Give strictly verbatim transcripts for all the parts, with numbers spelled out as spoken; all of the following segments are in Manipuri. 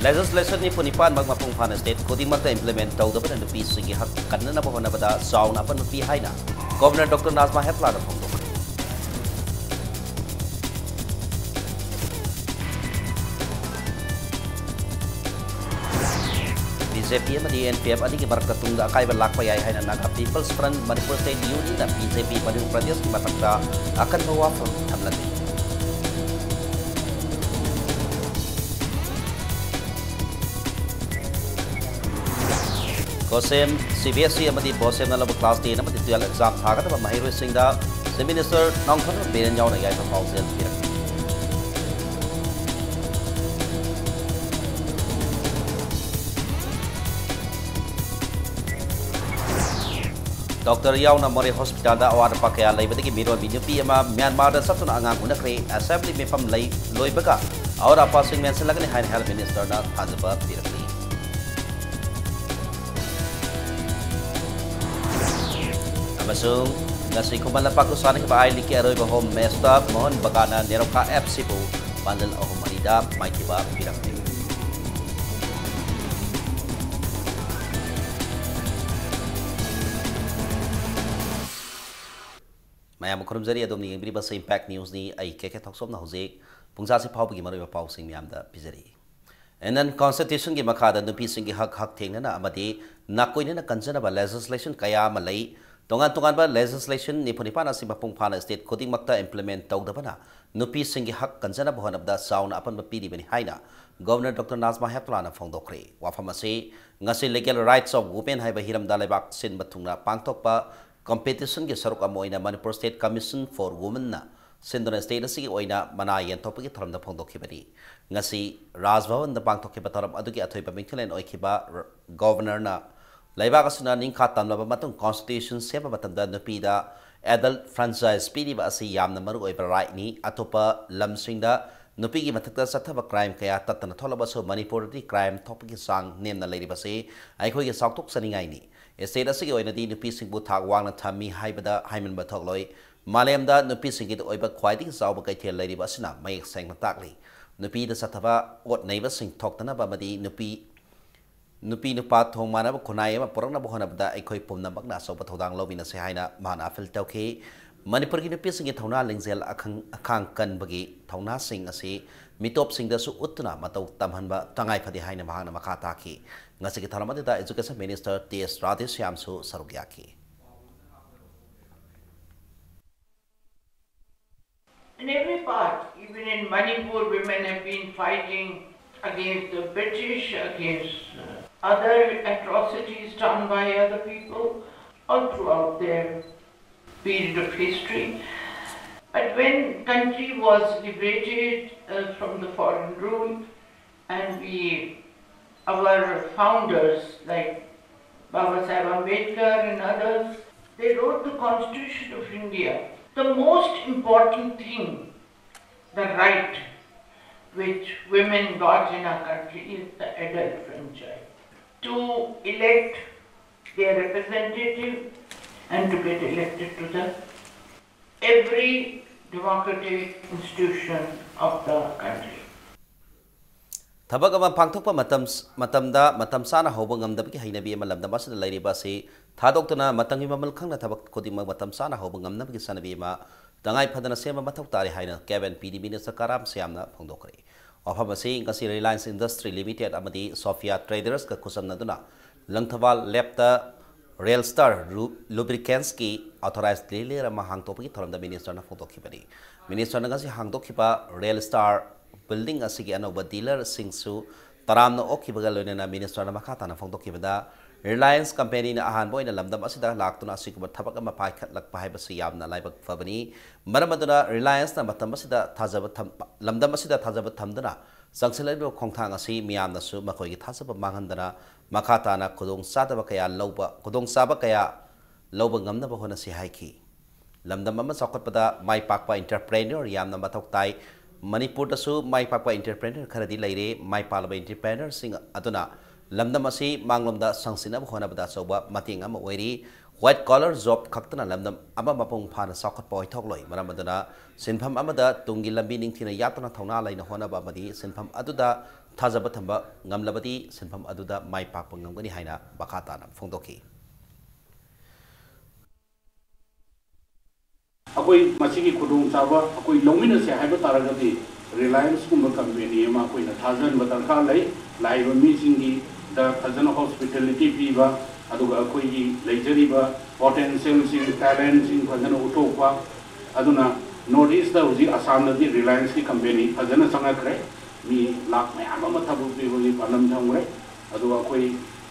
Legislation ꯅꯤꯐꯨ ꯅꯤꯄꯥꯟꯃꯛ ꯃꯄꯨꯡ ꯐꯥꯅ state ꯈꯨꯗꯤꯡꯃꯛꯇ implement ꯇꯧꯗꯕꯅ ꯅꯨꯄꯤꯁꯤꯡꯒꯤ ꯍꯛ ꯀꯟꯅꯅꯕ ꯍꯣꯠꯅꯕꯗ ꯆꯥꯎꯅ ꯑꯄꯟꯕ ꯄꯤ ꯍꯥꯏꯅ Governor Doctor Najma Heptullahꯅ ꯐꯣꯡꯗꯣꯛꯈ꯭ꯔꯦ꯫ BJP ꯑꯃꯗꯤ NPF ꯑꯅꯤꯒꯤ ꯃꯔꯛꯇ ꯇꯨꯡꯗ ꯑꯀꯥꯏꯕ ꯂꯥꯛꯄ ꯌꯥꯏ ꯍꯥꯏꯅ Naga People's Front Manipur State, UD ꯅ BJP ꯃꯅꯤꯄꯨꯔ ꯄ꯭ꯔꯗꯦꯁꯀꯤ ꯃꯊꯛꯇ ꯑꯀꯟꯕ ꯋꯥꯐꯝ ꯊꯝꯂꯝꯃꯤ꯫ ꯒꯣꯁꯦꯝ, CBSE ꯑꯃꯗꯤ ꯕꯣꯁꯦꯝꯅ ꯂꯧꯕ class ten ꯑꯃꯗꯤ twelve exam ꯊꯥꯒꯗꯕ ꯃꯍꯩꯔꯣꯏꯁꯤꯡꯗ Chief Minister ꯅꯣꯡꯊꯣꯝꯕꯝ ꯕꯤꯔꯦꯟ ꯌꯥꯎꯅ ꯌꯥꯏꯐ ꯄꯥꯎꯖꯦꯜ ꯄꯤꯔꯛꯂꯤ꯫ Doctor ꯌꯥꯎꯅ ꯃꯣꯔꯦ hospitalꯗ ꯑꯋꯥꯠ ꯑꯄꯥ ꯀꯌꯥ ꯂꯩꯕꯗꯒꯤ ꯃꯤꯔꯣꯟꯕꯤ ꯅꯨꯄꯤ ꯑꯃ ꯃ꯭ꯌꯥꯟꯃꯥꯔꯗ ꯆꯠꯇꯨꯅ ꯑꯉꯥꯡ ꯎꯅꯈ꯭ꯔꯦ꯫ Assembly ꯃꯤꯐꯝ ꯂꯩ ꯂꯣꯏꯕꯒ ꯑꯋꯥꯠ ꯑꯄꯥꯁꯤꯡ ꯃꯦꯟꯁꯤꯜꯂꯒꯅꯤ ꯍꯥꯏꯅ Health Ministerꯅ ꯊꯥꯖꯕ ꯄꯤꯔꯛꯂꯤ꯫ ꯑꯃꯁꯨꯡ ꯉꯁꯤ ꯈꯨꯃꯟ ꯂꯝꯄꯥꯛꯇ ꯁꯥꯟꯅꯈꯤꯕ I Leagueꯀꯤ ꯑꯔꯣꯏꯕ home matchꯇ ꯃꯣꯍꯟ ꯕꯒꯥꯟꯅ ꯅꯦꯔꯣꯀꯥ FCꯕꯨ ꯄꯥꯟꯖꯜ ꯑꯍꯨꯝ ꯑꯅꯤꯗ ꯃꯥꯏꯊꯤꯕ ꯄꯤꯔꯝꯃꯤ꯫ ꯃꯌꯥꯝꯕꯨ ꯈꯨꯔꯨꯝꯖꯔꯤ, ꯑꯗꯣꯝꯅ ꯌꯦꯡꯕꯤꯔꯤꯕꯁꯤ Impact Newsꯅꯤ꯫ ꯑꯩ ꯀꯦ ꯀꯦ ꯊꯣꯛꯆꯣꯝꯅ ꯍꯧꯖꯤꯛ ꯄꯨꯡꯖꯥꯁꯤ ꯐꯥꯎꯕꯒꯤ ꯃꯔꯨꯑꯣꯏꯕ ꯄꯥꯎꯁꯤꯡ ꯃꯌꯥꯝꯗ ꯄꯤꯖꯔꯤ꯫ Indian Constitutionꯒꯤ ꯃꯈꯥꯗ ꯅꯨꯄꯤꯁꯤꯡꯒꯤ ꯍꯛ ꯍꯛꯊꯦꯡꯅꯅ ꯑꯃꯗꯤ ꯅꯥꯀꯣꯏꯅꯅ ꯀꯟꯖꯅꯕ legislation ꯀꯌꯥ ꯑꯃ ꯂꯩ꯫ ꯇꯣꯉꯥꯟ ꯇꯣꯉꯥꯟꯕ legislation ꯅꯤꯐꯨ ꯅꯤꯄꯥꯟ ꯑꯁꯤ ꯃꯄꯨꯡ ꯐꯥꯅ state ꯈꯨꯗꯤꯡꯃꯛꯇ implement ꯇꯧꯗꯕꯅ ꯅꯨꯄꯤꯁꯤꯡꯒꯤ ꯍꯛ ꯀꯟꯖꯅꯕ ꯍꯣꯠꯅꯕꯗ ꯆꯥꯎꯅ ꯑꯄꯟꯕ ꯄꯤꯔꯤꯕꯅꯤ ꯍꯥꯏꯅ Governor Doctor Najma Heptullahꯅ ꯐꯣꯡꯗꯣꯛꯈ꯭ꯔꯦ꯫ ꯋꯥꯐꯝ ꯑꯁꯤ ꯉꯁꯤ Legal Rights of Women ꯍꯥꯏꯕ ꯍꯤꯔꯝꯗ ꯂꯩꯕꯥꯛ ꯁꯤꯟꯕ ꯊꯨꯡꯅ ꯄꯥꯡꯊꯣꯛꯄ competitionꯒꯤ ꯁꯔꯨꯛ ꯑꯃ ꯑꯣꯏꯅ Manipur State Commission for Womenꯅ ꯁꯤꯟꯗꯨꯅ state ꯑꯁꯤꯒꯤ ꯑꯣꯏꯅ ꯃꯅꯥ ꯌꯦꯟꯊꯣꯛꯄꯒꯤ ꯊꯧꯔꯝꯗ ꯐꯣꯡꯗꯣꯛꯈꯤꯕꯅꯤ꯫ ꯉꯁꯤ ꯔꯥꯖ ꯚꯕꯟꯗ ꯄꯥꯡꯊꯣꯛꯈꯤꯕ ꯊꯧꯔꯝ ꯑꯗꯨꯒꯤ ꯑꯊꯣꯏꯕ ꯃꯤꯡꯊꯣꯜꯂꯦꯟ ꯑꯣꯏꯈꯤꯕ ꯔ-, Governorꯅ ꯂꯩꯕꯥꯛ ꯑꯁꯤꯅ ꯅꯤꯡꯈꯥ ꯇꯝꯂꯕ ꯃꯇꯨꯡ Constitution ꯁꯦꯝꯕ ꯃꯇꯝꯗ ꯅꯨꯄꯤꯗ adult franchise ꯄꯤꯔꯤꯕ ꯑꯁꯤ ꯌꯥꯝꯅ ꯃꯔꯨꯑꯣꯏꯕ rightꯅꯤ꯫ ꯑꯇꯣꯞꯄ ꯂꯝꯁꯤꯡꯗ ꯅꯨꯄꯤꯒꯤ ꯃꯊꯛꯇ ꯆꯠꯊꯕ crime ꯀꯌꯥ ꯇꯠꯇꯅ ꯊꯣꯛꯂꯕꯁꯨ ꯃꯅꯤꯄꯨꯔꯗꯗꯤ crime ꯊꯣꯛꯄꯒꯤ ꯆꯥꯡ ꯅꯦꯝꯅ ꯂꯩꯔꯤꯕꯁꯤ ꯑꯩꯈꯣꯏꯒꯤ ꯆꯥꯎꯊꯣꯛꯆꯅꯤꯡꯉꯥꯏꯅꯤ꯫ State ꯑꯁꯤꯒꯤ ꯑꯣꯏꯅꯗꯤ ꯅꯨꯄꯤꯁꯤꯡꯕꯨ ꯊꯥꯛ ꯋꯥꯡꯅ ꯊꯝꯃꯤ ꯍꯥꯏꯕꯗ ꯍꯥꯏꯃꯟꯕ ꯊꯣꯛꯂꯣꯏ꯫ ꯃꯥꯂꯦꯝꯗ ꯅꯨꯄꯤꯁꯤꯡꯒꯤ ꯑꯣꯏꯕ ꯈ꯭ꯋꯥꯏꯗꯒꯤ ꯆꯥꯎꯕ ꯀꯩꯊꯦꯜ ꯂꯩꯔꯤꯕ ꯑꯁꯤꯅ ꯃꯌꯦꯛ ꯁꯦꯡꯅ ꯇꯥꯛꯂꯤ꯫ ꯅꯨꯄꯤꯗ ꯆꯠꯊꯕ ꯑꯣꯠ ꯅꯩꯕꯁꯤꯡ ꯊꯣꯛꯇꯅꯕ ꯑꯃꯗꯤ ꯅꯨꯄꯤ ꯅꯨꯄꯤ ꯅꯨꯄꯥ ꯊꯣꯡ ꯃꯥꯟꯅꯕ ꯈꯨꯟꯅꯥꯏ ꯑꯃ ꯄꯨꯔꯛꯅꯕ ꯍꯣꯠꯅꯕꯗ ꯑꯩꯈꯣꯏ ꯄꯨꯝꯅꯃꯛꯅ ꯑꯆꯧꯕ ꯊꯧꯗꯥꯡ ꯂꯧꯃꯤꯟꯅꯁꯤ ꯍꯥꯏꯅ ꯃꯍꯥꯛꯅ ꯑꯥꯄꯤꯜ ꯇꯧꯈꯤ꯫ ꯃꯅꯤꯄꯨꯔꯒꯤ ꯅꯨꯄꯤꯁꯤꯡꯒꯤ ꯊꯧꯅꯥ ꯂꯤꯡꯖꯦꯜ ꯑꯈꯪ ꯑꯈꯥꯡ ꯀꯟꯕꯒꯤ ꯊꯧꯅꯥꯁꯤꯡ ꯑꯁꯤ ꯃꯤꯇꯣꯞꯁꯤꯡꯗꯁꯨ ꯎꯠꯇꯨꯅ ꯃꯇꯧ ꯇꯝꯍꯟꯕ ꯇꯉꯥꯏ ꯐꯗꯦ ꯍꯥꯏꯅ ꯃꯍꯥꯛꯅ ꯃꯈꯥ ꯇꯥꯈꯤ꯫ ꯉꯁꯤꯒꯤ ꯊꯧꯔꯝ ꯑꯗꯨꯗ Education Minister T S Radheshyamꯁꯨ ꯁꯔꯨꯛ ꯌꯥꯈꯤ꯫ In every part, even in Manipur, women have been fighting against the British, against uh, other atrocities done by other people all throughout their period of history. But when country was liberated uh, from the foreign rule, and we, our founders like Baba Saheb Ambedkar and others, they wrote the Constitution of India. The most important thing, the right which women got in our country is the adult franchise. To elect their representative and to get elected to the every democratic institution of the country. ꯊꯕꯛ ꯑꯃ ꯄꯥꯡꯊꯣꯛꯄ ꯃꯇꯝ ꯃꯇꯝꯗ ꯃꯇꯝ ꯆꯥꯅ ꯍꯧꯕ ꯉꯝꯗꯕꯒꯤ ꯍꯩꯅꯕꯤ ꯑꯃ ꯂꯝꯗꯝ ꯑꯁꯤꯗ ꯂꯩꯔꯤꯕ ꯑꯁꯤ ꯊꯥꯗꯣꯛꯇꯨꯅ ꯃꯇꯝꯒꯤ ꯃꯃꯜ ꯈꯪꯅ ꯊꯕꯛ ꯈꯨꯗꯤꯡꯃꯛ ꯃꯇꯝ ꯆꯥꯅ ꯍꯧꯕ ꯉꯝꯅꯕꯒꯤ ꯆꯠꯅꯕꯤ ꯑꯃ ꯇꯉꯥꯏ ꯐꯗꯅ ꯁꯦꯝꯕ ꯃꯊꯧ ꯇꯥꯔꯤ ꯍꯥꯏꯅ ꯀꯦꯕꯤꯟ ꯄꯤ ꯗꯤ ꯃꯤꯅꯤꯁꯇꯔ ꯀꯥꯔꯥꯝ ꯁ꯭ꯌꯥꯝꯅ ꯐꯣꯡꯗꯣꯛꯈ꯭ꯔꯦ꯫ ꯋꯥꯐꯝ ꯑꯁꯤ ꯉꯁꯤ ꯔꯤꯂꯥꯌꯟꯁ ꯏꯟꯗꯁꯇ꯭ꯔꯤ ꯂꯤꯃꯤꯇꯦꯗ ꯑꯃꯗꯤ ꯁꯣꯐꯤꯌꯥ ꯇ꯭ꯔꯦꯗꯔꯁꯀ ꯈꯨꯠꯁꯝꯅꯗꯨꯅ ꯂꯪꯊꯕꯥꯜ ꯂꯦꯞꯇ ꯔꯦꯜ ꯁ꯭ꯇꯥꯔ ꯂꯨ- ꯂꯨꯕ꯭ꯔꯤꯀꯦꯟꯁꯀꯤ ꯑꯣꯊꯣꯔꯥꯏꯖ ꯗꯤꯂꯔ ꯑꯃ ꯍꯥꯡꯗꯣꯛꯄꯒꯤ ꯊꯧꯔꯝꯗ ꯃꯤꯅꯤꯁꯇꯔꯅ ꯐꯣꯡꯗꯣꯛꯈꯤꯕꯅꯤ꯫ ꯃꯤꯅꯤꯁꯇꯔꯅ ꯉꯁꯤ ꯍꯥꯡꯗꯣꯛꯈꯤꯕ ꯔꯦꯜ ꯁ꯭ꯇꯥꯔ ꯕꯤꯜꯗꯤꯡ ꯑꯁꯤꯒꯤ ꯑꯅꯧꯕ ꯗꯤꯂꯔꯁꯤꯡꯁꯨ ꯇꯔꯥꯝꯅ ꯑꯣꯛꯈꯤꯕꯒ ꯂꯣꯏꯅꯅ ꯃꯤꯅꯤꯁꯇꯔꯅ ꯃꯈꯥ ꯇꯥꯅ ꯐꯣꯡꯗꯣꯛꯈꯤꯕꯗ, ꯔꯤꯂꯥꯌꯟꯁ ꯀꯝꯄꯦꯅꯤꯅ ꯑꯍꯥꯟꯕ ꯑꯣꯏꯅ ꯂꯝꯗꯝ ꯑꯁꯤꯗ ꯂꯥꯛꯇꯨꯅ ꯑꯁꯤꯒꯨꯝꯕ ꯊꯕꯛ ꯑꯃ ꯄꯥꯏꯈꯠꯂꯛꯄ ꯍꯥꯏꯕꯁꯤ ꯌꯥꯝꯅ ꯂꯥꯏꯕꯛ ꯐꯕꯅꯤ꯫ ꯃꯔꯝ ꯑꯗꯨꯅ ꯔꯤꯂꯥꯌꯟꯁꯅ ꯃꯇꯝ ꯑꯁꯤꯗ ꯊꯥꯖꯕ ꯊꯝ- ꯂꯝꯗꯝ ꯑꯁꯤꯗ ꯊꯥꯖꯕ ꯊꯝꯗꯨꯅ ꯆꯪꯁꯤꯜꯂꯛꯂꯤꯕ ꯈꯣꯡꯊꯥꯡ ꯑꯁꯤ ꯃꯤꯌꯥꯝꯅꯁꯨ ꯃꯈꯣꯏꯒꯤ ꯊꯥꯖꯕ ꯃꯥꯡꯍꯟꯗꯅ ꯃꯈꯥ ꯇꯥꯅ ꯈꯨꯗꯣꯡꯆꯥꯗꯕ ꯀꯌꯥ ꯂꯧꯕ ꯈꯨꯗꯣꯡꯆꯥꯕ ꯀꯌꯥ ꯂꯧꯕ ꯉꯝꯅꯕ ꯍꯣꯠꯅꯁꯤ ꯍꯥꯏꯈꯤ꯫ ꯂꯝꯗꯝ ꯑꯃ ꯆꯥꯎꯈꯠꯄꯗ ꯃꯥꯏ ꯄꯥꯛꯄ ꯏꯟꯇꯔꯄ꯭ꯔꯦꯅꯔ ꯌꯥꯝꯅ ꯃꯊꯧ ꯇꯥꯏ꯫ ꯃꯅꯤꯄꯨꯔꯗꯁꯨ ꯃꯥꯏ ꯄꯥꯛꯄ ꯏꯟꯇꯔꯄ꯭ꯔꯦꯅꯔ ꯈꯔꯗꯤ ꯂꯩꯔꯦ꯫ ꯃꯥꯏ ꯄꯥꯛꯂꯕ ꯏꯟꯇꯔꯄ꯭ꯔꯦꯅꯔꯁꯤꯡ ꯑꯗꯨꯅ ꯂꯝꯗꯝ ꯑꯁꯤ ꯃꯥꯡꯂꯣꯝꯗ ꯁꯪꯁꯤꯟꯅꯕ ꯍꯣꯠꯅꯕꯗ ꯑꯆꯧꯕ ꯃꯇꯦꯡ ꯑꯃ ꯑꯣꯏꯔꯤ꯫ White collar job ꯈꯛꯇꯅ ꯂꯝꯗꯝ ꯑꯃ ꯃꯄꯨꯡ ꯐꯥꯅ ꯆꯥꯎꯈꯠꯄ ꯑꯣꯏꯊꯣꯛꯂꯣꯏ꯫ ꯃꯔꯝ ꯑꯗꯨꯅ ꯁꯤꯟꯐꯝ ꯑꯃꯗ ꯇꯨꯡꯒꯤ ꯂꯝꯕꯤ ꯅꯤꯡꯊꯤꯅ ꯌꯥꯠꯇꯨꯅ ꯊꯧꯅꯥ ꯂꯩꯅ ꯍꯣꯠꯅꯕ ꯑꯃꯗꯤ ꯁꯤꯟꯐꯝ ꯑꯗꯨꯗ ꯊꯥꯖꯕ ꯊꯝꯕ ꯉꯝꯂꯕꯗꯤ ꯁꯤꯟꯐꯝ ꯑꯗꯨꯗ ꯃꯥꯏ ꯄꯥꯛꯄ ꯉꯝꯒꯅꯤ ꯍꯥꯏꯅ ꯃꯈꯥ ꯇꯥꯅ ꯐꯣꯡꯗꯣꯛꯈꯤ꯫ ꯑꯩꯈꯣꯏ ꯃꯁꯤꯒꯤ ꯈꯨꯗꯣꯡꯆꯥꯕ ꯑꯩꯈꯣꯏ ꯂꯧꯃꯤꯟꯅꯁꯦ ꯍꯥꯏꯕ ꯇꯥꯔꯒꯗꯤ, ꯔꯤꯂꯥꯌꯟꯁꯀꯨꯝꯕ ꯀꯝꯄꯦꯅꯤ ꯑꯃ ꯑꯩꯈꯣꯏꯅ ꯊꯥꯖꯍꯟꯕ ꯗꯔꯀꯥꯔ ꯂꯩ꯫ ꯂꯥꯛꯏꯕ ꯃꯤꯁꯤꯡꯒꯤꯗ ꯐꯖꯅ ꯍꯣꯁꯄꯤꯇꯦꯂꯤꯇꯤ ꯄꯤꯕ, ꯑꯗꯨꯒ ꯑꯩꯈꯣꯏꯒꯤ ꯂꯩꯖꯔꯤꯕ ꯄꯣꯇꯦꯟꯁꯤꯌꯦꯜꯁꯤꯡ, ꯇꯦꯂꯦꯟꯁꯤꯡ ꯐꯖꯅ ꯎꯠꯊꯣꯛꯄ꯫ ꯑꯗꯨꯅ ꯅꯣꯔꯠ ꯏꯁꯇ ꯍꯧꯖꯤꯛ ꯑꯁꯥꯝꯗꯗꯤ ꯔꯤꯂꯥꯌꯟꯁꯀꯤ ꯀꯝꯄꯦꯅꯤ ꯐꯖꯅ ꯆꯪꯉꯛꯈ꯭ꯔꯦ꯫ ꯃꯤ ꯂꯥꯛ ꯃꯌꯥꯝ ꯑꯃ ꯊꯕꯛ ꯄꯤꯕꯒꯤ ꯄꯥꯟꯗꯝ ꯊꯝꯈ꯭ꯔꯦ꯫ ꯑꯗꯨꯒ ꯑꯩꯈꯣꯏ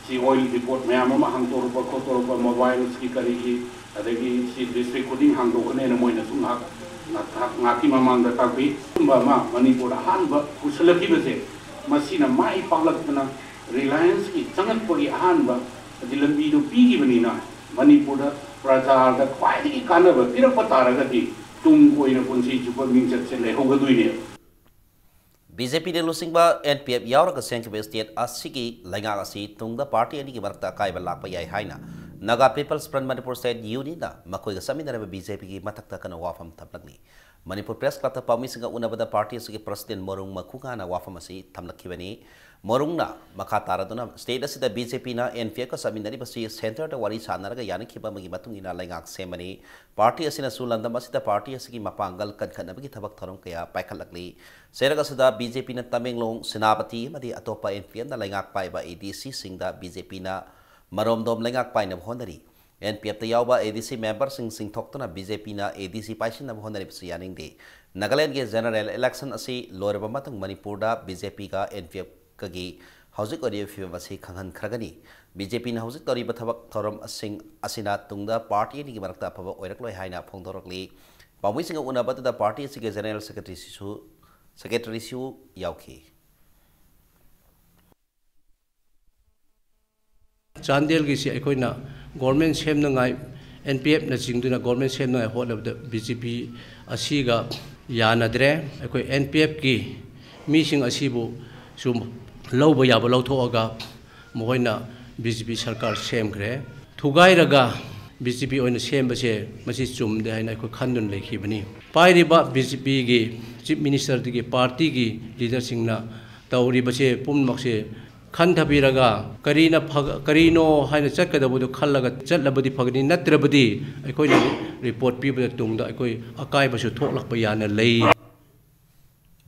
ꯁꯤ ꯑꯣꯏꯜ ꯗꯤꯄꯣꯠ ꯃꯌꯥꯝ ꯑꯃ ꯍꯥꯡꯗꯣꯔꯛꯄ ꯈꯣꯠꯇꯣꯔꯛꯄ, ꯃꯣꯕꯥꯏꯜꯁꯀꯤ ꯀꯔꯤꯒꯤ, ꯑꯗꯒꯤ ꯁꯤ ꯗꯤꯁꯇ꯭ꯔꯤꯛ ꯈꯨꯗꯤꯡ ꯍꯥꯡꯗꯣꯛꯀꯅꯦꯅ ꯃꯣꯏꯅꯁꯨ ꯉꯥꯏꯍꯥꯛ, ꯉꯥꯏꯍꯥꯛ, ꯉꯥꯏꯍꯥꯛꯀꯤ ꯃꯃꯥꯡꯗ ꯇꯥꯛꯄꯤ꯫ ꯑꯗꯨꯒꯨꯝꯕ ꯑꯃ ꯃꯅꯤꯄꯨꯔꯗ ꯑꯍꯥꯟꯕ ꯄꯨꯁꯜꯂꯛꯈꯤꯕꯁꯦ, ꯃꯁꯤꯅ ꯃꯥꯏ ꯄꯥꯛꯂꯛꯇꯅ ꯔꯤꯂꯥꯌꯟꯁꯀꯤ ꯆꯪꯉꯛꯄꯒꯤ ꯑꯍꯥꯟꯕ ꯍꯥꯏꯗꯤ ꯂꯝꯕꯤꯗꯨ ꯄꯤꯈꯤꯕꯅꯤꯅ, ꯃꯅꯤꯄꯨꯔꯗ ꯄ꯭ꯔꯖꯥꯗ ꯈ꯭ꯋꯥꯏꯗꯒꯤ ꯀꯥꯟꯅꯕ ꯄꯤꯔꯛꯄ ꯇꯥꯔꯒꯗꯤ ꯇꯨꯡ ꯀꯣꯏꯅ ꯄꯨꯟꯁꯤ ꯆꯨꯞꯄ ꯃꯤꯡꯆꯠꯁꯦ ꯂꯩꯍꯧꯒꯗꯣꯏꯅꯦꯕ꯫ ꯕꯤ ꯖꯦ ꯄꯤꯅ ꯂꯨꯆꯤꯡꯕ ꯑꯦꯟ ꯄꯤ ꯑꯦꯐ ꯌꯥꯎꯔꯒ ꯁꯦꯝꯈꯤꯕ ꯁ꯭ꯇꯦꯠ ꯑꯁꯤꯒꯤ ꯂꯩꯉꯥꯛ ꯑꯁꯤ ꯇꯨꯡꯗ ꯄꯥꯔꯇꯤ ꯑꯅꯤꯒꯤ ꯃꯔꯛꯇ ꯑꯀꯥꯏꯕ ꯂꯥꯛꯄ ꯌꯥꯏ ꯍꯥꯏꯅ Naga peoples front Manipur state ꯌꯨꯅꯤꯌꯟꯅ ꯃꯈꯣꯏꯒ ꯆꯠꯃꯤꯟꯅꯔꯤꯕ ꯕꯤ ꯖꯦ ꯄꯤꯒꯤ ꯃꯊꯛꯇ ꯀꯟꯅ ꯋꯥꯐꯝ ꯊꯝꯂꯛꯂꯤ꯫ ꯃꯅꯤꯄꯨꯔ ꯄ꯭ꯔꯦꯁ ꯀ꯭ꯂꯕꯇ ꯄꯥꯎꯃꯤꯁꯤꯡꯒ ꯎꯅꯕꯗ ꯄꯥꯔꯇꯤ ꯑꯁꯤꯒꯤ ꯄ꯭ꯔꯁꯤꯗꯦꯟꯠ ꯃꯣꯔꯨꯡ ꯃꯈꯨꯉꯥꯅ ꯋꯥꯐꯝ ꯑꯁꯤ ꯊꯝꯂꯛꯈꯤꯕꯅꯤ꯫ ꯃꯣꯔꯨꯡꯅ ꯃꯈꯥ ꯇꯥꯔꯗꯨꯅ ꯁ꯭ꯇꯦꯠ ꯑꯁꯤꯗ ꯕꯤ ꯖꯦ ꯄꯤꯅ ꯑꯦꯟ ꯄꯤ ꯑꯦꯐꯀ ꯆꯠꯃꯤꯟꯅꯔꯤꯕꯁꯤ ꯁꯦꯟꯇꯔꯗ ꯋꯥꯔꯤ ꯁꯥꯟꯅꯔꯒ ꯌꯥꯅꯈꯤꯕ ꯑꯃꯒꯤ ꯃꯇꯨꯡ ꯏꯟꯅ ꯂꯩꯉꯥꯛ ꯁꯦꯝꯕꯅꯤ꯫ ꯄꯥꯔꯇꯤ ꯑꯁꯤꯅꯁꯨ ꯂꯝꯗꯝ ꯑꯁꯤꯗ ꯄꯥꯔꯇꯤ ꯑꯁꯤꯒꯤ ꯃꯄꯥꯡꯒꯜ ꯀꯟꯈꯠꯅꯕꯒꯤ ꯊꯕꯛ ꯊꯧꯔꯝ ꯀꯌꯥ ꯄꯥꯏꯈꯠꯂꯛꯂꯤ꯫ ꯆꯩꯔꯛ ꯑꯁꯤꯗ ꯕꯤ ꯖꯦ ꯄꯤꯅ ꯇꯃꯦꯡꯂꯣꯡ, ꯁꯦꯅꯥꯄꯇꯤ ꯑꯃꯗꯤ ꯑꯇꯣꯞꯄ ꯑꯦꯟ ꯄꯤ ꯑꯦꯐꯅ ꯂꯩꯉꯥꯛ ꯄꯥꯏꯕ ꯑꯦ ꯗꯤ ꯁꯤꯁꯤꯡꯗ ꯕꯤ ꯖꯦ ꯄꯤꯅ ꯃꯔꯣꯝꯗꯣꯝ ꯂꯩꯉꯥꯛ ꯄꯥꯏꯅꯕ ꯍꯣꯠꯅꯔꯤ꯫ ꯑꯦꯟ ꯄꯤ ꯑꯦꯐꯇ ꯌꯥꯎꯕ ꯑꯦ ꯗꯤ ꯁꯤ ꯃꯦꯝꯕꯔꯁꯤꯡ ꯆꯤꯡꯊꯣꯛꯇꯨꯅ ꯕꯤ ꯖꯦ ꯄꯤꯅ ꯑꯦ ꯗꯤ ꯁꯤ ꯄꯥꯏꯁꯤꯟꯅꯕ ꯍꯣꯠꯅꯔꯤꯕꯁꯤ ꯌꯥꯅꯤꯡꯗꯦ꯫ ꯅꯥꯒꯥꯂꯦꯟꯗꯒꯤ ꯖꯦꯅꯔꯦꯜ ꯏꯂꯦꯛꯁꯟ ꯑꯁꯤ ꯂꯣꯏꯔꯕ ꯃꯇꯨꯡ ꯃꯅꯤꯄꯨꯔꯗ ꯕꯤ ꯖꯦ ꯄꯤꯒ ꯑꯦꯟ ꯄꯤ ꯑꯦꯐꯀꯒꯤ ꯍꯧꯖꯤꯛ ꯑꯣꯏꯔꯤꯕ ꯐꯤꯕꯝ ꯑꯁꯤ ꯈꯪꯍꯟꯈ꯭ꯔꯒꯅꯤ꯫ ꯕꯤ ꯖꯦ ꯄꯤꯅ ꯍꯧꯖꯤꯛ ꯇꯧꯔꯤꯕ ꯊꯕꯛ ꯊꯧꯔꯝꯁꯤꯡ ꯑꯁꯤꯅ ꯇꯨꯡꯗ ꯄꯥꯔꯇꯤ ꯑꯅꯤꯒꯤ ꯃꯔꯛꯇ ꯑꯐꯕ ꯑꯣꯏꯔꯛꯂꯣꯏ ꯍꯥꯏꯅ ꯐꯣꯡꯗꯣꯔꯛꯂꯤ꯫ ꯄꯥꯎꯃꯤꯁꯤꯡꯒ ꯎꯅꯕꯗꯨꯗ ꯄꯥꯔꯇꯤ ꯑꯁꯤꯒꯤ ꯖꯦꯅꯔꯦꯜ ꯁꯦꯀ꯭ꯔꯦꯇꯔꯤꯁꯤꯁꯨ, ꯁꯦꯀ꯭ꯔꯦꯇꯔꯤꯁꯨ ꯌꯥꯎꯈꯤ꯫ ꯆꯥꯟꯗꯦꯜꯒꯤꯁꯤ ꯑꯩꯈꯣꯏꯅ ꯒꯣꯔꯃꯦꯟ ꯁꯦꯝꯅꯉꯥꯏ, ꯑꯦꯟ ꯄꯤ ꯑꯦꯐꯅ ꯆꯤꯡꯗꯨꯅ ꯒꯣꯔꯃꯦꯟ ꯁꯦꯝꯅꯉꯥꯏ ꯍꯣꯠꯅꯕꯗ ꯕꯤ ꯖꯦ ꯄꯤ ꯑꯁꯤꯒ ꯌꯥꯅꯗ꯭ꯔꯦ꯫ ꯑꯩꯈꯣꯏ ꯑꯦꯟ ꯄꯤ ꯑꯦꯐꯀꯤ ꯃꯤꯁꯤꯡ ꯑꯁꯤꯕꯨ ꯁꯨꯝ ꯂꯧꯕ ꯌꯥꯕ ꯂꯧꯊꯣꯛꯑꯒ ꯃꯈꯣꯏꯅ ꯕꯤ ꯖꯦ ꯄꯤ ꯁꯔꯀꯥꯔ ꯁꯦꯝꯈ꯭ꯔꯦ꯫ ꯊꯨꯒꯥꯏꯔꯒ ꯕꯤ ꯖꯦ ꯄꯤ ꯑꯣꯏꯅ ꯁꯦꯝꯕꯁꯦ ꯃꯁꯤ ꯆꯨꯝꯗꯦ ꯍꯥꯏꯅ ꯑꯩꯈꯣꯏ ꯈꯟꯗꯨꯅ ꯂꯩꯈꯤꯕꯅꯤ꯫ ꯄꯥꯏꯔꯤꯕ ꯕꯤ ꯖꯦ ꯄꯤꯒꯤ ꯆꯤꯐ ꯃꯤꯅꯤꯁꯇꯔꯗꯒꯤ ꯄꯥꯔꯇꯤꯒꯤ ꯂꯤꯗꯔꯁꯤꯡꯅ ꯇꯧꯔꯤꯕꯁꯦ ꯄꯨꯝꯅꯃꯛꯁꯦ ꯈꯟꯊꯕꯤꯔꯒ ꯀꯔꯤꯅ ꯐꯒ-, ꯀꯔꯤꯅꯣ ꯍꯥꯏꯅ ꯆꯠꯀꯗꯧꯕꯗꯨ ꯈꯜꯂꯒ ꯆꯠꯂꯕꯗꯤ ꯐꯒꯅꯤ, ꯅꯠꯇ꯭ꯔꯕꯗꯤ ꯑꯩꯈꯣꯏꯅ ꯔꯤꯄꯣꯔꯠ ꯄꯤꯕꯗ ꯇꯨꯡꯗ ꯑꯩꯈꯣꯏ ꯑꯀꯥꯏꯕꯁꯨ ꯊꯣꯛꯂꯛꯄ ꯌꯥꯅ ꯂꯩ꯫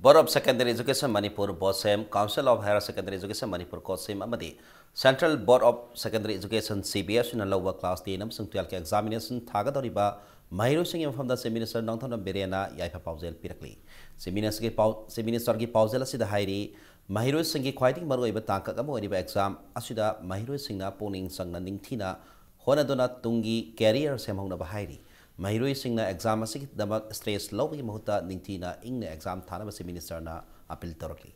Board of Secondary Education Manipur, BOSEM, Council of Higher Secondary Education Manipur, COHSEM, ꯑꯃꯗꯤ Central Board of Secondary Education, C B S E ꯅ ꯂꯧꯕ class ten ꯑꯃꯁꯨꯡ twelve ꯀꯤ examination ꯊꯥꯒꯗꯧꯔꯤꯕ ꯃꯍꯩꯔꯣꯏꯁꯤꯡꯒꯤ ꯃꯐꯝꯗ Chief Minister ꯅꯣꯡꯊꯣꯝꯕꯝ ꯕꯤꯔꯦꯟꯅ ꯌꯥꯏꯐ ꯄꯥꯎꯖꯦꯜ ꯄꯤꯔꯛꯂꯤ꯫ Chief Minister ꯒꯤ ꯄꯥꯎ-, Chief Minister ꯒꯤ ꯄꯥꯎꯖꯦꯜ ꯑꯁꯤꯗ ꯍꯥꯏꯔꯤ, ꯃꯍꯩꯔꯣꯏꯁꯤꯡꯒꯤ ꯈ꯭ꯋꯥꯏꯗꯒꯤ ꯃꯔꯨꯑꯣꯏꯕ ꯇꯥꯡꯀꯛ ꯑꯃ ꯑꯣꯏꯔꯤꯕ exam ꯑꯁꯤꯗ ꯃꯍꯩꯔꯣꯏꯁꯤꯡꯅ ꯄꯨꯛꯅꯤꯡ ꯆꯪꯅ ꯅꯤꯡꯊꯤꯅ ꯍꯣꯠꯅꯗꯨꯅ ꯇꯨꯡꯒꯤ career ꯁꯦꯝꯍꯧꯅꯕ ꯍꯥꯏꯔꯤ꯫ ꯃꯍꯩꯔꯣꯏꯁꯤꯡꯅ exam ꯑꯁꯤꯒꯤꯗꯃꯛ stress ꯂꯧꯕꯒꯤ ꯃꯍꯨꯠꯇ ꯅꯤꯡꯊꯤꯅ ꯏꯪꯅ exam ꯊꯥꯅꯕ Chief Minister ꯅ appeal ꯇꯧꯔꯛꯂꯤ꯫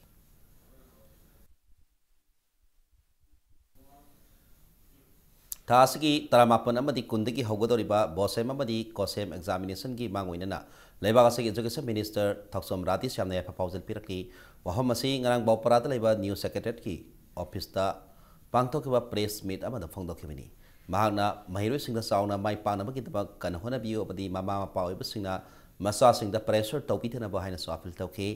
ꯊꯥ ꯑꯁꯤꯒꯤ ꯇꯔꯥꯃꯥꯄꯟ ꯑꯃꯗꯤ ꯀꯨꯟꯗꯒꯤ ꯍꯧꯒꯗꯧꯔꯤꯕ BOSEM ꯑꯃꯗꯤ COHSEM examination ꯒꯤ ꯃꯥꯡꯑꯣꯏꯅꯅ ꯂꯩꯕꯥꯛ ꯑꯁꯤꯒꯤ Education Minister ꯊꯣꯛꯆꯣꯝ ꯔꯥꯙꯦꯁ꯭ꯌꯥꯝꯅ ꯌꯥꯏꯐ ꯄꯥꯎꯖꯦꯜ ꯄꯤꯔꯛꯂꯤ꯫ ꯋꯥꯐꯝ ꯑꯁꯤ ꯉꯔꯥꯡ ꯕꯥꯎꯄꯔꯥꯗ ꯂꯩꯕ New Secretariat ꯀꯤ office ꯇ ꯄꯥꯡꯊꯣꯛꯈꯤꯕ press meet ꯑꯃꯗ ꯐꯣꯡꯗꯣꯛꯈꯤꯕꯅꯤ꯫ ꯃꯍꯥꯛꯅ ꯃꯍꯩꯔꯣꯏꯁꯤꯡꯗ ꯆꯥꯎꯅ ꯃꯥꯏ ꯄꯥꯛꯅꯕꯒꯤꯗꯃꯛ ꯀꯟꯅ ꯍꯣꯠꯅꯕꯤꯌꯨ ꯑꯃꯗꯤ ꯃꯃꯥ ꯃꯄꯥ ꯑꯣꯏꯕꯁꯤꯡꯅ ꯃꯆꯥꯁꯤꯡꯗ pressure ꯇꯧꯕꯤꯗꯅꯕ ꯍꯥꯏꯅꯁꯨ appeal ꯇꯧꯈꯤ꯫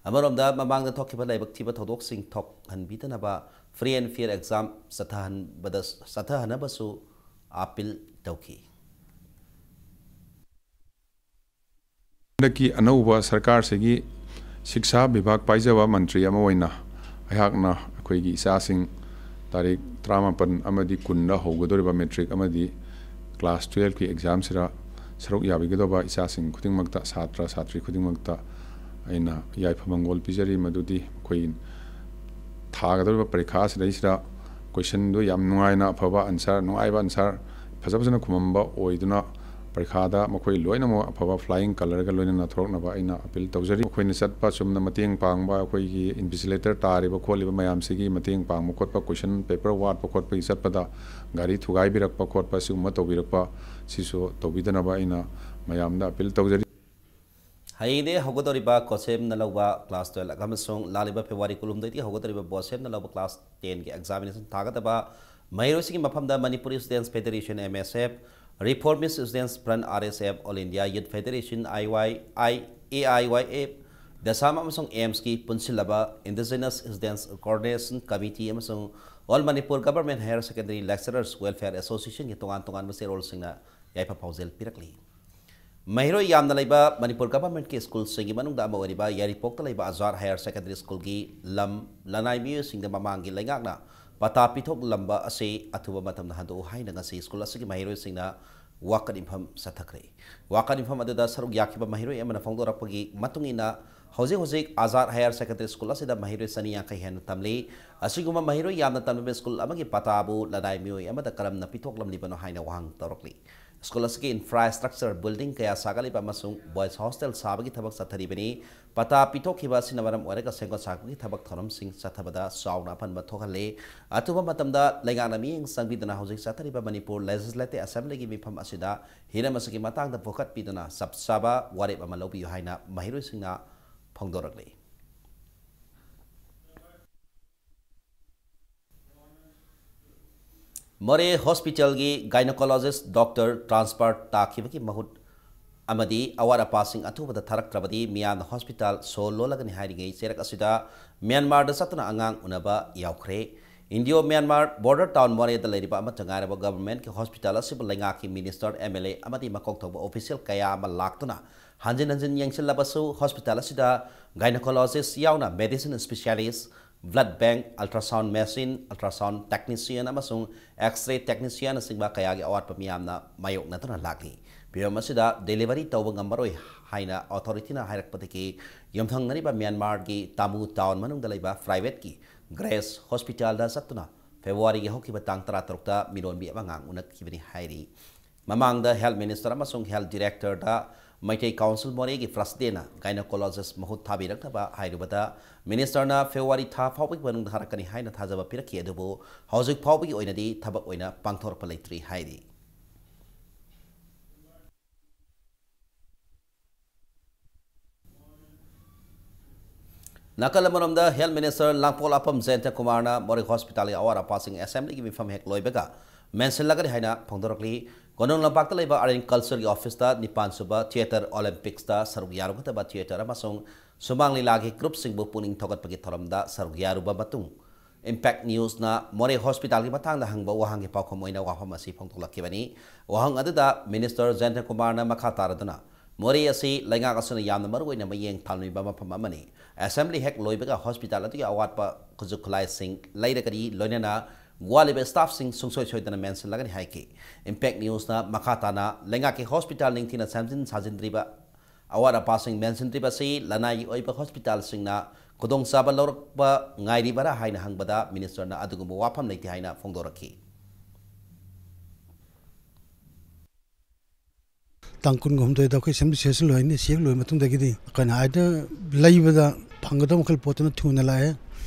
ꯑꯃꯔꯣꯝꯗ ꯃꯃꯥꯡꯗ ꯊꯣꯛꯈꯤꯕ ꯂꯥꯏꯕꯛ ꯊꯤꯕ ꯊꯧꯗꯣꯛꯁꯤꯡ ꯊꯣꯛꯍꯟꯕꯤꯗꯅꯕ free and fair exam ꯆꯠꯊꯍꯟꯕꯗ, ꯆꯠꯊꯍꯟꯅꯕꯁꯨ appeal ꯇꯧꯈꯤ꯫ ꯍꯟꯗꯛꯀꯤ ꯑꯅꯧꯕ ꯁꯔꯀꯥꯔꯁꯤꯒꯤ ꯁꯤꯛꯁꯥ ꯕꯤꯚꯥꯒ ꯄꯥꯏꯖꯕ ꯃꯟꯇ꯭ꯔꯤ ꯑꯃ ꯑꯣꯏꯅ ꯑꯩꯍꯥꯛꯅ ꯑꯩꯈꯣꯏꯒꯤ ꯏꯆꯥꯁꯤꯡ ꯇꯥꯔꯤꯛ ꯇꯔꯥꯃꯥꯄꯟ ꯑꯃꯗꯤ ꯀꯨꯟꯗ ꯍꯧꯒꯗꯧꯔꯤꯕ matric ꯑꯃꯗꯤ class twelve ꯀꯤ exam ꯁꯤꯗ ꯁꯔꯨꯛ ꯌꯥꯕꯤꯒꯗꯧꯕ ꯏꯆꯥꯁꯤꯡ ꯈꯨꯗꯤꯡꯃꯛꯇ, ꯁꯥꯇ꯭ꯔ ꯁꯥꯇ꯭ꯔꯤ ꯈꯨꯗꯤꯡꯃꯛꯇ ꯑꯩꯅ ꯌꯥꯏꯐ ꯃꯪꯒꯣꯜ ꯄꯤꯖꯔꯤ꯫ ꯃꯗꯨꯗꯤ ꯑꯩꯈꯣꯏ ꯊꯥꯒꯗꯧꯔꯤꯕ ꯄꯔꯤꯈꯥ ꯑꯁꯤꯗꯩꯁꯤꯗ question ꯗꯨ ꯌꯥꯝ ꯅꯨꯡꯉꯥꯏꯅ, ꯑꯐꯕ answer, ꯅꯨꯡꯉꯥꯏꯕ answer, ꯐꯖ ꯐꯖꯅ ꯈꯨꯝꯃꯝꯕ ꯑꯣꯏꯗꯨꯅ ꯄꯔꯤꯈꯥꯗ ꯃꯈꯣꯏ ꯂꯣꯏꯅꯃꯛ ꯑꯐꯕ flying colour ꯒ ꯂꯣꯏꯅꯅ ꯊꯣꯔꯛꯅꯕ ꯑꯩꯅ appeal ꯇꯧꯖꯔꯤ꯫ ꯑꯩꯈꯣꯏꯅ ꯆꯠꯄ ꯆꯨꯝꯅ ꯃꯇꯦꯡ ꯄꯥꯡꯕ, ꯑꯩꯈꯣꯏꯒꯤ invigilator ꯇꯥꯔꯤꯕ ꯈꯣꯠꯂꯤꯕ ꯃꯌꯥꯝꯁꯤꯒꯤ ꯃꯇꯦꯡ ꯄꯥꯡꯕ ꯈꯣꯠꯄ, question paper ꯋꯥꯠꯄ ꯈꯣꯠꯄꯒꯤ ꯆꯠꯄꯗ ꯒꯥꯔꯤ ꯊꯨꯒꯥꯏꯕꯤꯔꯛꯄ ꯈꯣꯠꯄ ꯁꯤꯒꯨꯝꯕ ꯇꯧꯕꯤꯔꯛꯄ, ꯁꯤꯁꯨ ꯇꯧꯕꯤꯗꯅꯕ ꯑꯩꯅ ꯃꯌꯥꯝꯗ appeal ꯇꯧꯖꯔꯤ꯫ ꯍꯌꯦꯡꯗꯒꯤ ꯍꯧꯒꯗꯧꯔꯤꯕ COHSEM ꯅ ꯂꯧꯕ class twelve ꯑꯃꯁꯨꯡ ꯂꯥꯛꯂꯤꯕ February ꯀꯨꯟꯍꯨꯝꯗꯣꯏꯗꯒꯤ ꯍꯧꯒꯗꯧꯔꯤꯕ BOSEM ꯅ ꯂꯧꯕ class ten ꯒꯤ examination ꯊꯥꯒꯗꯕ ꯃꯍꯩꯔꯣꯏꯁꯤꯡꯒꯤ ꯃꯐꯝꯗ Manipuri Students Federation, M S F, Reformist Students Front, R S F, All India Youth Federation, I Y I, A I Y F, ꯗꯁꯥꯝ ꯑꯃꯁꯨꯡ ꯑꯦꯝꯁꯀꯤ ꯄꯨꯟꯁꯤꯜꯂꯕ Indigenous Students Coordination Committee ꯑꯃꯁꯨꯡ All Manipur Government Higher Secondary Lecturers Welfare Associationꯒꯤ ꯇꯣꯉꯥꯟ ꯇꯣꯉꯥꯟꯕ ꯆꯦꯔꯣꯜꯁꯤꯡꯅ ꯌꯥꯏꯐ ꯄꯥꯎꯖꯦꯜ ꯄꯤꯔꯛꯂꯤ꯫ ꯃꯍꯩꯔꯣꯏ ꯌꯥꯝꯅ ꯂꯩꯕ ꯃꯅꯤꯄꯨꯔ ꯒꯚꯔꯟꯃꯦꯟꯠꯀꯤ ꯁ꯭ꯀꯨꯜꯁꯤꯡꯒꯤ ꯃꯅꯨꯡꯗ ꯑꯃ ꯑꯣꯏꯔꯤꯕ ꯌꯥꯏꯔꯤꯄꯣꯛꯇ ꯂꯩꯕ ꯑꯖꯥꯗ ꯍꯥꯌꯔ ꯁꯦꯀꯦꯟꯗꯔꯤ ꯁ꯭ꯀꯨꯜꯒꯤ ꯂꯝ ꯂꯅꯥꯏ ꯃꯤꯑꯣꯏꯁꯤꯡꯗ ꯃꯃꯥꯡꯒꯤ ꯂꯩꯉꯥꯛꯅ ꯄꯇꯥ ꯄꯤꯊꯣꯛꯂꯝꯕ ꯑꯁꯤ ꯑꯊꯨꯕ ꯃꯇꯝꯗ ꯍꯟꯗꯣꯛꯎ ꯍꯥꯏꯅ ꯉꯁꯤ ꯁ꯭ꯀꯨꯜ ꯑꯁꯤꯒꯤ ꯃꯍꯩꯔꯣꯏꯁꯤꯡꯅ ꯋꯥꯀꯠ ꯃꯤꯐꯝ ꯆꯠꯊꯈ꯭ꯔꯦ꯫ ꯋꯥꯀꯠ ꯃꯤꯐꯝ ꯑꯗꯨꯗ ꯁꯔꯨꯛ ꯌꯥꯈꯤꯕ ꯃꯍꯩꯔꯣꯏ ꯑꯃꯅ ꯐꯣꯡꯗꯣꯔꯛꯄꯒꯤ ꯃꯇꯨꯡ ꯏꯟꯅ, ꯍꯧꯖꯤꯛ ꯍꯧꯖꯤꯛ ꯑꯖꯥꯗ ꯍꯥꯌꯔ ꯁꯦꯀꯦꯟꯗꯔꯤ ꯁ꯭ꯀꯨꯜ ꯑꯁꯤꯗ ꯃꯍꯩꯔꯣꯏ ꯆꯅꯤ ꯌꯥꯡꯈꯩ ꯍꯦꯟꯅ ꯇꯝꯂꯤ꯫ ꯑꯁꯤꯒꯨꯝꯕ ꯃꯍꯩꯔꯣꯏ ꯌꯥꯝꯅ ꯇꯝꯂꯤꯕ ꯁ꯭ꯀꯨꯜ ꯑꯃꯒꯤ ꯄꯇꯥꯕꯨ ꯂꯅꯥꯏ ꯃꯤꯑꯣꯏ ꯑꯃꯗ ꯀꯔꯝꯅ ꯄꯤꯊꯣꯛꯂꯝꯂꯤꯕꯅꯣ ꯍꯥꯏꯅ ꯋꯥꯍꯪ ꯇꯧꯔꯛꯂꯤ꯫ ꯁ꯭ꯀꯨꯜ ꯑꯁꯤꯒꯤ ꯏꯟꯐ꯭ꯔꯥꯁ꯭ꯇ꯭ꯔꯛꯆꯔ, ꯕꯤꯜꯗꯤꯡ ꯀꯌꯥ ꯁꯥꯒꯠꯂꯤꯕ ꯑꯃꯁꯨꯡ ꯕꯣꯏꯁ ꯍꯣꯁꯇꯦꯜ ꯁꯥꯕꯒꯤ ꯊꯕꯛ ꯆꯠꯊꯔꯤꯕꯅꯤ꯫ ꯄꯇꯥ ꯄꯤꯊꯣꯛꯈꯤꯕ ꯑꯁꯤꯅ ꯃꯔꯝ ꯑꯣꯏꯔꯒ ꯁꯦꯝꯒꯠ ꯁꯥꯕꯒꯤ ꯊꯕꯛ ꯊꯧꯔꯝꯁꯤꯡ ꯆꯠꯊꯕꯗ ꯆꯥꯎꯅ ꯑꯄꯟꯕ ꯊꯣꯛꯍꯜꯂꯤ꯫ ꯑꯊꯨꯕ ꯃꯇꯝꯗ ꯂꯩꯉꯥꯛꯅ ꯃꯤꯠꯌꯦꯡ ꯆꯪꯕꯤꯗꯨꯅ ꯍꯧꯖꯤꯛ ꯆꯠꯊꯔꯤꯕ ꯃꯅꯤꯄꯨꯔ ꯂꯦꯖꯤꯁꯂꯦꯇꯤꯚ ꯑꯦꯁꯦꯝꯕ꯭ꯂꯤꯒꯤ ꯃꯤꯐꯝ ꯑꯁꯤꯗ ꯍꯤꯔꯝ ꯑꯁꯤꯒꯤ ꯃꯇꯥꯡꯗ ꯄꯨꯈꯠꯄꯤꯗꯨꯅ ꯆꯞ ꯆꯥꯕ ꯋꯥꯔꯦꯞ ꯑꯃ ꯂꯧꯕꯤꯌꯨ ꯍꯥꯏꯅ ꯃꯍꯩꯔꯣꯏꯁꯤꯡꯅ ꯐꯣꯡꯗꯣꯔꯛꯂꯤ꯫ ꯃꯣꯔꯦ ꯍꯣꯁꯄꯤꯇꯥꯜꯒꯤ ꯒꯥꯏꯅꯣꯀꯣꯂꯣꯖꯤꯁ ꯗꯣꯛꯇꯔ ꯇ꯭ꯔꯥꯟꯁꯐꯔ ꯇꯥꯈꯤꯕꯒꯤ ꯃꯍꯨꯠ ꯑꯃꯗꯤ ꯑꯋꯥꯠ ꯑꯄꯥꯁꯤꯡ ꯑꯊꯨꯕꯗ ꯊꯥꯔꯛꯇ꯭ꯔꯕꯗꯤ ꯃꯤꯌꯥꯝꯅ ꯍꯣꯁꯄꯤꯇꯥꯜ ꯁꯣ ꯂꯣꯜꯂꯒꯅꯤ ꯍꯥꯏꯔꯤꯉꯩ ꯆꯩꯔꯛ ꯑꯁꯤꯗ ꯃ꯭ꯌꯥꯟꯃꯥꯔꯗ ꯆꯠꯇꯨꯅ ꯑꯉꯥꯡ ꯎꯅꯕ ꯌꯥꯎꯈ꯭ꯔꯦ꯫ ꯏꯟꯗꯤꯌꯣ ꯃ꯭ꯌꯥꯟꯃꯥꯔ ꯕꯣꯔꯗꯔ ꯇꯥꯎꯟ ꯃꯣꯔꯦꯗ ꯂꯩꯔꯤꯕ ꯑꯃꯠꯇ ꯉꯥꯏꯔꯕ ꯒꯚꯔꯟꯃꯦꯟꯠꯀꯤ ꯍꯣꯁꯄꯤꯇꯥꯜ ꯑꯁꯤꯕꯨ ꯂꯩꯉꯥꯛꯀꯤ ꯃꯤꯅꯤꯁꯇꯔ, ꯑꯦꯝ ꯑꯦꯜ ꯑꯦ ꯑꯃꯗꯤ ꯃꯀꯣꯛ ꯊꯣꯡꯕ ꯑꯣꯐꯤꯁꯤꯌꯦꯜ ꯀꯌꯥ ꯑꯃ ꯂꯥꯛꯇꯨꯅ ꯍꯟꯖꯤꯟ ꯍꯟꯖꯤꯟ ꯌꯦꯡꯁꯤꯜꯂꯕꯁꯨ ꯍꯣꯁꯄꯤꯇꯥꯜ ꯑꯁꯤꯗ ꯒꯥꯏꯅꯣꯀꯣꯂꯣꯖꯤꯁ ꯌꯥꯎꯅ medicine specialist, blood bank, ultrasound machine, ultrasound technician ꯑꯃꯁꯨꯡ ꯑꯦꯛꯁ-ꯔꯦ ꯇꯦꯛꯅꯤꯁꯤꯌꯟꯅꯆꯤꯡꯕ ꯀꯌꯥꯒꯤ ꯑꯋꯥꯠꯄ ꯃꯤꯌꯥꯝꯅ ꯃꯥꯌꯣꯛꯅꯗꯨꯅ ꯂꯥꯛꯂꯤ꯫ ꯐꯤꯚꯝ ꯑꯁꯤꯗ ꯗꯦꯂꯤꯚꯔꯤ ꯇꯧꯕ ꯉꯝꯃꯔꯣꯏ ꯍꯥꯏꯅ ꯑꯣꯊꯣꯔꯤꯇꯤꯅ ꯍꯥꯏꯔꯛꯄꯗꯒꯤ ꯌꯨꯝꯊꯪꯅꯔꯤꯕ ꯃ꯭ꯌꯥꯟꯃꯥꯔꯒꯤ ꯇꯥꯃꯨ ꯇꯥꯎꯟ ꯃꯅꯨꯡꯗ ꯂꯩꯕ ꯄ꯭ꯔꯥꯏꯚꯦꯠꯀꯤ ꯒ꯭ꯔꯦꯁ ꯍꯣꯁꯄꯤꯇꯥꯜꯗ ꯆꯠꯇꯨꯅ ꯐꯦꯕ꯭ꯔꯨꯋꯥꯔꯤꯒꯤ ꯍꯧꯈꯤꯕ ꯇꯥꯡ ꯇꯔꯥꯇꯔꯨꯛꯇ ꯃꯤꯔꯣꯟꯕꯤ ꯑꯃ ꯑꯉꯥꯡ ꯎꯅꯈꯤꯕꯅꯤ ꯍꯥꯏꯔꯤ꯫ ꯃꯃꯥꯡꯗ ꯍꯦꯜꯊ ꯃꯤꯅꯤꯁꯇꯔ ꯑꯃꯁꯨꯡ ꯍꯦꯜꯊ ꯗꯤꯔꯦꯛꯇꯔꯗ ꯃꯩꯇꯩ ꯀꯥꯎꯟꯁꯤꯜ ꯃꯣꯔꯦꯒꯤ ꯄ꯭ꯔꯁꯤꯗꯦꯟꯅ ꯒꯥꯏꯅꯣꯀꯣꯂꯣꯖꯤꯁ ꯃꯍꯨꯠ ꯊꯥꯕꯤꯔꯛꯅꯕ ꯍꯥꯏꯔꯨꯕꯗ, ꯃꯤꯅꯤꯁꯇꯔꯅ ꯐꯦꯕ꯭ꯔꯨꯋꯥꯔꯤ ꯊꯥ ꯐꯥꯎꯕꯒꯤ ꯃꯅꯨꯡꯗ ꯍꯥꯏꯔꯛꯀꯅꯤ ꯍꯥꯏꯅ ꯊꯥꯖꯕ ꯄꯤꯔꯛꯈꯤ, ꯑꯗꯨꯕꯨ ꯍꯧꯖꯤꯛ ꯐꯥꯎꯕꯒꯤ ꯑꯣꯏꯅꯗꯤ ꯊꯕꯛ ꯑꯣꯏꯅ ꯄꯥꯡꯊꯣꯔꯛꯄ ꯂꯩꯇ꯭ꯔꯤ ꯍꯥꯏꯔꯤ꯫ ꯅꯥꯀꯜ ꯑꯃꯔꯣꯝꯗ, ꯍꯦꯜꯊ ꯃꯤꯅꯤꯁꯇꯔ ꯂꯥꯡꯄꯣꯛꯂꯥꯛꯄꯝ ꯖꯌꯟꯇ ꯀꯨꯃꯥꯔꯅ ꯃꯣꯔꯦ ꯍꯣꯁꯄꯤꯇꯥꯜꯒꯤ ꯑꯋꯥꯠ ꯑꯄꯥꯁꯤꯡ ꯑꯦꯁꯦꯝꯕ꯭ꯂꯤꯒꯤ ꯃꯤꯐꯝ ꯍꯦꯛ ꯂꯣꯏꯕꯒ ꯃꯦꯟꯁꯤꯜꯂꯒꯅꯤ ꯍꯥꯏꯅ ꯐꯣꯡꯗꯣꯔꯛꯂꯤ꯫ ꯀꯣꯅꯨꯡ ꯂꯝꯄꯥꯛꯇ ꯂꯩꯕ ꯑꯥꯔꯠ ꯑꯦꯟ ꯀꯜꯆꯔꯒꯤ ꯑꯣꯐꯤꯁꯇ ꯅꯤꯄꯥꯟ ꯁꯨꯕ ꯊꯤꯌꯦꯇꯔ ꯑꯣꯂꯤꯝꯄꯤꯛꯁꯇ ꯁꯔꯨꯛ ꯌꯥꯔꯨꯒꯗꯕ ꯊꯤꯌꯦꯇꯔ ꯑꯃꯁꯨꯡ ꯁꯨꯃꯥꯡ ꯂꯤꯂꯥꯒꯤ ꯒ꯭ꯔꯨꯞꯁꯤꯡꯕꯨ ꯄꯨꯛꯅꯤꯡ ꯊꯧꯒꯠꯄꯒꯤ ꯊꯧꯔꯝꯗ ꯁꯔꯨꯛ ꯌꯥꯔꯨꯕ ꯃꯇꯨꯡ, ꯏꯝꯄꯦꯛ ꯅ꯭ꯌꯨꯁꯅ ꯃꯣꯔꯦ ꯍꯣꯁꯄꯤꯇꯥꯜꯒꯤ ꯃꯇꯥꯡꯗ ꯍꯪꯕ ꯋꯥꯍꯪꯒꯤ ꯄꯥꯎꯈꯨꯝ ꯑꯣꯏꯅ ꯋꯥꯐꯝ ꯑꯁꯤ ꯐꯣꯡꯗꯣꯛꯂꯛꯈꯤꯕꯅꯤ꯫ ꯋꯥꯍꯪ ꯑꯗꯨꯗ ꯃꯤꯅꯤꯁꯇꯔ ꯖꯌꯟꯇ ꯀꯨꯃꯥꯔꯅ ꯃꯈꯥ ꯇꯥꯔꯗꯨꯅ, ꯃꯣꯔꯦ ꯑꯁꯤ ꯂꯩꯉꯥꯛ ꯑꯁꯤꯅ ꯌꯥꯝꯅ ꯃꯔꯨ ꯑꯣꯏꯅ ꯃꯤꯠꯌꯦꯡ ꯊꯝꯂꯤꯕ ꯃꯐꯝ ꯑꯃꯅꯤ꯫ ꯑꯦꯁꯦꯝꯕ꯭ꯂꯤ ꯍꯦꯛ ꯂꯣꯏꯕꯒ ꯍꯣꯁꯄꯤꯇꯥꯜ ꯑꯗꯨꯒꯤ ꯑꯋꯥꯠꯄ ꯈꯨꯠꯁꯨ ꯈꯨꯠꯂꯥꯏꯁꯤꯡ ꯂꯩꯔꯒꯗꯤ, ꯂꯣꯏꯅꯅ ꯋꯥꯠꯂꯤꯕ ꯁ꯭ꯇꯥꯐꯁꯤꯡ ꯁꯨꯡꯁꯣꯏ ꯁꯣꯏꯗꯅ ꯃꯦꯟꯁꯤꯜꯂꯒꯅꯤ ꯍꯥꯏꯈꯤ꯫ ꯏꯝꯄꯦꯛ ꯅ꯭ꯌꯨꯁꯅ ꯃꯈꯥ ꯇꯥꯅ ꯂꯩꯉꯥꯛꯀꯤ ꯍꯣꯁꯄꯤꯇꯥꯜ ꯅꯤꯡꯊꯤꯅ ꯁꯦꯝꯖꯤꯟ ꯁꯥꯖꯤꯟꯗ꯭ꯔꯤꯕ ꯑꯋꯥꯠ ꯑꯄꯥꯁꯤꯡ ꯃꯦꯟꯁꯤꯟꯗ꯭ꯔꯤꯕꯁꯤ ꯂꯅꯥꯏꯒꯤ ꯑꯣꯏꯕ ꯍꯣꯁꯄꯤꯇꯥꯜꯁꯤꯡꯅ ꯈꯨꯗꯣꯡꯆꯥꯕ ꯂꯧꯔꯛꯄ ꯉꯥꯏꯔꯤꯕꯔꯥ ꯍꯥꯏꯅ ꯍꯪꯕꯗ ꯃꯤꯅꯤꯁꯇꯔꯅ ꯑꯗꯨꯒꯨꯝꯕ ꯋꯥꯐꯝ ꯂꯩꯇꯦ ꯍꯥꯏꯅ ꯐꯣꯡꯗꯣꯔꯛꯈꯤ꯫ ꯇꯥꯡ ꯀꯨꯟꯒ ꯍꯨꯝꯗꯣꯏꯗ ꯑꯩꯈꯣꯏ ꯑꯦꯁꯦꯝꯕ꯭ꯂꯤ ꯁꯦꯁꯟ ꯂꯣꯏꯅꯤ꯫ ꯁꯤ ꯍꯦꯛ ꯂꯣꯏꯕ ꯃꯇꯨꯡꯗꯒꯤꯗꯤ ꯑꯩꯈꯣꯏꯅ ꯑꯥꯗ ꯂꯩꯕꯗ ꯐꯪꯒꯗꯕ ꯃꯈꯩ ꯄꯣꯠꯇꯨꯅ ꯊꯨꯅ ꯂꯥꯛꯑꯦ꯫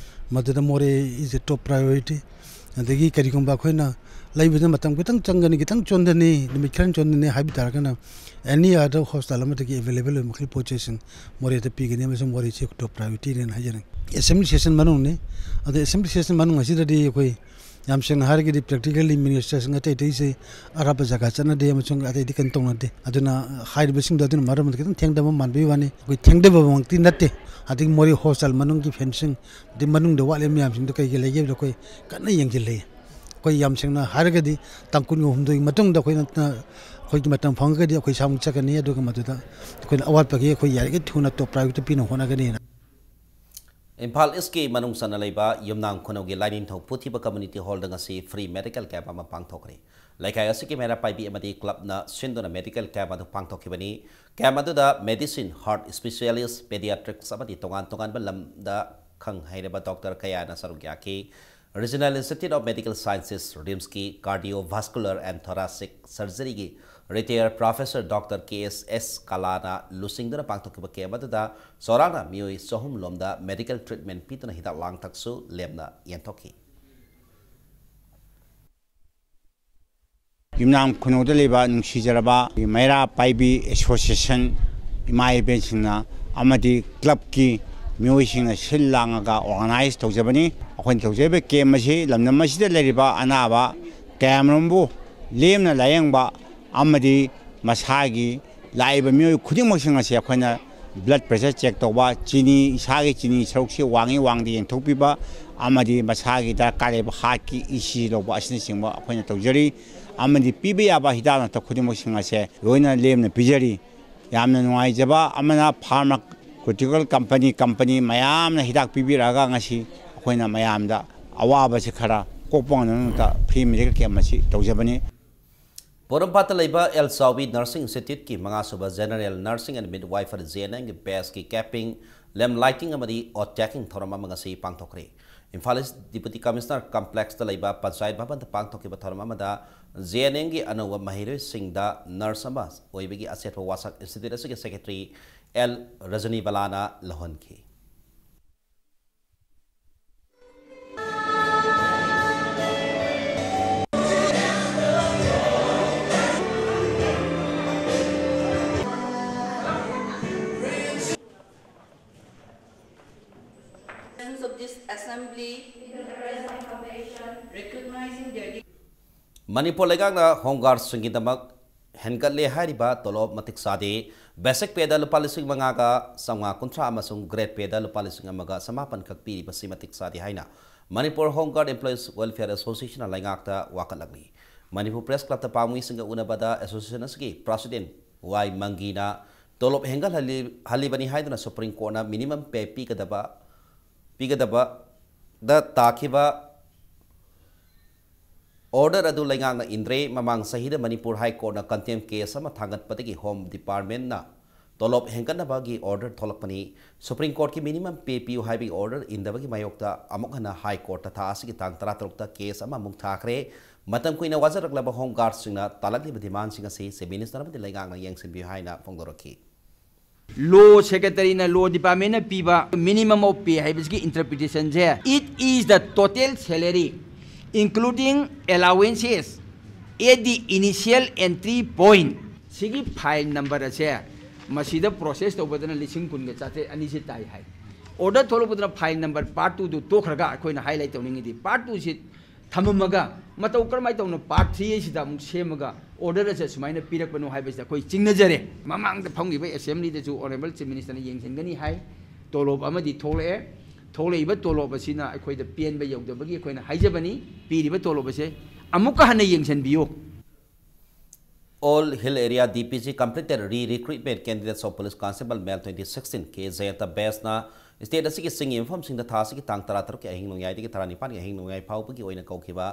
ꯃꯗꯨꯗ ꯃꯣꯔꯦ is a top priority꯫ ꯑꯗꯒꯤ ꯀꯔꯤꯒꯨꯝꯕ ꯑꯩꯈꯣꯏꯅ ꯂꯩꯕꯗ ꯃꯇꯝ ꯈꯤꯇꯪ ꯆꯪꯒꯅꯤ, ꯈꯤꯇꯪ ꯆꯣꯟꯊꯅꯤ, ꯅꯨꯃꯤꯠ ꯈꯔ ꯆꯣꯟꯊꯅꯤ ꯍꯥꯏꯕ ꯇꯥꯔꯒꯅ, ꯑꯦꯅꯤ ꯑꯥꯗ ꯍꯣꯁꯄꯤꯇꯥꯜ ꯑꯃꯗꯒꯤ ꯑꯦꯚꯦꯂꯦꯕꯜ ꯑꯣꯏꯕ ꯃꯈꯩ ꯄꯣꯠ ꯆꯩꯁꯤꯡ ꯃꯣꯔꯦꯗ ꯄꯤꯒꯅꯤ ꯑꯃꯁꯨꯡ ꯃꯣꯔꯦꯁꯤ ꯇꯣꯞ ꯄ꯭ꯔꯥꯏꯌꯣꯔꯤꯇꯤꯅꯦꯅ ꯍꯥꯏꯖꯅꯤꯡꯏ꯫ ꯑꯦꯁꯦꯝꯕ꯭ꯂꯤ ꯁꯦꯁꯟ ꯃꯅꯨꯡꯅꯤ꯫ ꯑꯗꯣ ꯑꯦꯁꯦꯝꯕ꯭ꯂꯤ ꯁꯦꯁꯟ ꯃꯅꯨꯡ ꯑꯁꯤꯗꯗꯤ ꯑꯩꯈꯣꯏ ꯌꯥꯝ ꯁꯦꯡꯅ ꯍꯥꯏꯔꯒꯗꯤ ꯄ꯭ꯔꯦꯛꯇꯤꯀꯦꯜꯂꯤ ꯃꯤꯅꯤꯁꯇꯔꯁꯤꯡ ꯑꯇꯩ ꯑꯇꯩꯁꯦ ꯑꯔꯥꯞꯄ ꯖꯒꯥ ꯆꯠꯅꯗꯦ ꯑꯃꯁꯨꯡ ꯑꯇꯩꯗꯤ ꯀꯩꯅꯣ ꯇꯧꯅꯗꯦ꯫ ꯑꯗꯨꯅ ꯍꯥꯏꯔꯤꯕꯁꯤꯡꯗꯣ ꯑꯗꯨꯅ ꯃꯔꯝ ꯑꯣꯏꯔꯒ ꯈꯤꯇꯪ ꯊꯦꯡꯊꯕ ꯃꯥꯟꯕꯒꯤ ꯋꯥꯅꯤ꯫ ꯑꯩꯈꯣꯏ ꯊꯦꯡꯊꯕꯃꯛꯇꯤ ꯅꯠꯇꯦ꯫ ꯑꯗꯒꯤ ꯃꯣꯔꯦ ꯍꯣꯁꯄꯤꯇꯥꯜ ꯃꯅꯨꯡꯒꯤ ꯐꯦꯟꯁꯤꯡ, ꯑꯗꯩ ꯃꯅꯨꯡꯗ ꯋꯥꯠꯂꯤꯕ ꯃꯌꯥꯝꯁꯤꯡꯗꯣ ꯀꯩ ꯀꯩ ꯂꯩꯒꯦ ꯍꯥꯏꯕꯗꯣ ꯑꯩꯈꯣꯏ ꯀꯟꯅ ꯌꯦꯡꯁꯤꯜꯂꯤ꯫ ꯑꯩꯈꯣꯏ ꯌꯥꯝ ꯁꯦꯡꯅ ꯍꯥꯏꯔꯒꯗꯤ ꯇꯥꯡ ꯀꯨꯟꯒ ꯍꯨꯝꯗꯣꯏꯒꯤ ꯃꯇꯨꯡꯗ ꯑꯩꯈꯣꯏꯅ, ꯑꯩꯈꯣꯏꯒꯤ ꯃꯇꯝ ꯐꯪꯉꯒꯗꯤ ꯑꯩꯈꯣꯏ ꯏꯁꯥꯃꯛ ꯆꯠꯀꯅꯤ꯫ ꯑꯗꯨꯒ ꯃꯗꯨꯗ ꯑꯩꯈꯣꯏꯅ ꯑꯋꯥꯠꯄꯒꯤ ꯑꯩꯈꯣꯏ ꯌꯥꯔꯤꯈꯩ ꯊꯨꯅ ꯇꯣꯞ ꯄ꯭ꯔꯥꯏꯌꯣꯔꯤꯇꯤ ꯄꯤꯅꯕ ꯍꯣꯠꯅꯒꯅꯤꯅ꯫ ꯏꯝꯐꯥꯜ ꯏꯁꯀꯤ ꯃꯅꯨꯡ ꯆꯟꯅ ꯂꯩꯕ ꯌꯨꯝꯅꯥꯝ ꯈꯨꯅꯧꯒꯤ ꯂꯥꯏꯅꯤꯡꯊꯧ ꯄꯨꯊꯤꯕ ꯀꯝꯃ꯭ꯌꯨꯅꯤꯇꯤ ꯍꯣꯜꯗ ꯉꯁꯤ ꯐ꯭ꯔꯤ ꯃꯦꯗꯤꯀꯦꯜ ꯀꯦꯝꯞ ꯑꯃ ꯄꯥꯡꯊꯣꯛꯈ꯭ꯔꯦ꯫ ꯂꯩꯀꯥꯏ ꯑꯁꯤꯒꯤ ꯃꯩꯔꯥ ꯄꯥꯏꯕꯤ ꯑꯃꯗꯤ ꯀ꯭ꯂꯕꯅ ꯁꯤꯟꯗꯨꯅ ꯃꯦꯗꯤꯀꯦꯜ ꯀꯦꯝꯞ ꯑꯗꯨ ꯄꯥꯡꯊꯣꯛꯈꯤꯕꯅꯤ꯫ ꯀꯦꯝꯞ ꯑꯗꯨꯗ ꯃꯦꯗꯤꯁꯤꯟ, ꯍꯥꯔꯠ ꯏꯁꯄꯤꯁꯤꯌꯦꯂꯤꯁ, ꯄꯦꯗꯤꯌꯥꯇ꯭ꯔꯤꯛꯁ ꯑꯃꯗꯤ ꯇꯣꯉꯥꯟ ꯇꯣꯉꯥꯟꯕ ꯂꯝꯗ ꯈꯪ ꯍꯩꯔꯕ ꯗꯣꯛꯇꯔ ꯀꯌꯥꯅ ꯁꯔꯨꯛ ꯌꯥꯈꯤ꯫ Regional institute of medical sciences, ꯔꯤꯝꯁꯀꯤ ꯀꯥꯔꯗꯤꯑꯣ ꯚꯥꯁꯀꯨꯂꯔ ꯑꯦꯟ ꯊꯣꯔꯥꯁꯤꯛ ꯁꯔꯖꯔꯤꯒꯤ retired professor doctor K S S ꯀꯂꯥꯅ ꯂꯨꯆꯤꯡꯗꯨꯅ ꯄꯥꯡꯊꯣꯛꯈꯤꯕ ꯀꯦꯝꯞ ꯑꯗꯨꯗ ꯆꯥꯎꯔꯥꯛꯅ ꯃꯤꯑꯣꯏ ꯆꯍꯨꯝ ꯂꯣꯝꯗ ꯃꯦꯗꯤꯀꯦꯜ ꯇ꯭ꯔꯤꯠꯃꯦꯟꯠ ꯄꯤꯗꯨꯅ ꯍꯤꯗꯥꯛ ꯂꯥꯡꯊꯛꯁꯨ ꯂꯦꯝꯅ ꯌꯦꯟꯊꯣꯛꯈꯤ꯫ ꯌꯨꯝꯅꯥꯝ ꯈꯨꯅꯧꯗ ꯂꯩꯕ ꯅꯨꯡꯁꯤꯖꯔꯕ ꯃꯩꯔꯥ ꯄꯥꯏꯕꯤ ꯑꯦꯁꯣꯁꯤꯌꯦꯁꯟ, ꯏꯃꯥ ꯏꯕꯦꯟꯁꯤꯡꯅ ꯑꯃꯗꯤ ꯀ꯭ꯂꯕꯀꯤ ꯃꯤꯑꯣꯏꯁꯤꯡꯅ ꯁꯤꯜ ꯂꯥꯡꯉꯒ ꯑꯣꯔꯒꯅꯥꯏꯖ ꯇꯧꯖꯕꯅꯤ꯫ ꯑꯩꯈꯣꯏꯅ ꯇꯧꯖꯔꯤꯕ ꯀꯦꯝꯞ ꯑꯁꯤ ꯂꯝꯗꯝ ꯑꯁꯤꯗ ꯂꯩꯔꯤꯕ ꯑꯅꯥꯕ ꯀꯌꯥꯃꯔꯨꯝꯕꯨ ꯂꯦꯝꯅ ꯂꯥꯌꯦꯡꯕ ꯑꯃꯗꯤ ꯃꯁꯥꯒꯤ ꯂꯥꯛꯏꯕ ꯃꯤꯑꯣꯏ ꯈꯨꯗꯤꯡꯃꯛꯁꯤꯡ ꯑꯁꯤ ꯑꯩꯈꯣꯏꯅ blood pressure check ꯇꯧꯕ, ꯆꯤꯅꯤ, ꯏꯁꯥꯒꯤ ꯆꯤꯅꯤ ꯁꯔꯨꯛꯁꯤ ꯋꯥꯡꯉꯤ ꯋꯥꯡꯗꯦ ꯌꯦꯡꯊꯣꯛꯄꯤꯕ ꯑꯃꯗꯤ ꯃꯁꯥꯒꯤ ꯗꯔꯀꯥꯔ ꯂꯩꯕ heartꯀꯤ E C G ꯂꯧꯕ ꯑꯁꯤꯅꯆꯤꯡꯕ ꯑꯩꯈꯣꯏꯅ ꯇꯧꯖꯔꯤ꯫ ꯑꯃꯗꯤ ꯄꯤꯕ ꯌꯥꯕ ꯍꯤꯗꯥꯛ ꯂꯥꯡꯊꯛ ꯈꯨꯗꯤꯡꯃꯛꯁꯤꯡ ꯑꯁꯦ ꯂꯣꯏꯅ ꯂꯦꯝꯅ ꯄꯤꯖꯔꯤ꯫ ꯌꯥꯝꯅ ꯅꯨꯡꯉꯥꯏꯖꯕ ꯑꯃꯅ pharmaceutical company, company ꯃꯌꯥꯝꯅ ꯍꯤꯗꯥꯛ ꯄꯤꯕꯤꯔꯛꯑꯒ ꯉꯁꯤ ꯑꯩꯈꯣꯏꯅ ꯃꯌꯥꯝꯗ ꯑꯋꯥꯕꯁꯤ ꯈꯔ ꯀꯣꯛꯄ ꯉꯝꯅꯕ free medical camp ꯑꯁꯤ ꯇꯧꯖꯕꯅꯤ꯫ ꯄꯣꯔꯣꯝꯄꯥꯠꯇ ꯂꯩꯕ ꯑꯦꯜ ꯆꯥꯎꯕꯤ Nursing Instituteꯀꯤ ꯃꯉꯥꯁꯨꯕ General Nursing and Midwifery J N Mꯒꯤ batchꯀꯤ capping, lamp lighting ꯑꯃꯗꯤ oath taking ꯊꯧꯔꯝ ꯑꯃ ꯉꯁꯤ ꯄꯥꯡꯊꯣꯛꯈ꯭ꯔꯦ꯫ ꯏꯝꯐꯥꯜ East Deputy Commissioner Complexꯇ ꯂꯩꯕ Panchayat Bhavanꯗ ꯄꯥꯡꯊꯣꯛꯈꯤꯕ ꯊꯧꯔꯝ ꯑꯃꯗ J N Mꯒꯤ ꯑꯅꯧꯕ ꯃꯍꯩꯔꯣꯏꯁꯤꯡꯗ nurse ꯑꯃ ꯑꯣꯏꯕꯒꯤ ꯑꯆꯦꯠꯄ ꯋꯥꯁꯛ Institute ꯑꯁꯤꯒꯤ Secretary ꯑꯦꯜ ꯔꯖꯅꯤꯕꯂꯥꯅ ꯂꯧꯍꯟꯈꯤ꯫ Of this assembly, recognizing their ꯃꯅꯤꯄꯨꯔ ꯂꯩꯉꯥꯛꯅ Home Guardꯁꯤꯡꯒꯤꯗꯃꯛ ꯍꯦꯟꯒꯠꯂꯦ ꯍꯥꯏꯔꯤꯕ ꯇꯣꯂꯣꯞ ꯃꯇꯤꯛ ꯆꯥꯗꯦ꯫ Basic payꯗ ꯂꯨꯄꯥ ꯂꯤꯁꯤꯡ ꯃꯉꯥꯒ ꯆꯥꯝꯃꯉꯥ ꯀꯨꯟꯊ꯭ꯔꯥ ꯑꯃꯁꯨꯡ grade payꯗ ꯂꯨꯄꯥ ꯂꯤꯁꯤꯡ ꯑꯃꯒ ꯆꯃꯥꯄꯟ ꯈꯛ ꯄꯤꯔꯤꯕꯁꯤ ꯃꯇꯤꯛ ꯆꯥꯗꯦ ꯍꯥꯏꯅ Manipur Home Guard Employees Welfare Associationꯅ ꯂꯩꯉꯥꯛꯇ ꯋꯥꯀꯠꯂꯛꯂꯤ꯫ Manipur Press Clubꯇ ꯄꯥꯎꯃꯤꯁꯤꯡꯒ ꯎꯅꯕꯗ association ꯑꯁꯤꯒꯤ President ꯋꯥꯏ ꯃꯪꯒꯤꯅ ꯇꯣꯂꯣꯞ ꯍꯦꯟꯒꯠꯍꯜꯂꯤ-, ꯍꯜꯂꯤꯕꯅꯤ ꯍꯥꯏꯗꯨꯅ Supreme Courtꯅ minimum pay ꯄꯤꯒꯗꯕ, ꯄꯤꯒꯗꯕꯗ ꯇꯥꯈꯤꯕ order ꯑꯗꯨ ꯂꯩꯉꯥꯛꯅ ꯏꯟꯗ꯭ꯔꯦ꯫ ꯃꯃꯥꯡ ꯆꯍꯤꯗ ꯃꯅꯤꯄꯨꯔ High Courtꯅ contempt case ꯑꯃ ꯊꯥꯡꯒꯠꯄꯗꯒꯤ Home Departmentꯅ ꯇꯣꯂꯣꯞ ꯍꯦꯟꯒꯠꯅꯕꯒꯤ order ꯊꯣꯛꯂꯛꯄꯅꯤ꯫ Supreme Courtꯀꯤ minimum pay ꯄꯤꯌꯨ ꯍꯥꯏꯕꯒꯤ order ꯏꯟꯗꯕꯒꯤ ꯃꯥꯌꯣꯛꯇ ꯑꯃꯨꯛ ꯍꯟꯅ High Courtꯇ ꯊꯥ ꯑꯁꯤꯒꯤ ꯇꯥꯡ ꯇꯔꯥꯇꯔꯨꯛꯇ case ꯑꯃ ꯑꯃꯨꯛ ꯊꯥꯈ꯭ꯔꯦ꯫ ꯃꯇꯝ ꯀꯨꯏꯅ ꯋꯥꯖꯔꯛꯂꯕ Home Guardꯁꯤꯡꯅ ꯇꯥꯂꯛꯂꯤꯕ demandꯁꯤꯡ ꯑꯁꯤ Chief Minister ꯑꯃꯗꯤ ꯂꯩꯉꯥꯛꯅ ꯌꯦꯡꯁꯤꯟꯕꯤꯌꯨ ꯍꯥꯏꯅ ꯐꯣꯡꯗꯣꯔꯛꯈꯤ꯫ Law Secretaryꯅ Law Departmentꯅ ꯄꯤꯕ minimum of pay ꯍꯥꯏꯕꯁꯤꯒꯤ interpretationꯁꯦ, it is the total salary including allowances at the initial entry point꯫ ꯁꯤꯒꯤ file number ꯑꯁꯦ ꯃꯁꯤꯗ process ꯇꯧꯕꯗꯅ ꯂꯤꯁꯤꯡ ꯀꯨꯟꯒ ꯆꯥꯇ꯭ꯔꯦꯠ ꯑꯅꯤꯁꯦ ꯇꯥꯏ ꯍꯥꯏ꯫ Order ꯊꯣꯛꯂꯛꯄꯗꯅ file number part twoꯗꯨ ꯇꯣꯛꯈ꯭ꯔꯒ ꯑꯩꯈꯣꯏꯅ highlight ꯇꯧꯅꯤꯡꯉꯤꯗꯤ part twoꯁꯤ ꯊꯝꯃꯝꯃꯒ ꯃꯇꯧ ꯀꯔꯝꯍꯥꯏꯅ ꯇꯧꯅ ꯄꯥꯔꯠ ꯊ꯭ꯔꯤ ꯑꯁꯤꯗ ꯑꯃꯨꯛ ꯁꯦꯝꯃꯒ ꯑꯣꯔꯗꯔ ꯑꯁꯦ ꯁꯨꯃꯥꯏꯅ ꯄꯤꯔꯛꯄꯅꯣ ꯍꯥꯏꯕꯁꯤꯗ ꯑꯩꯈꯣꯏ ꯆꯤꯡꯅꯖꯔꯦ꯫ ꯃꯃꯥꯡꯗ ꯐꯝꯈꯤꯕ ꯑꯦꯁꯦꯝꯕ꯭ꯂꯤꯗꯁꯨ ꯑꯣꯅꯔꯦꯕꯜ ꯆꯤꯐ ꯃꯤꯅꯤꯁꯇꯔꯅ ꯌꯦꯡꯁꯤꯟꯒꯅꯤ ꯍꯥꯏ꯫ ꯇꯣꯂꯣꯞ ꯑꯃꯗꯤ ꯊꯣꯛꯂꯛꯑꯦ꯫ ꯊꯣꯛꯂꯛꯏꯕ ꯇꯣꯂꯣꯞ ꯑꯁꯤꯅ ꯑꯩꯈꯣꯏꯗ ꯄꯦꯟꯕ ꯌꯧꯗꯕꯒꯤ ꯑꯩꯈꯣꯏꯅ ꯍꯥꯏꯖꯕꯅꯤ꯫ ꯄꯤꯔꯤꯕ ꯇꯣꯂꯣꯞ ꯑꯁꯦ ꯑꯃꯨꯛꯀ ꯍꯟꯅ ꯌꯦꯡꯁꯤꯟꯕꯤꯌꯨ꯫ All Hill Area D P C Completed Re-Recruitment Candidates of Police Constable Male twenty sixteen K Jayanta Batch ꯅ ꯁ꯭ꯇꯦꯠ ꯑꯁꯤꯒꯤ ꯆꯤꯡꯒꯤ ꯃꯐꯝꯁꯤꯡꯗ ꯊꯥ ꯑꯁꯤꯒꯤ ꯇꯥꯡ ꯇꯔꯥ ꯇꯔꯨꯛꯀꯤ ꯑꯍꯤꯡ ꯅꯣꯡꯌꯥꯏꯗꯒꯤ ꯇꯔꯥ ꯅꯤꯄꯥꯟꯒꯤ ꯑꯍꯤꯡ ꯅꯣꯡꯌꯥꯏ ꯐꯥꯎꯕꯒꯤ ꯑꯣꯏꯅ ꯀꯧꯈꯤꯕ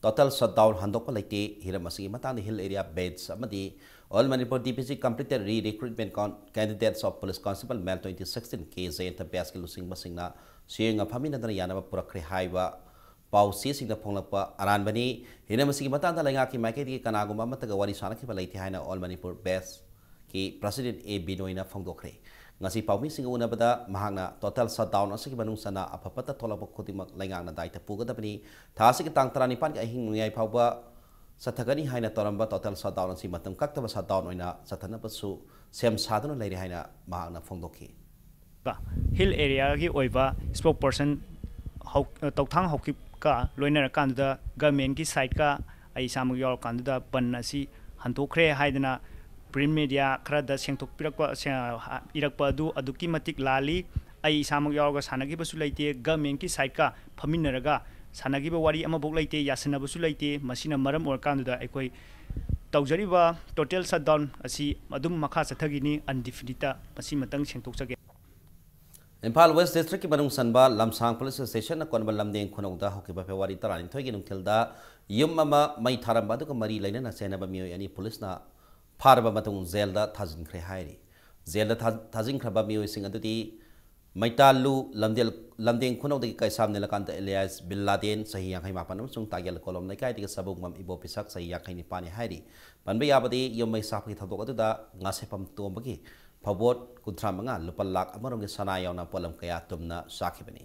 ꯇꯣꯇꯦꯜ ꯁꯠꯗꯥꯎꯟ ꯍꯟꯗꯣꯛꯄ ꯂꯩꯇꯦ꯫ ꯍꯤꯔꯝ ꯑꯁꯤꯒꯤ ꯃꯇꯥꯡꯗ Hill Area Batch ꯑꯃꯗꯤ All Manipur D P C Completed Re-Recruitment Con- Candidates of Police Constable Male twenty sixteen K Jayanta Batch ꯀꯤ ꯂꯨꯆꯤꯡꯕꯁꯤꯡꯅ ꯁꯤꯌꯦꯡꯒ ꯐꯝꯃꯤꯟꯅꯗꯅ ꯌꯥꯅꯕ ꯄꯨꯔꯛꯈ꯭ꯔꯦ ꯍꯥꯏꯕ ꯄꯥꯎꯆꯦꯁꯤꯡꯗ ꯐꯣꯡꯂꯛꯄ ꯑꯔꯥꯟꯕꯅꯤ꯫ ꯍꯤꯔꯝ ꯑꯁꯤꯒꯤ ꯃꯇꯥꯡꯗ ꯂꯩꯉꯥꯛꯀꯤ ꯃꯥꯏꯀꯩꯗꯒꯤ ꯀꯅꯥꯒꯨꯝꯕ ꯑꯃꯠꯇꯒ ꯋꯥꯔꯤ ꯁꯥꯅꯈꯤꯕ ꯂꯩꯇꯦ ꯍꯥꯏꯅ All Manipur Batch ꯀꯤ President A ꯕꯤꯅꯣꯏꯅ ꯐꯣꯡꯗꯣꯛꯈ꯭ꯔꯦ꯫ ꯉꯁꯤ ꯄꯥꯎꯃꯤꯁꯤꯡꯒ ꯎꯅꯕꯗ ꯃꯍꯥꯛꯅ ꯇꯣꯇꯦꯜ ꯁꯠꯗꯥꯎꯟ ꯑꯁꯤꯒꯤ ꯃꯅꯨꯡ ꯆꯟꯅ ꯑꯐ ꯐꯠꯇ ꯊꯣꯛꯂꯛꯄ ꯈꯨꯗꯤꯡꯃꯛ ꯂꯩꯉꯥꯛꯅ ꯗꯥꯏꯇ ꯄꯨꯒꯗꯕꯅꯤ꯫ ꯊꯥ ꯑꯁꯤꯒꯤ ꯇꯥꯡ ꯇꯔꯥꯅꯤꯄꯥꯟꯒꯤ ꯑꯍꯤꯡ ꯅꯣꯡꯌꯥꯏ ꯐꯥꯎꯕ ꯆꯠꯊꯒꯅꯤ ꯍꯥꯏꯅ ꯇꯧꯔꯝꯕ ꯇꯣꯇꯦꯜ ꯁꯠꯗꯥꯎꯟ ꯑꯁꯤ ꯃꯇꯝ ꯀꯛꯇꯕ ꯁꯠꯗꯥꯎꯟ ꯑꯣꯏꯅ ꯆꯠꯊꯅꯕꯁꯨ ꯁꯦꯝ ꯁꯥꯗꯨꯅ ꯂꯩꯔꯦ ꯍꯥꯏꯅ ꯃꯍꯥꯛꯅ ꯐꯣꯡꯗꯣꯛꯈꯤ꯫ ꯍꯤꯜ ꯑꯦꯔꯤꯌꯥꯒꯤ ꯑꯣꯏꯕ ꯏꯁꯄꯣꯛ ꯄꯔꯁꯟ ꯇꯧꯊꯥꯡ ꯍꯧꯈꯤꯕꯀ ꯂꯣꯏꯅꯔꯀꯥꯟꯗꯨꯗ ꯒꯃꯦꯟꯒꯤ ꯁꯥꯏꯠꯀ ꯑꯩ ꯏꯁꯥꯃꯛ ꯌꯥꯎꯔꯀꯥꯟꯗꯨꯗ ꯕꯟ ꯑꯁꯤ ꯍꯟꯗꯣꯛꯈ꯭ꯔꯦ ꯍꯥꯏꯗꯅ ꯄ꯭ꯔꯤꯟ ꯃꯦꯗꯤꯌꯥ ꯈꯔꯗ ꯁꯦꯡꯗꯣꯛꯄꯤꯔꯛꯄ ꯏꯔꯛꯄ ꯑꯗꯨ ꯑꯗꯨꯛꯀꯤ ꯃꯇꯤꯛ ꯂꯥꯜꯂꯤ꯫ ꯑꯩ ꯏꯁꯥꯃꯛ ꯌꯥꯎꯔꯒ ꯁꯥꯟꯅꯈꯤꯕꯁꯨ ꯂꯩꯇꯦ꯫ ꯒꯃꯦꯟꯒꯤ ꯁꯥꯏꯠꯀ ꯐꯝꯃꯤꯟꯅꯔꯒ ꯁꯥꯟꯅꯈꯤꯕ ꯋꯥꯔꯤ ꯑꯃꯐꯥꯎ ꯂꯩꯇꯦ, ꯌꯥꯁꯤꯟꯅꯕꯁꯨ ꯂꯩꯇꯦ꯫ ꯃꯁꯤꯅ ꯃꯔꯝ ꯑꯣꯏꯔꯀꯥꯟꯗꯨꯗ ꯑꯩꯈꯣꯏ ꯇꯧꯖꯔꯤꯕ ꯇꯣꯇꯦꯜ ꯁꯠꯗꯥꯎꯟ ꯑꯁꯤ ꯑꯗꯨꯝ ꯃꯈꯥ ꯆꯠꯊꯈꯤꯅꯤ ꯑꯟꯗꯤꯐꯤꯅꯤꯠꯇ꯫ ꯃꯁꯤꯃꯇꯪ ꯁꯦꯡꯗꯣꯛꯆꯒꯦ꯫ ꯏꯝꯐꯥꯜ ꯋꯦꯁ ꯗꯤꯁꯇ꯭ꯔꯤꯛꯀꯤ ꯃꯅꯨꯡ ꯆꯟꯕ ꯂꯝꯁꯥꯡ ꯄꯨꯂꯤꯁ ꯁ꯭ꯇꯦꯁꯟꯅ ꯀꯣꯟꯕ ꯂꯝꯗꯦꯡ ꯈꯨꯅꯧꯗ ꯍꯧꯈꯤꯕ ꯐꯦꯕ꯭ꯔꯨꯋꯥꯔꯤ ꯇꯔꯥꯅꯤꯊꯣꯏꯒꯤ ꯅꯨꯡꯊꯤꯜꯗ ꯌꯨꯝ ꯑꯃ ꯃꯩ ꯊꯥꯔꯝꯕ ꯑꯗꯨꯒ ꯃꯔꯤ ꯂꯩꯅꯅ ꯆꯦꯟꯅꯕ ꯃꯤꯑꯣꯏ ꯑꯅꯤ ꯄꯨꯂꯤꯁꯅ ꯐꯥꯔꯕ ꯃꯇꯨꯡ ꯖꯦꯜꯗ ꯊꯥꯖꯤꯟꯈ꯭ꯔꯦ ꯍꯥꯏꯔꯤ꯫ ꯖꯦꯜꯗ ꯊꯥ- ꯊꯥꯖꯤꯟꯈ꯭ꯔꯕ ꯃꯤꯑꯣꯏꯁꯤꯡ ꯑꯗꯨꯗꯤ ꯃꯩꯇꯥꯂꯨ ꯂꯝꯗꯦꯜ ꯂꯝꯗꯦꯡ ꯈꯨꯅꯧꯗꯒꯤ ꯀꯩꯁꯥꯝ ꯅꯤꯂꯀꯥꯟꯇ ꯑꯦꯂꯤꯌꯥꯁ ꯕꯤꯟ ꯂꯥꯗꯦꯟ ꯆꯍꯤ ꯌꯥꯡꯈꯩ ꯃꯥꯄꯟ ꯑꯃꯁꯨꯡ ꯇꯥꯒꯦꯜ ꯀꯣꯂꯣꯝ ꯂꯩꯀꯥꯏꯗꯒꯤ ꯁꯕꯨꯡꯕꯝ ꯏꯕꯣ ꯄꯤꯁꯛ ꯆꯍꯤ ꯌꯥꯡꯈꯩ ꯅꯤꯄꯥꯟꯅꯤ ꯍꯥꯏꯔꯤ꯫ ꯄꯟꯕ ꯌꯥꯕꯗꯤ ꯌꯨꯝ ꯃꯩ ꯆꯥꯛꯄꯒꯤ ꯊꯧꯗꯣꯛ ꯑꯗꯨꯗ ꯉꯥꯁꯦꯞꯐꯝ ꯇꯣꯝꯕꯒꯤ ꯐꯥꯎꯕꯣꯠ ꯀꯨꯟꯊ꯭ꯔꯥ ꯃꯉꯥ, ꯂꯨꯄꯥ ꯂꯥꯈ ꯑꯃꯔꯣꯝꯒꯤ ꯁꯅꯥ ꯌꯥꯎꯅ ꯄꯣꯠꯂꯝ ꯀꯌꯥ ꯇꯨꯝꯅ ꯆꯥꯈꯤꯕꯅꯤ꯫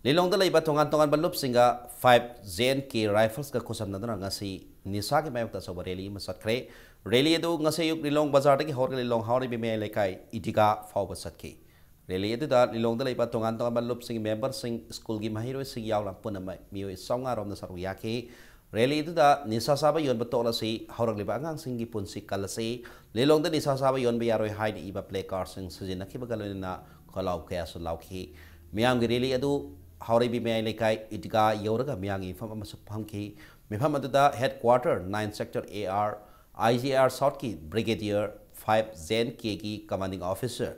ꯂꯤꯂꯣꯡꯗ ꯂꯩꯕ ꯇꯣꯉꯥꯟ ꯇꯣꯉꯥꯟꯕ ꯂꯨꯞꯁꯤꯡꯒ five J and K Riflesꯀ ꯈꯨꯠꯁꯝꯅꯗꯨꯅ ꯉꯁꯤ ꯅꯤꯁꯥꯒꯤ ꯃꯥꯌꯣꯛꯇ ꯑꯆꯧꯕ ꯔꯦꯂꯤ ꯑꯃ ꯆꯠꯈ꯭ꯔꯦ꯫ ꯔꯦꯂꯤ ꯑꯗꯨ ꯉꯁꯤ ꯑꯌꯨꯛ ꯂꯤꯂꯣꯡ ꯕꯖꯥꯔꯗꯒꯤ ꯍꯧꯔꯒ ꯂꯤꯂꯣꯡ ꯍꯥꯎꯔꯩꯕꯤ ꯃꯌꯥꯏ ꯂꯩꯀꯥꯏ ꯏꯗꯤꯒꯥ ꯐꯥꯎꯕ ꯆꯠꯈꯤ꯫ ꯔꯦꯂꯤ ꯑꯗꯨꯗ ꯂꯤꯂꯣꯡꯗ ꯂꯩꯕ ꯇꯣꯉꯥꯟ ꯇꯣꯉꯥꯟꯕ ꯂꯨꯞꯁꯤꯡꯒꯤ ꯃꯦꯝꯕꯔꯁꯤꯡ, ꯁ꯭ꯀꯨꯜꯒꯤ ꯃꯍꯩꯔꯣꯏꯁꯤꯡ ꯌꯥꯎꯅ ꯄꯨꯟꯅ ꯃꯤꯑꯣꯏ ꯆꯥꯝꯃꯉꯥ ꯔꯣꯝꯅ ꯁꯔꯨꯛ ꯌꯥꯈꯤ꯫ ꯔꯦꯂꯤ ꯑꯗꯨꯗ ꯅꯤꯁꯥ ꯆꯥꯕ ꯌꯣꯟꯕ ꯇꯣꯛꯂꯁꯤ, ꯍꯧꯔꯛꯂꯤꯕ ꯑꯉꯥꯡꯁꯤꯡꯒꯤ ꯄꯨꯟꯁꯤ ꯀꯜꯂꯁꯤ, ꯂꯤꯂꯣꯡꯗ ꯅꯤꯁꯥ ꯆꯥꯕ ꯌꯣꯟꯕ ꯌꯥꯔꯣꯏ ꯍꯥꯏꯅ ꯏꯕ ꯄ꯭ꯂꯦ ꯀꯥꯔꯗꯁꯤꯡ ꯁꯤꯖꯤꯟꯅꯈꯤꯕꯒ ꯂꯣꯏꯅꯅ ꯈꯣꯜꯂꯥꯎ ꯀꯌꯥꯁꯨ ꯂꯥꯎꯈꯤ꯫ ꯃꯤꯌꯥꯝꯒꯤ ꯔꯦꯂꯤ ꯑꯗꯨ ꯍꯥꯎꯔꯩꯕꯤ ꯃꯌꯥꯏ ꯂꯩꯀꯥꯏ ꯏꯗꯤꯒꯥ ꯌꯧꯔꯒ ꯃꯤꯌꯥꯝꯒꯤ ꯃꯤꯐꯝ ꯑꯃꯁꯨ ꯐꯝꯈꯤ꯫ ꯃꯤꯐꯝ ꯑꯗꯨꯗ head quarter nine sector A R, I G R ꯁꯥꯎꯠꯀꯤ ꯕ꯭ꯔꯤꯒꯦꯗꯤꯌꯔ ꯐꯥꯏꯚ ꯖꯦ ꯑꯦꯟ ꯀꯦꯒꯤ ꯀꯃꯥꯟꯗꯤꯡ ꯑꯣꯐꯤꯁꯔ,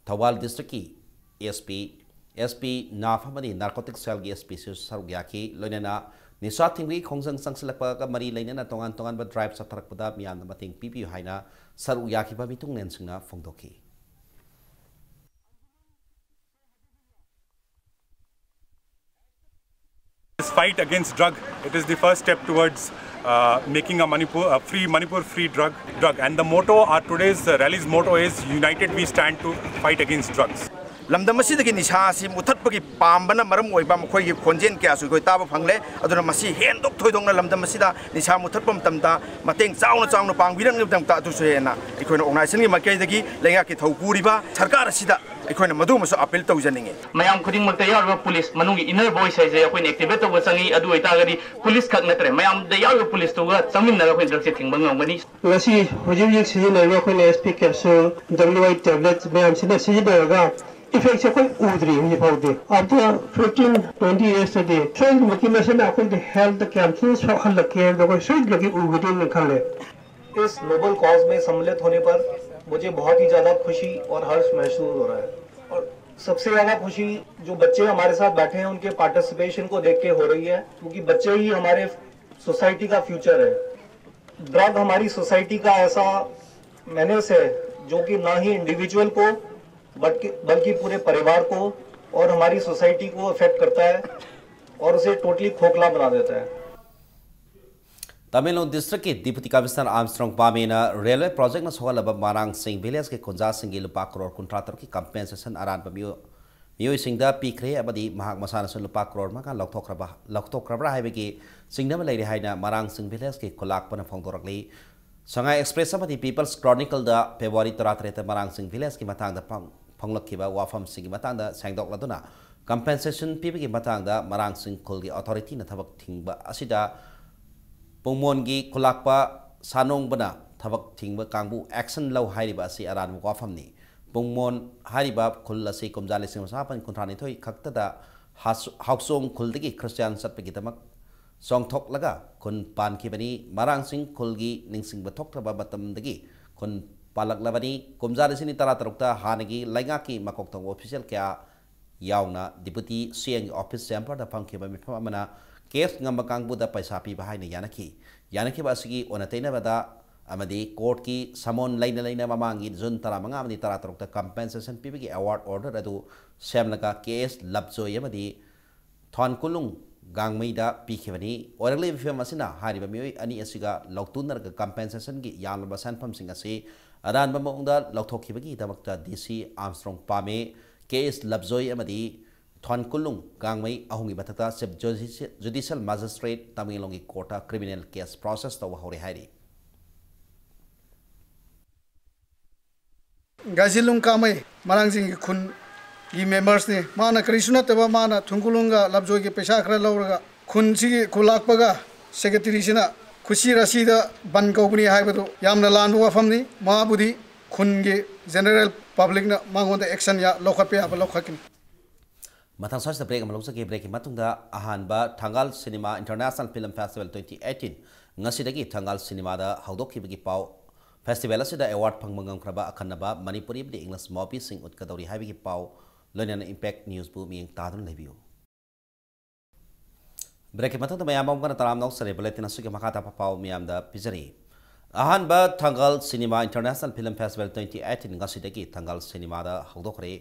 ꯊꯧꯕꯥꯜ ꯗꯤꯁꯇ꯭ꯔꯤꯛꯀꯤ ꯑꯦꯁ ꯄꯤ, ꯑꯦꯁ ꯄꯤ ꯅꯥꯐ ꯑꯃꯗꯤ ꯅꯥꯔꯀꯣꯇꯤꯛ ꯁꯦꯜꯒꯤ ꯑꯦꯁ ꯄꯤꯁꯨ ꯁꯔꯨꯛ ꯌꯥꯈꯤ꯫ ꯂꯣꯏꯅꯅ ꯅꯤꯁꯥ ꯊꯤꯡꯕꯒꯤ ꯈꯣꯡꯖꯪ ꯆꯪꯁꯤꯜꯂꯛꯄꯒ ꯃꯔꯤ ꯂꯩꯅꯅ ꯇꯣꯉꯥꯟ ꯇꯣꯉꯥꯟꯕ ꯗ꯭ꯔꯥꯏꯚ ꯆꯠꯊꯔꯛꯄꯗ ꯃꯤꯌꯥꯝꯅ ꯃꯇꯦꯡ ꯄꯤꯕꯤꯌꯨ ꯍꯥꯏꯅ ꯁꯔꯨꯛ ꯌꯥꯈꯤꯕ ꯃꯤꯊꯨꯡꯂꯦꯟꯁꯤꯡꯅ ꯐꯣꯡꯗꯣꯛꯈꯤ꯫ This fight against drug, it is the first step towards uh, making a Manipur, a free Manipur free drug drug. And the motto, our today's uh, rally's motto is "United we stand to fight against drugs." ꯂꯝꯗꯝ ꯑꯁꯤꯗꯒꯤ ꯅꯤꯁꯥ ꯑꯁꯤ ꯃꯨꯊꯠꯄꯒꯤ ꯄꯥꯝꯕꯅ ꯃꯔꯝ ꯑꯣꯏꯕ ꯃꯈꯣꯏꯒꯤ ꯈꯣꯟꯖꯦꯜ ꯀꯌꯥꯁꯨ ꯑꯩꯈꯣꯏ ꯇꯥꯕ ꯐꯪꯂꯦ꯫ ꯑꯗꯨꯅ ꯃꯁꯤ ꯍꯦꯟꯗꯣꯛ ꯊꯣꯏꯗꯣꯛꯅ ꯂꯝꯗꯝ ꯑꯁꯤꯗ ꯅꯤꯁꯥ ꯃꯨꯊꯠꯄ ꯃꯇꯝꯗ ꯃꯇꯦꯡ ꯆꯥꯎꯅ ꯆꯥꯎꯅ ꯄꯥꯡꯕꯤꯔꯛꯅꯕꯒꯤꯗꯃꯛꯇ ꯑꯗꯨꯁꯨ ꯍꯦꯟꯅ ꯑꯩꯈꯣꯏꯅ ꯑꯣꯔꯒꯅꯥꯏꯖꯦꯁꯟꯒꯤ ꯃꯥꯏꯀꯩꯗꯒꯤ ꯂꯩꯉꯥꯛꯀꯤ ꯊꯧ ꯄꯨꯔꯤꯕ ꯁꯔꯀꯥꯔ ꯑꯁꯤꯗ ꯑꯩꯈꯣꯏꯅ ꯃꯗꯨꯃꯁꯨ ꯑꯄꯤꯜ ꯇꯧꯖꯅꯤꯡꯉꯤ꯫ ꯃꯌꯥꯝ ꯈꯨꯗꯤꯡꯃꯛꯇ ꯌꯥꯎꯔꯤꯕ ꯄꯨꯂꯤꯁ ꯃꯅꯨꯡꯒꯤ ꯏꯟꯅꯔ ꯚꯣꯏꯁ ꯍꯥꯏꯁꯦ ꯑꯩꯈꯣꯏꯅ ꯑꯦꯛꯇꯤꯚꯦꯠ ꯇꯧꯕ ꯆꯪꯉꯤ꯫ ꯑꯗꯨ ꯑꯣꯏꯇꯥꯔꯒꯗꯤ ꯄꯨꯂꯤꯁ ꯈꯛ ꯅꯠꯇ꯭ꯔꯦ, ꯃꯌꯥꯝꯗ ꯌꯥꯎꯔꯤꯕ ꯄꯨꯂꯤꯁꯇꯨꯒ ꯆꯪꯃꯤꯟꯅꯔꯒ ꯑꯩꯈꯣꯏꯅ ꯗ꯭ꯔꯒꯁꯦ ꯊꯤꯡꯕ ꯉꯝꯒꯅꯤ꯫ ꯉꯁꯤ ꯍꯧꯖꯤꯛ ꯍꯧꯖꯤꯛ ꯁꯤꯖꯤꯟꯅꯔꯤꯕ ꯑꯩꯈꯣꯏꯅ ꯑꯦꯁ ꯄꯤ ꯀꯦꯞꯁꯨꯜ, ꯗꯕ꯭ꯂꯤꯎ ꯑꯥꯏ ꯇꯦꯕ꯭ꯂꯦꯠ ꯃꯌꯥꯝꯁꯤꯅ ꯁꯤꯖꯤꯟꯅꯔꯒ ꯏꯐꯦꯛꯁꯦ ꯑꯩꯈꯣꯏ ꯎꯗ꯭ꯔꯤ ꯍꯧꯖꯤꯛ ꯐꯥꯎꯗꯤ꯫ ꯑꯥꯐꯇꯔ ꯐꯤꯐꯇꯤꯟ ꯇ꯭ꯋꯦꯟꯇꯤ ꯌꯔꯁꯇꯗꯤ ꯁꯣꯏꯗꯅꯃꯛꯀꯤ ꯃꯁꯤꯅ ꯑꯩꯈꯣꯏꯗ ꯍꯦꯜꯠꯇ ꯀꯌꯥꯝ ꯊꯤꯅ ꯁꯣꯛꯍꯜꯂꯛꯀꯦ ꯍꯥꯏꯕꯗꯣ ꯑꯩꯈꯣꯏ ꯁꯣꯏꯗꯅꯃꯛꯀꯤ ꯎꯒꯅꯤꯅ ꯈꯜꯂꯦ꯫ इस नोबल कॉज में सम्मिलित होने पर मुझे बहुत ही ज़्यादा खुशी और हर्ष महसूस हो रहा है। और सबसे ज़्यादा खुशी जो बच्चे हमारे साथ बैठे हैं उनके पार्टिसिपेशन को देख के हो रही है, क्योंकि बच्चे ही हमारे सोसाइटी का फ्यूचर है। ड्रग हमारी सोसाइटी का ऐसा मेनेस है जो कि ना ही इंडिविजुअल को बल्कि बल्कि पूरे परिवार को और हमारी सोसाइटी को अफेक्ट करता है और उसे टोटली खोखला बना देता है। ꯇꯃꯦꯡꯂꯣꯡ ꯗꯤꯁꯇ꯭ꯔꯤꯛꯀꯤ ꯗꯤꯄꯨꯇꯤ ꯀꯃꯤꯁꯅꯔ ꯑꯥꯔꯝꯁꯇ꯭ꯔꯣꯡ ꯄꯥꯃꯦꯅ ꯔꯦꯜꯋꯦ ꯄ꯭ꯔꯣꯖꯦꯛꯅ ꯁꯣꯛꯍꯜꯂꯕ ꯃꯔꯥꯡꯁꯤꯡ ꯚꯤꯂꯦꯖꯀꯤ ꯈꯨꯟꯖꯥꯁꯤꯡꯒꯤ ꯂꯨꯄꯥ ꯀ꯭ꯔꯣꯔ ꯀꯨꯟꯊ꯭ꯔꯥ ꯇꯔꯨꯛꯀꯤ ꯀꯝꯄꯦꯟꯁꯦꯁꯟ ꯑꯔꯥꯟꯕ ꯃꯤꯑꯣꯏ ꯃꯤꯑꯣꯏꯁꯤꯡꯗ ꯄꯤꯈ꯭ꯔꯦ ꯑꯃꯗꯤ ꯃꯍꯥꯛ ꯃꯁꯥꯅꯁꯨ ꯂꯨꯄꯥ ꯀ꯭ꯔꯣꯔ ꯃꯉꯥ ꯂꯧꯊꯣꯛꯈ꯭ꯔꯕ ꯂꯧꯊꯣꯛꯈ꯭ꯔꯕ꯭ꯔꯥ ꯍꯥꯏꯕꯒꯤ ꯆꯤꯡꯅꯕ ꯂꯩꯔꯦ ꯍꯥꯏꯅ ꯃꯔꯥꯡꯁꯤꯡ ꯚꯤꯂꯦꯖꯀꯤ ꯈꯨꯂꯥꯛꯄꯅ ꯐꯣꯡꯗꯣꯔꯛꯂꯤ꯫ ꯁꯉꯥꯏ ꯑꯦꯛꯁꯄ꯭ꯔꯦꯁ ꯑꯃꯗꯤ ꯄꯤꯄꯜꯁ ꯀ꯭ꯔꯣꯅꯤꯀꯜꯗ ꯐꯦꯕ꯭ꯔꯨꯋꯥꯔꯤ ꯇꯔꯥꯇꯔꯦꯠꯇ ꯃꯔꯥꯡꯁꯤꯡ ꯚꯤꯂꯦꯖꯀꯤ ꯃꯇꯥꯡꯗ ꯐꯪ- ꯐꯣꯡꯂꯛꯈꯤꯕ ꯋꯥꯐꯝꯁꯤꯡꯒꯤ ꯃꯇꯥꯡꯗ ꯁꯦꯡꯗꯣꯛꯂꯗꯨꯅ, ꯀꯝꯄꯦꯟꯁꯦꯁꯟ ꯄꯤꯕꯒꯤ ꯃꯇꯥꯡꯗ ꯃꯔꯥꯡꯆꯤꯡ ꯈꯨꯜꯒꯤ ꯑꯣꯊꯣꯔꯤꯇꯤꯅ ꯊꯕꯛ ꯊꯤꯡꯕ ꯑꯁꯤꯗ ꯄꯨꯡꯃꯣꯟꯒꯤ ꯈꯨꯂꯥꯛꯄ ꯁꯥꯅꯣꯡꯕꯅ ꯊꯕꯛ ꯊꯤꯡꯕ ꯀꯥꯡꯕꯨ ꯑꯦꯛꯁꯟ ꯂꯧ ꯍꯥꯏꯔꯤꯕ ꯑꯁꯤ ꯑꯔꯥꯟꯕ ꯋꯥꯐꯝꯅꯤ꯫ ꯄꯨꯡꯃꯣꯟ ꯍꯥꯏꯔꯤꯕ ꯈꯨꯜ ꯑꯁꯤ ꯀꯨꯝꯖꯥ ꯂꯤꯁꯤꯡ ꯑꯃ ꯆꯥꯃꯥꯄꯟ ꯀꯨꯟꯊ꯭ꯔꯥ ꯅꯤꯊꯣꯏ ꯈꯛꯇꯗ ꯍꯥꯁ-, ꯍꯥꯎꯆꯣꯡ ꯈꯨꯜꯗꯒꯤ ꯈ꯭ꯔꯤꯁꯇꯤꯌꯥꯟ ꯆꯠꯄꯒꯤꯗꯃꯛ ꯆꯣꯡꯊꯣꯛꯂꯒ ꯈꯨꯟ ꯄꯥꯟꯈꯤꯕꯅꯤ꯫ ꯃꯔꯥꯡꯆꯤꯡ ꯈꯨꯜꯒꯤ ꯅꯤꯡꯁꯤꯡꯕ ꯊꯣꯛꯇ꯭ꯔꯕ ꯃꯇꯝꯗꯒꯤ ꯈꯨꯟ ꯄꯥꯜꯂꯛꯂꯕꯅꯤ꯫ ꯀꯨꯝꯖꯥ ꯂꯤꯁꯤꯡ ꯑꯅꯤ ꯇꯔꯥꯇꯔꯨꯛꯇ ꯍꯥꯟꯅꯒꯤ ꯂꯩꯉꯥꯛꯀꯤ ꯃꯀꯣꯛ ꯊꯣꯡꯕ ꯑꯣꯐꯤꯁꯤꯌꯦꯜ ꯀꯌꯥ ꯌꯥꯎꯅ ꯗꯤꯄꯨꯇꯤ ꯁꯤ ꯑꯦꯝꯒꯤ ꯑꯣꯐꯤꯁ ꯆꯦꯝꯕꯔꯗ ꯐꯝꯈꯤꯕ ꯃꯤꯐꯝ ꯑꯃꯅ ꯀꯦꯁ ꯉꯝꯕ ꯀꯥꯡꯕꯨꯗ ꯄꯩꯁꯥ ꯄꯤꯕ ꯍꯥꯏꯅ ꯌꯥꯅꯈꯤ꯫ ꯌꯥꯅꯈꯤꯕ ꯑꯁꯤꯒꯤ ꯑꯣꯟꯅ ꯇꯩꯅꯕꯗ ꯑꯃꯗꯤ ꯀꯣꯔꯠꯀꯤ ꯁꯃꯣꯟ ꯂꯩꯅ ꯂꯩꯅ ꯃꯃꯥꯡꯒꯤ ꯖꯨꯟ ꯇꯔꯥꯃꯉꯥ ꯑꯃꯗꯤ ꯇꯔꯥꯇꯔꯨꯛꯇ ꯀꯝꯄꯦꯟꯁꯦꯁꯟ ꯄꯤꯕꯒꯤ ꯑꯦꯋꯥꯔꯗ ꯑꯣꯔꯗꯔ ꯑꯗꯨ ꯁꯦꯝꯂꯒ ꯀꯦ ꯑꯦꯁ ꯂꯞꯖꯣꯏ ꯑꯃꯗꯤ ꯊꯣꯟꯀꯨꯂꯨꯡ ꯒꯥꯡꯃꯩꯗ ꯄꯤꯈꯤꯕꯅꯤ꯫ ꯑꯣꯏꯔꯛꯂꯤꯕ ꯐꯤꯕꯝ ꯑꯁꯤꯅ ꯍꯥꯏꯔꯤꯕ ꯃꯤꯑꯣꯏ ꯑꯅꯤ ꯑꯁꯤꯒ ꯂꯧꯇꯨꯅꯔꯒ ꯀꯝꯄꯦꯟꯁꯦꯁꯟꯒꯤ ꯌꯥꯝꯂꯕ ꯁꯦꯟꯐꯝꯁꯤꯡ ꯑꯁꯤ ꯑꯔꯥꯟꯕ ꯃꯑꯣꯡꯗ ꯂꯧꯊꯣꯛꯈꯤꯕꯒꯤꯗꯃꯛꯇ ꯗꯤ ꯁꯤ ꯑꯥꯝꯁꯇ꯭ꯔꯣꯡ ꯄꯥꯝꯃꯦ, ꯀꯦ ꯑꯦꯁ ꯂꯞꯖꯣꯏ ꯑꯃꯗꯤ ꯊꯣꯟꯀꯨꯂꯨꯡ ꯒꯥꯡꯃꯩ ꯑꯍꯨꯝꯒꯤ ꯃꯊꯛꯇ ꯆꯤꯐ ꯖꯨꯗꯤꯁꯤ-, ꯖꯨꯗꯤꯁꯤꯌꯦꯜ ꯃꯦꯖꯤꯁꯇ꯭ꯔꯦꯠ ꯇꯃꯦꯡꯂꯣꯡꯒꯤ ꯀꯣꯔꯠꯇ ꯀ꯭ꯔꯤꯃꯤꯅꯦꯜ ꯀꯦꯁ ꯄ꯭ꯔꯣꯁꯦꯁ ꯇꯧꯕ ꯍꯧꯔꯦ ꯍꯥꯏꯔꯤ꯫ ꯒꯥꯏꯖꯤꯂꯨꯡ ꯀꯥꯃꯩ ꯃꯔꯥꯡꯖꯤꯡꯒꯤ ꯈꯨꯟꯒꯤ ꯃꯦꯝꯕꯔꯁꯅꯤ꯫ ꯃꯥꯅ ꯀꯔꯤꯁꯨ ꯅꯠꯇꯕ, ꯃꯥꯅ ꯊꯨꯡꯒꯨꯂꯨꯡꯒ ꯂꯞꯖꯣꯏꯒꯤ ꯄꯩꯁꯥ ꯈꯔ ꯂꯧꯔꯒ ꯈꯨꯟꯁꯤꯒꯤ ꯈꯨꯂꯥꯛꯄꯒ ꯁꯦꯀ꯭ꯔꯦꯇꯔꯤꯁꯤꯅ ꯈꯨꯠꯁꯤ ꯔꯥꯁꯤꯗ ꯕꯟ ꯀꯧꯕꯅꯤ ꯍꯥꯏꯕꯗꯨ ꯌꯥꯝꯅ ꯂꯥꯟꯕ ꯋꯥꯐꯝꯅꯤ꯫ ꯃꯥꯕꯨꯗꯤ ꯈꯨꯟꯒꯤ ꯖꯦꯅꯔꯦꯜ ꯄꯕ꯭ꯂꯤꯛꯅ ꯃꯉꯣꯟꯗ ꯑꯦꯛꯁꯟ ꯌꯥ-, ꯂꯧꯈꯠꯄ ꯌꯥꯕ ꯂꯧꯈꯠꯀꯅꯤ꯫ ꯃꯊꯪ ꯁ꯭ꯋꯥꯏꯁꯤꯗ ꯕ꯭ꯔꯦꯛ ꯑꯃ ꯂꯧꯖꯒꯦ꯫ ꯕ꯭ꯔꯦꯛꯀꯤ ꯃꯇꯨꯡꯗ ꯑꯍꯥꯟꯕ Thangal cinema international film festival twenty eighteen ꯉꯁꯤꯗꯒꯤ ꯊꯪꯒꯥꯜ ꯁꯤꯅꯦꯃꯥꯗ ꯍꯧꯗꯣꯛꯈꯤꯕꯒꯤ ꯄꯥꯎ꯫ ꯐꯦꯁꯇꯤꯚꯦꯜ ꯑꯁꯤꯗ ꯑꯦꯋꯥꯔꯗ ꯐꯪꯕ ꯉꯝꯈ꯭ꯔꯕ ꯑꯀꯟꯅꯕ ꯃꯅꯤꯄꯨꯔꯤ ꯑꯃꯗꯤ ꯏꯪꯂꯤꯁ ꯃꯨꯚꯤꯁꯤꯡ ꯎꯠꯀꯗꯧꯔꯤ ꯍꯥꯏꯕꯒꯤ ꯄꯥꯎ꯫ ꯂꯣꯏꯅꯅ ꯏꯝꯄꯦꯛ ꯅ꯭ꯌꯨꯁꯄꯨ ꯃꯤꯠꯌꯦꯡ ꯇꯥꯗꯨꯅ ꯂꯩꯕꯤꯌꯨ꯫ ꯕ꯭ꯔꯦꯛꯀꯤ ꯃꯇꯨꯡꯗ ꯃꯌꯥꯝ ꯑꯃꯨꯛ ꯍꯟꯅ ꯇꯔꯥꯝꯅ ꯑꯣꯛꯆꯔꯤ꯫ ꯕꯨꯂꯦꯇꯤꯟ ꯑꯁꯤꯒꯤ ꯃꯈꯥ ꯇꯥꯕ ꯄꯥꯎ ꯃꯤꯌꯥꯝꯗ ꯄꯤꯖꯔꯤ꯫ ꯑꯍꯥꯟꯕ Thangal cinema international film festival twenty eighteen ꯉꯁꯤꯗꯒꯤ ꯊꯪꯒꯥꯜ ꯁꯤꯅꯦꯃꯥꯗ ꯍꯧꯗꯣꯛꯈ꯭ꯔꯦ꯫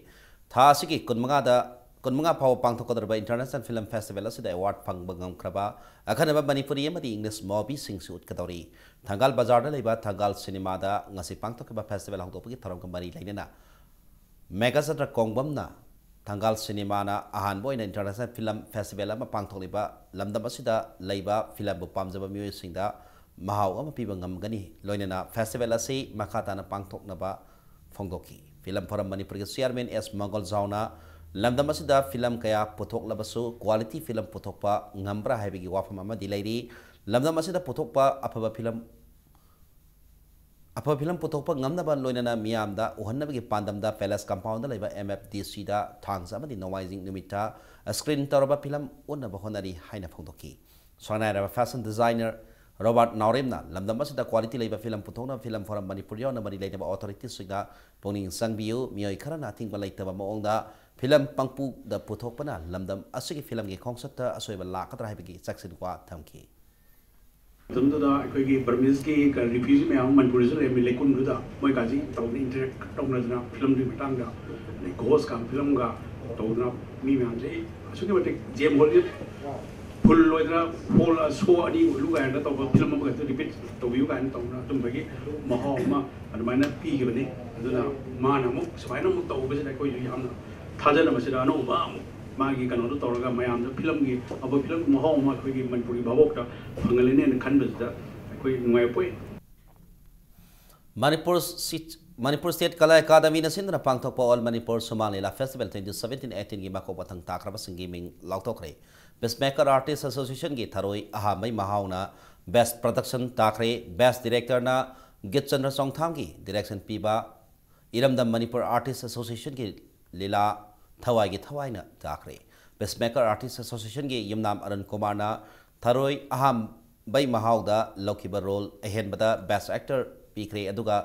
ꯊꯥ ꯑꯁꯤꯒꯤ ꯀꯨꯟꯃꯉꯥꯗ, ꯀꯨꯟꯃꯉꯥ ꯐꯥꯎꯕ ꯄꯥꯡꯊꯣꯛꯀꯗꯧꯔꯤꯕ ꯏꯟꯇꯔꯅꯦꯁꯅꯦꯜ ꯐꯤꯂꯝ ꯐꯦꯁꯇꯤꯚꯦꯜ ꯑꯁꯤꯗ ꯑꯦꯋꯥꯔꯗ ꯐꯪꯕ ꯉꯝꯈ꯭ꯔꯕ ꯑꯈꯟꯅꯕ ꯃꯅꯤꯄꯨꯔꯤ ꯑꯃꯗꯤ ꯏꯪꯂꯤꯁ ꯃꯨꯚꯤꯁꯤꯡꯁꯨ ꯎꯠꯀꯗꯧꯔꯤ꯫ ꯊꯪꯒꯥꯜ ꯕꯖꯥꯔꯗ ꯂꯩꯕ ꯊꯪꯒꯥꯜ ꯁꯤꯅꯦꯃꯥꯗ ꯉꯁꯤ ꯄꯥꯡꯊꯣꯛꯈꯤꯕ ꯐꯦꯁꯇꯤꯚꯦꯜ ꯍꯧꯗꯣꯛꯄꯒꯤ ꯊꯧꯔꯝꯒ ꯃꯔꯤ ꯂꯩꯅꯅ ꯃꯦꯘꯆꯟꯗ꯭ꯔ ꯀꯣꯡꯕꯝꯅ ꯊꯪꯒꯥꯜ ꯁꯤꯅꯦꯃꯥꯅ ꯑꯍꯥꯟꯕ ꯑꯣꯏꯅ ꯏꯟꯇꯔꯅꯦꯁꯅꯦꯜ ꯐꯤꯂꯝ ꯐꯦꯁꯇꯤꯚꯦꯜ ꯑꯃ ꯄꯥꯡꯊꯣꯛꯂꯤꯕ ꯂꯝꯗꯝ ꯑꯁꯤꯗ ꯂꯩꯕ ꯐꯤꯂꯝꯕꯨ ꯄꯥꯝꯖꯕ ꯃꯤꯑꯣꯏꯁꯤꯡꯗ ꯃꯍꯥꯎ ꯑꯃ ꯄꯤꯕ ꯉꯝꯒꯅꯤ, ꯂꯣꯏꯅꯅ ꯐꯦꯁꯇꯤꯚꯦꯜ ꯑꯁꯤ ꯃꯈꯥ ꯇꯥꯅ ꯄꯥꯡꯊꯣꯛꯅꯕ ꯐꯣꯡꯗꯣꯛꯈꯤ꯫ Film Forum ꯃꯅꯤꯄꯨꯔꯒꯤ ꯆꯤꯌꯥꯔꯃꯦꯟ ꯑꯦꯁ ꯃꯪꯒꯣꯜ ꯖꯥꯎꯅ ꯂꯝꯗꯝ ꯑꯁꯤꯗ ꯐꯤꯂꯝ ꯀꯌꯥ ꯄꯨꯊꯣꯛꯂꯕꯁꯨ ꯀ꯭ꯋꯥꯂꯤꯇꯤ ꯐꯤꯂꯝ ꯄꯨꯊꯣꯛꯄ ꯉꯝꯕ꯭ꯔꯥ ꯍꯥꯏꯕꯒꯤ ꯋꯥꯐꯝ ꯑꯃꯗꯤ ꯂꯩꯔꯤ꯫ ꯂꯝꯗꯝ ꯑꯁꯤꯗ ꯄꯨꯊꯣꯛꯄ ꯑꯐꯕ ꯐꯤꯂꯝ ꯑꯐꯕ ꯐꯤꯂꯝ ꯄꯨꯊꯣꯛꯄ ꯉꯝꯅꯕ ꯂꯣꯏꯅꯅ ꯃꯤꯌꯥꯝꯗ ꯎꯍꯟꯅꯕꯒꯤ ꯄꯥꯟꯗꯝꯗ ꯄꯦꯂꯦꯁ ꯀꯝꯄꯥꯎꯟꯗ ꯂꯩꯕ ꯑꯦꯝ ꯑꯦꯐ ꯗꯤ ꯁꯤꯗ ꯊꯥꯡꯖ ꯑꯃꯗꯤ ꯅꯣꯡꯃꯥꯏꯖꯤꯡ ꯅꯨꯃꯤꯠꯇ ꯁ꯭ꯀ꯭ꯔꯤꯟ ꯇꯧꯔꯕ ꯐꯤꯂꯝ ꯎꯠꯅꯕ ꯍꯣꯠꯅꯔꯤ ꯍꯥꯏꯅ ꯐꯣꯡꯗꯣꯛꯈꯤ꯫ ꯁꯣꯏꯅꯥꯏꯔꯕ ꯐꯦꯁꯟ ꯗꯤꯖꯥꯏꯅꯔ ꯔꯣꯕꯥꯔꯠ ꯅꯥꯎꯔꯦꯝꯅ ꯂꯝꯗꯝ ꯑꯁꯤꯗ ꯀ꯭ꯋꯥꯂꯤꯇꯤ ꯂꯩꯕ ꯐꯤꯂꯝ ꯄꯨꯊꯣꯛꯅꯕ ꯐꯤꯂꯝ ꯐꯣꯔꯝ ꯃꯅꯤꯄꯨꯔ ꯌꯥꯎꯅ ꯃꯔꯤ ꯂꯩꯅꯕ ꯑꯣꯊꯣꯔꯤꯇꯤꯁꯤꯡꯅ ꯄꯨꯛꯅꯤꯡ ꯆꯪꯕꯤꯌꯨ꯫ ꯃꯤꯑꯣꯏ ꯈꯔꯅ ꯑꯊꯤꯡꯕ ꯂꯩꯇꯕ ꯃꯑꯣꯡꯗ ꯐꯤꯂꯝ ꯄꯪꯄꯨꯗ ꯄꯨꯊꯣꯛꯄꯅ ꯂꯝꯗꯝ ꯑꯁꯤꯒꯤ ꯐꯤꯂꯝꯒꯤ ꯈꯣꯡꯆꯠꯇ ꯑꯁꯣꯏꯕ ꯂꯥꯛꯀꯗ꯭ꯔꯥ ꯍꯥꯏꯕꯒꯤ ꯆꯦꯛꯁꯤꯟ ꯋꯥ ꯊꯝꯈꯤ꯫ ꯃꯇꯝꯗꯨꯗ ꯑꯩꯈꯣꯏꯒꯤ ꯕꯔꯃꯤꯁꯀꯤ ꯔꯤꯐ꯭ꯌꯨꯖꯤ ꯃꯌꯥꯝ ꯑꯃ ꯃꯅꯤꯄꯨꯔꯗꯁꯨ ꯂꯩꯔꯝꯃꯤ, ꯂꯩꯀꯨꯟꯗꯨꯗ ꯃꯣꯏꯒꯥꯁꯤ ꯇꯧꯗꯅ ꯏꯟꯇꯔꯦꯛ ꯇꯧꯅꯗꯅ ꯐꯤꯂꯝꯗꯨꯒꯤ ꯃꯇꯥꯡꯗ, ꯑꯗꯩ ꯒꯣꯁꯀ ꯐꯤꯂꯝꯒ ꯇꯧꯗꯅ ꯃꯤ ꯃꯌꯥꯝꯁꯦ ꯑꯁꯨꯛꯀꯤ ꯃꯇꯤꯛ ꯖꯦꯝ ꯍꯣꯜꯁꯦ ꯐꯨꯜ ꯑꯣꯏꯗꯅ ꯍꯣꯜ ꯁꯣ ꯑꯅꯤ ꯑꯣꯏꯔꯨ ꯀꯥꯏꯅ ꯇꯧꯕ ꯐꯤꯂꯝ ꯑꯃꯈꯛꯇ ꯔꯤꯄꯤꯠ ꯇꯧꯕꯤꯌꯨ ꯀꯥꯏꯅ ꯇꯧꯗꯅ ꯑꯗꯨꯝꯕꯒꯤ ꯃꯍꯥꯎ ꯑꯃ ꯑꯗꯨꯃꯥꯏꯅ ꯄꯤꯈꯤꯕꯅꯤ꯫ ꯑꯗꯨꯅ ꯃꯥꯅ ꯑꯃꯨꯛ ꯁꯨꯃꯥꯏꯅ ꯑꯃꯨꯛ ꯇꯧꯕꯁꯤꯗ ꯑꯩꯈꯣꯏꯁꯨ ꯌꯥꯝꯅ ꯊꯥꯖꯅꯕꯁꯤꯗ ꯑꯅꯧꯕ ꯑꯃꯨꯛ ꯃꯥꯒꯤ ꯀꯩꯅꯣꯗꯣ ꯇꯧꯔꯒ ꯃꯌꯥꯝꯗ ꯐꯤꯂꯝꯒꯤ ꯑꯐꯕ ꯐꯤꯂꯝꯒꯤ ꯃꯍꯥꯎ ꯑꯃ ꯑꯩꯈꯣꯏꯒꯤ ꯃꯅꯤꯄꯨꯔꯒꯤ ꯚꯥꯕꯣꯛꯇ ꯐꯪꯍꯜꯂꯅꯦꯅ ꯈꯟꯕꯁꯤꯗ ꯑꯩꯈꯣꯏ ꯅꯨꯡꯉꯥꯏꯕ ꯄꯣꯛꯏ꯫ ꯃꯅꯤꯄꯨꯔ ꯁꯤ-, ꯃꯅꯤꯄꯨꯔ ꯁ꯭ꯇꯦꯠ ꯀꯂꯥ ꯑꯦꯀꯥꯗꯃꯤꯅ ꯁꯤꯟꯗꯨꯅ ꯄꯥꯡꯊꯣꯛꯄ ꯑꯣꯜ ꯃꯅꯤꯄꯨꯔ ꯁꯨꯃꯥꯡ ꯂꯤꯂꯥ ꯐꯦꯁꯇꯤꯚꯦꯜ ꯇ꯭ꯋꯦꯟꯇꯤ ꯁꯚꯦꯟꯇꯤꯟ ꯑꯩꯠꯇꯤꯟꯒꯤ ꯃꯀꯣꯛ ꯃꯊꯪ ꯇꯥꯈ꯭ꯔꯕꯁꯤꯡꯒꯤ ꯃꯤꯡ ꯂꯥꯎꯊꯣꯛꯈ꯭ꯔꯦ꯫ ꯄꯤꯁꯃꯦꯀꯔ ꯑꯥꯔꯇꯤꯁ ꯑꯦꯁꯣꯁꯤꯌꯦꯁꯟꯒꯤ ꯊꯔꯣꯏ ꯑꯍꯥꯝꯕꯩ ꯃꯍꯥꯎꯅ ꯕꯦꯁ ꯄ꯭ꯔꯗꯛꯁꯟ ꯇꯥꯈ꯭ꯔꯦ꯫ ꯕꯦꯁ ꯗꯤꯔꯦꯛꯇꯔꯅ ꯒꯤꯠꯆꯟꯗ꯭ꯔ ꯆꯣꯡꯊꯥꯝꯒꯤ ꯗꯤꯔꯦꯛꯁꯟ ꯄꯤꯕ ꯏꯔꯝꯗꯝ ꯃꯅꯤꯄꯨꯔ ꯑꯥꯔꯇꯤꯁ ꯑꯦꯁꯣꯁꯤꯌꯦꯁꯟꯒꯤ ꯂꯤꯂꯥ ꯊꯋꯥꯏꯒꯤ ꯊꯋꯥꯏꯅ ꯇꯥꯈ꯭ꯔꯦ꯫ ꯄꯤꯁꯃꯦꯀꯔ ꯑꯥꯔꯇꯤꯁ ꯑꯦꯁꯣꯁꯤꯌꯦꯁꯟꯒꯤ ꯌꯨꯝꯅꯥꯝ ꯑꯔꯨꯟ ꯀꯨꯃꯥꯔꯅ ꯊꯔꯣꯏ ꯑꯍꯥꯝꯕꯩ ꯃꯍꯥꯎꯗ ꯂꯧꯈꯤꯕ ꯔꯣꯜ ꯑꯍꯦꯟꯕꯗ ꯕꯦꯁ ꯑꯦꯛꯇꯔ ꯄꯤꯈ꯭ꯔꯦ, ꯑꯗꯨꯒ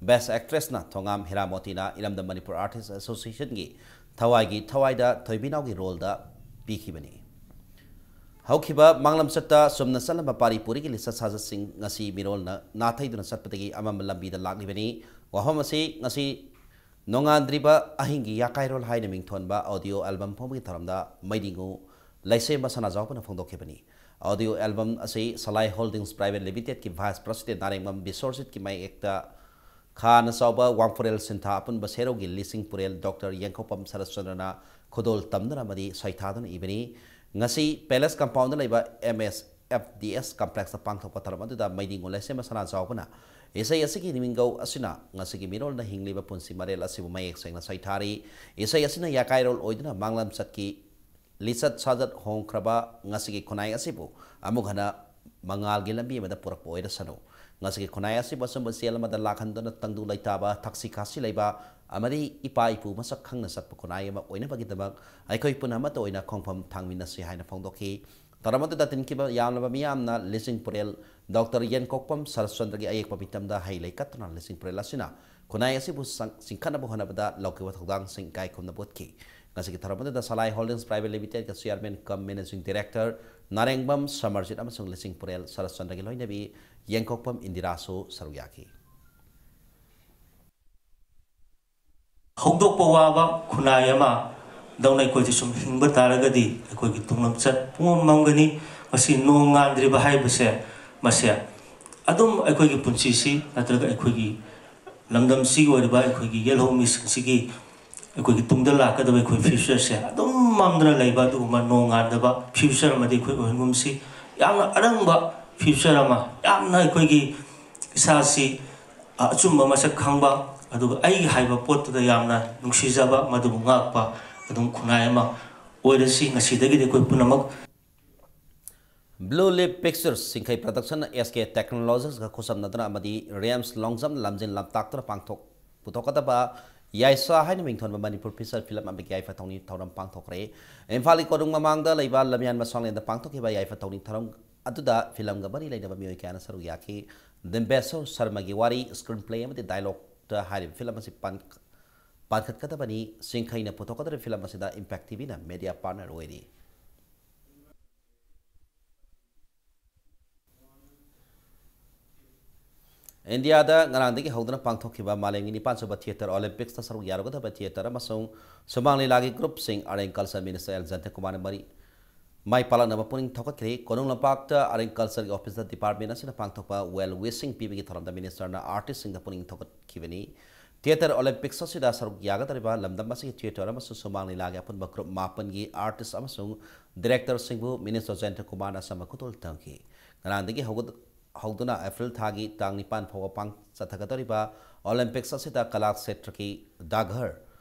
ꯕꯦꯁ ꯑꯦꯛꯇ꯭ꯔꯦꯁꯅ ꯊꯣꯉꯥꯝ ꯍꯤꯔꯥꯃꯣꯇꯤꯅ ꯏꯔꯝꯗꯝ ꯃꯅꯤꯄꯨꯔ ꯑꯥꯔꯇꯤꯁ ꯑꯦꯁꯣꯁꯤꯌꯦꯁꯟꯒꯤ ꯊꯋꯥꯏꯒꯤ ꯊꯋꯥꯏꯗ ꯊꯣꯏꯕꯤꯅꯥꯎꯒꯤ ꯔꯣꯜꯗ ꯄꯤꯈꯤꯕꯅꯤ꯫ ꯍꯧꯈꯤꯕ ꯃꯥꯡꯂꯝꯆꯠꯇ ꯆꯨꯝꯅ ꯆꯠꯂꯝꯕ ꯄꯥꯔꯤ ꯄꯨꯔꯤꯒꯤ ꯂꯤꯆꯠ ꯁꯥꯖꯠꯁꯤꯡ ꯉꯁꯤ ꯃꯤꯔꯣꯜꯅ ꯅꯥꯊꯩꯗꯨꯅ ꯆꯠꯄꯗꯒꯤ ꯑꯃꯝꯕ ꯂꯝꯕꯤꯗ ꯂꯥꯛꯂꯤꯕꯅꯤ꯫ ꯋꯥꯐꯝ ꯑꯁꯤ ꯉꯁꯤ ꯅꯣꯡꯉꯥꯟꯗ꯭ꯔꯤꯕ ꯑꯍꯤꯡꯒꯤ ꯌꯥꯀꯥꯏꯔꯣꯜ ꯍꯥꯏꯅ ꯃꯤꯡꯊꯣꯟꯕ ꯑꯣꯗꯤꯑꯣ ꯑꯦꯜꯕꯝ ꯐꯣꯡꯕꯒꯤ ꯊꯧꯔꯝꯗ ꯃꯩꯗꯤꯡꯉꯨ ꯂꯩꯁꯦꯝꯕ ꯁꯅꯥꯖꯥꯎꯕꯅ ꯐꯣꯡꯗꯣꯛꯈꯤꯕꯅꯤ꯫ ꯑꯣꯗꯤꯑꯣ ꯑꯦꯜꯕꯝ ꯑꯁꯤ ꯁꯂꯥꯏ ꯍꯣꯜꯗꯤꯡꯁ ꯄ꯭ꯔꯥꯏꯚꯦꯠ ꯂꯤꯃꯤꯇꯦꯗꯀꯤ ꯚꯥꯏꯁ ꯄ꯭ꯔꯁꯤꯗꯦꯟ ꯅꯥꯔꯦꯡꯕꯝ ꯕꯤꯁꯣꯔꯖꯤꯠꯀꯤ ꯃꯥꯌꯦꯛꯇ ꯈꯥꯅ ꯆꯥꯎꯕ ꯋꯥꯡꯐꯨꯔꯦꯜ ꯁꯤꯟꯊꯥ ꯑꯄꯨꯟꯕ ꯁꯦꯔꯧꯒꯤ ꯂꯤꯁꯤꯡ ꯄꯨꯔꯦꯜ ꯗꯣꯛꯇꯔ ꯌꯦꯡꯈꯧꯄꯝ ꯁꯔꯠꯆꯟꯗ꯭ꯔꯅ ꯈꯨꯗꯣꯜ ꯇꯝꯗꯨꯅ ꯑꯃꯗꯤ ꯁꯩꯊꯥꯗꯨꯅ ꯏꯕꯅꯤ꯫ ꯉꯁꯤ ꯄꯦꯂꯦꯁ ꯀꯝꯄꯥꯎꯟꯗ ꯂꯩꯕ ꯑꯦꯝ ꯑꯦꯁ ꯑꯦꯐ ꯗꯤ ꯑꯦꯁ ꯀꯝꯄ꯭ꯂꯦꯛꯁꯇ ꯄꯥꯡꯊꯣꯛꯄ ꯊꯧꯔꯝ ꯑꯗꯨꯗ ꯃꯩꯗꯤꯡ ꯑꯣꯂꯦꯁꯦꯝꯕ ꯁꯅꯥꯖꯥꯎꯕꯅ ꯏꯁꯩ ꯑꯁꯤꯒꯤ ꯃꯤꯡꯒꯧ ꯑꯁꯤꯅ ꯉꯁꯤꯒꯤ ꯃꯤꯔꯣꯜꯅ ꯍꯤꯡꯂꯤꯕ ꯄꯨꯟꯁꯤ ꯃꯔꯦꯜ ꯑꯁꯤꯕꯨ ꯃꯌꯦꯛ ꯁꯦꯡꯅ ꯁꯩꯊꯥꯔꯤ꯫ ꯏꯁꯩ ꯑꯁꯤꯅ ꯌꯥꯀꯥꯏꯔꯣꯜ ꯑꯣꯏꯗꯨꯅ ꯃꯥꯡꯂꯝ ꯆꯠꯈꯤ꯫ ꯂꯤꯆꯠ ꯁꯥꯖꯠ ꯍꯣꯡꯈ꯭ꯔꯕ ꯉꯁꯤꯒꯤ ꯈꯨꯟꯅꯥꯏ ꯑꯁꯤꯕꯨ ꯑꯃꯨꯛ ꯍꯟꯅ ꯃꯉꯥꯜꯒꯤ ꯂꯝꯕꯤ ꯑꯃꯗ ꯄꯨꯔꯛꯄ ꯑꯣꯏꯔꯁꯅꯨ꯫ ꯉꯁꯤꯒꯤ ꯈꯨꯟꯅꯥꯏ ꯑꯁꯤꯕꯨ ꯑꯆꯨꯝꯕ ꯆꯦꯜ ꯑꯃꯗ ꯂꯥꯛꯍꯟꯗꯨꯅ ꯇꯪꯗꯨ ꯂꯩꯇꯥꯕ, ꯊꯛꯁꯤ ꯈꯥꯁꯤ ꯂꯩꯕ ꯑꯃꯗꯤ ꯏꯄꯥ ꯏꯄꯨ ꯃꯁꯛ ꯈꯪꯅ ꯆꯠꯄ ꯈꯨꯟꯅꯥꯏ ꯑꯃ ꯑꯣꯏꯅꯕꯒꯤꯗꯃꯛ ꯑꯩꯈꯣꯏ ꯄꯨꯝꯅꯃꯛꯇ ꯑꯣꯏꯅ ꯈꯣꯡꯐꯝ ꯊꯥꯡꯃꯤꯟꯅꯁꯤ ꯍꯥꯏꯅ ꯐꯣꯡꯗꯣꯛꯈꯤ꯫ ꯊꯧꯔꯝ ꯑꯗꯨꯗ ꯇꯤꯟꯈꯤꯕ ꯌꯥꯝꯂꯕ ꯃꯤꯌꯥꯝꯅ ꯂꯤꯆꯤꯡ ꯄꯨꯔꯦꯜ ꯗꯣꯛꯇꯔ ꯌꯦꯟꯀꯣꯛꯄꯝ ꯁꯔꯠꯆꯟꯗ꯭ꯔꯒꯤ ꯑꯌꯦꯛꯄ ꯃꯤꯇꯝꯗ ꯍꯩ ꯂꯩ ꯀꯠꯇꯨꯅ ꯂꯤꯆꯤꯡ ꯄꯨꯔꯦꯜ ꯑꯁꯤꯅ ꯈꯨꯟꯅꯥꯏ ꯑꯁꯤꯕꯨ ꯆꯤꯡꯈꯠꯅꯕ ꯍꯣꯠꯅꯕꯗ ꯂꯧꯈꯤꯕ ꯊꯧꯗꯥꯡꯁꯤꯡ ꯏꯀꯥꯏ ꯈꯨꯝꯅꯕ ꯎꯠꯈꯤ꯫ ꯉꯁꯤꯒꯤ ꯊꯧꯔꯝ ꯑꯗꯨꯗ ꯁꯂꯥꯏ ꯍꯣꯜꯗꯤꯡꯁ ꯄ꯭ꯔꯥꯏꯚꯦꯠ ꯂꯤꯃꯤꯇꯦꯗꯀꯤ ꯆꯤꯌꯥꯔꯃꯦꯟ ꯀꯝ ꯃꯦꯅꯦꯖꯤꯡ ꯗꯤꯔꯦꯛꯇꯔ ꯅꯥꯔꯦꯡꯕꯝ ꯁꯃꯔꯖꯤꯠ ꯑꯃꯁꯨꯡ ꯂꯤꯆꯤꯡ ꯄꯨꯔꯦꯜ ꯁꯔꯠꯆꯟꯗ꯭ꯔꯒꯤ ꯂꯣꯏꯅꯕꯤ ꯌꯦꯡꯀꯣꯛꯄꯝ ꯏꯟꯗꯤꯔꯥꯁꯨ ꯁꯔꯨꯛ ꯌꯥꯈꯤ꯫ ꯍꯧꯗꯣꯛꯄ ꯋꯥꯕ ꯈꯨꯟꯅꯥꯏ ꯑꯃ ꯗꯧꯅ ꯑꯩꯈꯣꯏꯁꯦ ꯁꯨꯝ ꯍꯤꯡꯕ ꯇꯥꯔꯒꯗꯤ ꯑꯩꯈꯣꯏꯒꯤ ꯇꯨꯡꯂꯝꯆꯠ ꯄꯨꯡꯃꯝ ꯃꯝꯒꯅꯤ꯫ ꯃꯁꯤ ꯅꯣꯡ ꯉꯥꯟꯗ꯭ꯔꯤꯕ ꯍꯥꯏꯕꯁꯦ, ꯃꯁꯦ ꯑꯗꯨꯝ ꯑꯩꯈꯣꯏꯒꯤ ꯄꯨꯟꯁꯤꯁꯤ ꯅꯠꯇ꯭ꯔꯒ ꯑꯩꯈꯣꯏꯒꯤ ꯂꯝꯗꯝꯁꯤꯒꯤ ꯑꯣꯏꯔꯤꯕ ꯑꯩꯈꯣꯏꯒꯤ ꯌꯦꯜꯍꯧꯃꯤꯁꯤꯡꯁꯤꯒꯤ ꯑꯩꯈꯣꯏꯒꯤ ꯇꯨꯡꯗ ꯂꯥꯛꯀꯗꯕ ꯑꯩꯈꯣꯏ ꯐ꯭ꯌꯨꯆꯔꯁꯦ ꯑꯗꯨꯝ ꯃꯝꯗꯨꯅ ꯂꯩꯕ ꯑꯗꯨꯒꯨꯝꯕ ꯅꯣꯡ ꯉꯥꯟꯗꯕ ꯐ꯭ꯌꯨꯆꯔ ꯑꯃꯗꯤ ꯑꯩꯈꯣꯏ ꯑꯣꯏꯍꯟꯒꯨꯝꯁꯤ꯫ ꯌꯥꯝꯅ ꯑꯔꯪꯕ ꯐ꯭ꯌꯨꯆꯔ ꯑꯃ, ꯌꯥꯝꯅ ꯑꯩꯈꯣꯏꯒꯤ ꯏꯁꯥꯁꯤ ꯑꯆꯨꯝꯕ ꯃꯁꯛ ꯈꯪꯕ, ꯑꯗꯨꯒ ꯑꯩꯒꯤ ꯍꯥꯏꯕ ꯄꯣꯠꯇꯨꯗ ꯌꯥꯝꯅ ꯅꯨꯡꯁꯤꯖꯕ, ꯃꯗꯨꯕꯨ ꯉꯥꯛꯄ ꯑꯗꯨꯝ ꯈꯨꯟꯅꯥꯏ ꯑꯃ ꯑꯣꯏꯔꯁꯤ꯫ ꯉꯁꯤꯗꯒꯤꯗꯤ ꯑꯩꯈꯣꯏ ꯄꯨꯝꯅꯃꯛ Blue Leaf Pictures, ꯁꯤꯡꯈꯩ ꯄ꯭ꯔꯗꯛꯁꯟꯅ ꯑꯦꯁ ꯀꯦ ꯇꯦꯛꯅꯣꯂꯣꯖꯤꯛꯁꯀ ꯈꯨꯠꯁꯝꯅꯗꯨꯅ ꯑꯃꯗꯤ ꯔꯤꯝꯁ ꯂꯣꯡꯖꯝ ꯂꯝꯖꯤꯡ ꯂꯝꯇꯥꯛꯇꯨꯅ ꯄꯥꯡꯊꯣꯛ ꯄꯨꯊꯣꯛꯀꯗꯕ ꯌꯥꯏꯁꯥ ꯍꯥꯏꯅ ꯃꯤꯡꯊꯣꯟꯕ ꯃꯅꯤꯄꯨꯔ ꯐꯤꯆꯔ ꯐꯤꯂꯝ ꯑꯃꯒꯤ ꯌꯥꯏꯐ ꯊꯧꯅꯤ ꯊꯧꯔꯝ ꯄꯥꯡꯊꯣꯛꯈ꯭ꯔꯦ꯫ ꯏꯝꯐꯥꯜꯒꯤ ꯀꯣꯅꯨꯡ ꯃꯃꯥꯡꯗ ꯂꯩꯕ ꯂꯝꯌꯥꯟ ꯃꯁꯥꯡꯂꯦꯟꯗ ꯄꯥꯡꯊꯣꯛꯈꯤꯕ ꯌꯥꯏꯐ ꯊꯧꯅꯤ ꯊꯧꯔꯝ ꯑꯗꯨꯗ ꯐꯤꯂꯝꯒ ꯃꯔꯤ ꯂꯩꯅꯕ ꯃꯤꯑꯣꯏ ꯀꯌꯥꯅ ꯁꯔꯨꯛ ꯌꯥꯈꯤ꯫ ꯗꯤꯝꯕꯦꯁꯣꯔ ꯁꯔꯃꯒꯤ ꯋꯥꯔꯤ, ꯁ꯭ꯀ꯭ꯔꯤꯟ ꯄ꯭ꯂꯦ ꯑꯃꯗꯤ ꯗꯥꯏꯂꯣꯛꯇ ꯍꯥꯏꯔꯤꯕ ꯐꯤꯂꯝ ꯑꯁꯤ ꯄꯥꯟ-, ꯄꯥꯟꯈꯠꯀꯗꯕꯅꯤ꯫ ꯁꯤꯡꯈꯩꯅ ꯄꯨꯊꯣꯛꯀꯗꯧꯔꯤꯕ ꯐꯤꯂꯝ ꯑꯁꯤꯗ ꯏꯝꯄꯦꯛ ꯇꯤꯚꯤꯅ ꯃꯦꯗꯤꯌꯥ ꯄꯥꯔꯠꯅꯔ ꯑꯣꯏꯔꯤ꯫ ꯏꯟꯗꯤꯌꯥꯗ ꯉꯔꯥꯡꯗꯒꯤ ꯍꯧꯗꯨꯅ ꯄꯥꯡꯊꯣꯛꯈꯤꯕ ꯃꯥꯂꯦꯝꯒꯤ ꯅꯤꯄꯥꯟ ꯁꯨꯕ ꯊꯤꯌꯦꯇꯔ ꯑꯣꯂꯤꯝꯄꯤꯛꯁꯇ ꯁꯔꯨꯛ ꯌꯥꯔꯨꯒꯗꯕ ꯊꯤꯌꯦꯇꯔ ꯑꯃꯁꯨꯡ ꯁꯨꯃꯥꯡ ꯂꯤꯂꯥꯒꯤ ꯒ꯭ꯔꯨꯞꯁꯤꯡ art and culture minister L Jayanta ꯀꯨꯃꯥꯔꯅ ꯃꯔꯤ ꯃꯥꯏ ꯄꯥꯛꯂꯛꯅꯕ ꯄꯨꯛꯅꯤꯡ ꯊꯧꯒꯠꯈ꯭ꯔꯦ꯫ ꯀꯣꯅꯨꯡ ꯂꯝꯄꯥꯛꯇ ꯑꯥꯔꯠ ꯑꯦꯟ ꯀꯜꯆꯔꯒꯤ ꯑꯣꯐꯤꯁꯇ ꯗꯤꯄꯥꯔꯠꯃꯦꯟ ꯑꯁꯤꯅ ꯄꯥꯡꯊꯣꯛꯄ ꯋꯦꯜ ꯋꯤꯁꯤꯡ ꯄꯤꯕꯒꯤ ꯊꯧꯔꯝꯗ ꯃꯤꯅꯤꯁꯇꯔꯅ ꯑꯥꯔꯇꯤꯁꯁꯤꯡꯗ ꯄꯨꯛꯅꯤꯡ ꯊꯧꯒꯠꯈꯤꯕꯅꯤ꯫ Theatre Olympics ꯑꯁꯤꯗ ꯁꯔꯨꯛ ꯌꯥꯒꯗꯧꯔꯤꯕ ꯂꯝꯗꯝ ꯑꯁꯤꯒꯤ theatre ꯑꯃꯁꯨꯡ ꯁꯨꯃꯥꯡ ꯂꯤꯂꯥꯒꯤ ꯑꯄꯨꯟꯕ group ꯃꯥꯄꯟꯒꯤ artist ꯑꯃꯁꯨꯡ director ꯁꯤꯡꯕꯨ Minister ꯖꯌꯟꯇ ꯀꯨꯃꯥꯔꯅ ꯁꯝꯕ ꯈꯨꯗꯣꯜ ꯇꯝꯈꯤ꯫ ꯉꯔꯥꯡꯗꯒꯤ ꯍꯧꯒꯠ-, ꯍꯧꯗꯨꯅ April ꯊꯥꯒꯤ ꯇꯥꯡ ꯅꯤꯄꯥꯟ ꯐꯥꯎꯕ ꯄꯥꯡ ꯆꯠꯊꯒꯗꯧꯔꯤꯕ Olympics ꯑꯁꯤꯗ ꯀꯂꯥ ꯀꯂꯥꯁꯦꯇ꯭ꯔꯒꯤ ꯗꯥꯒꯔ,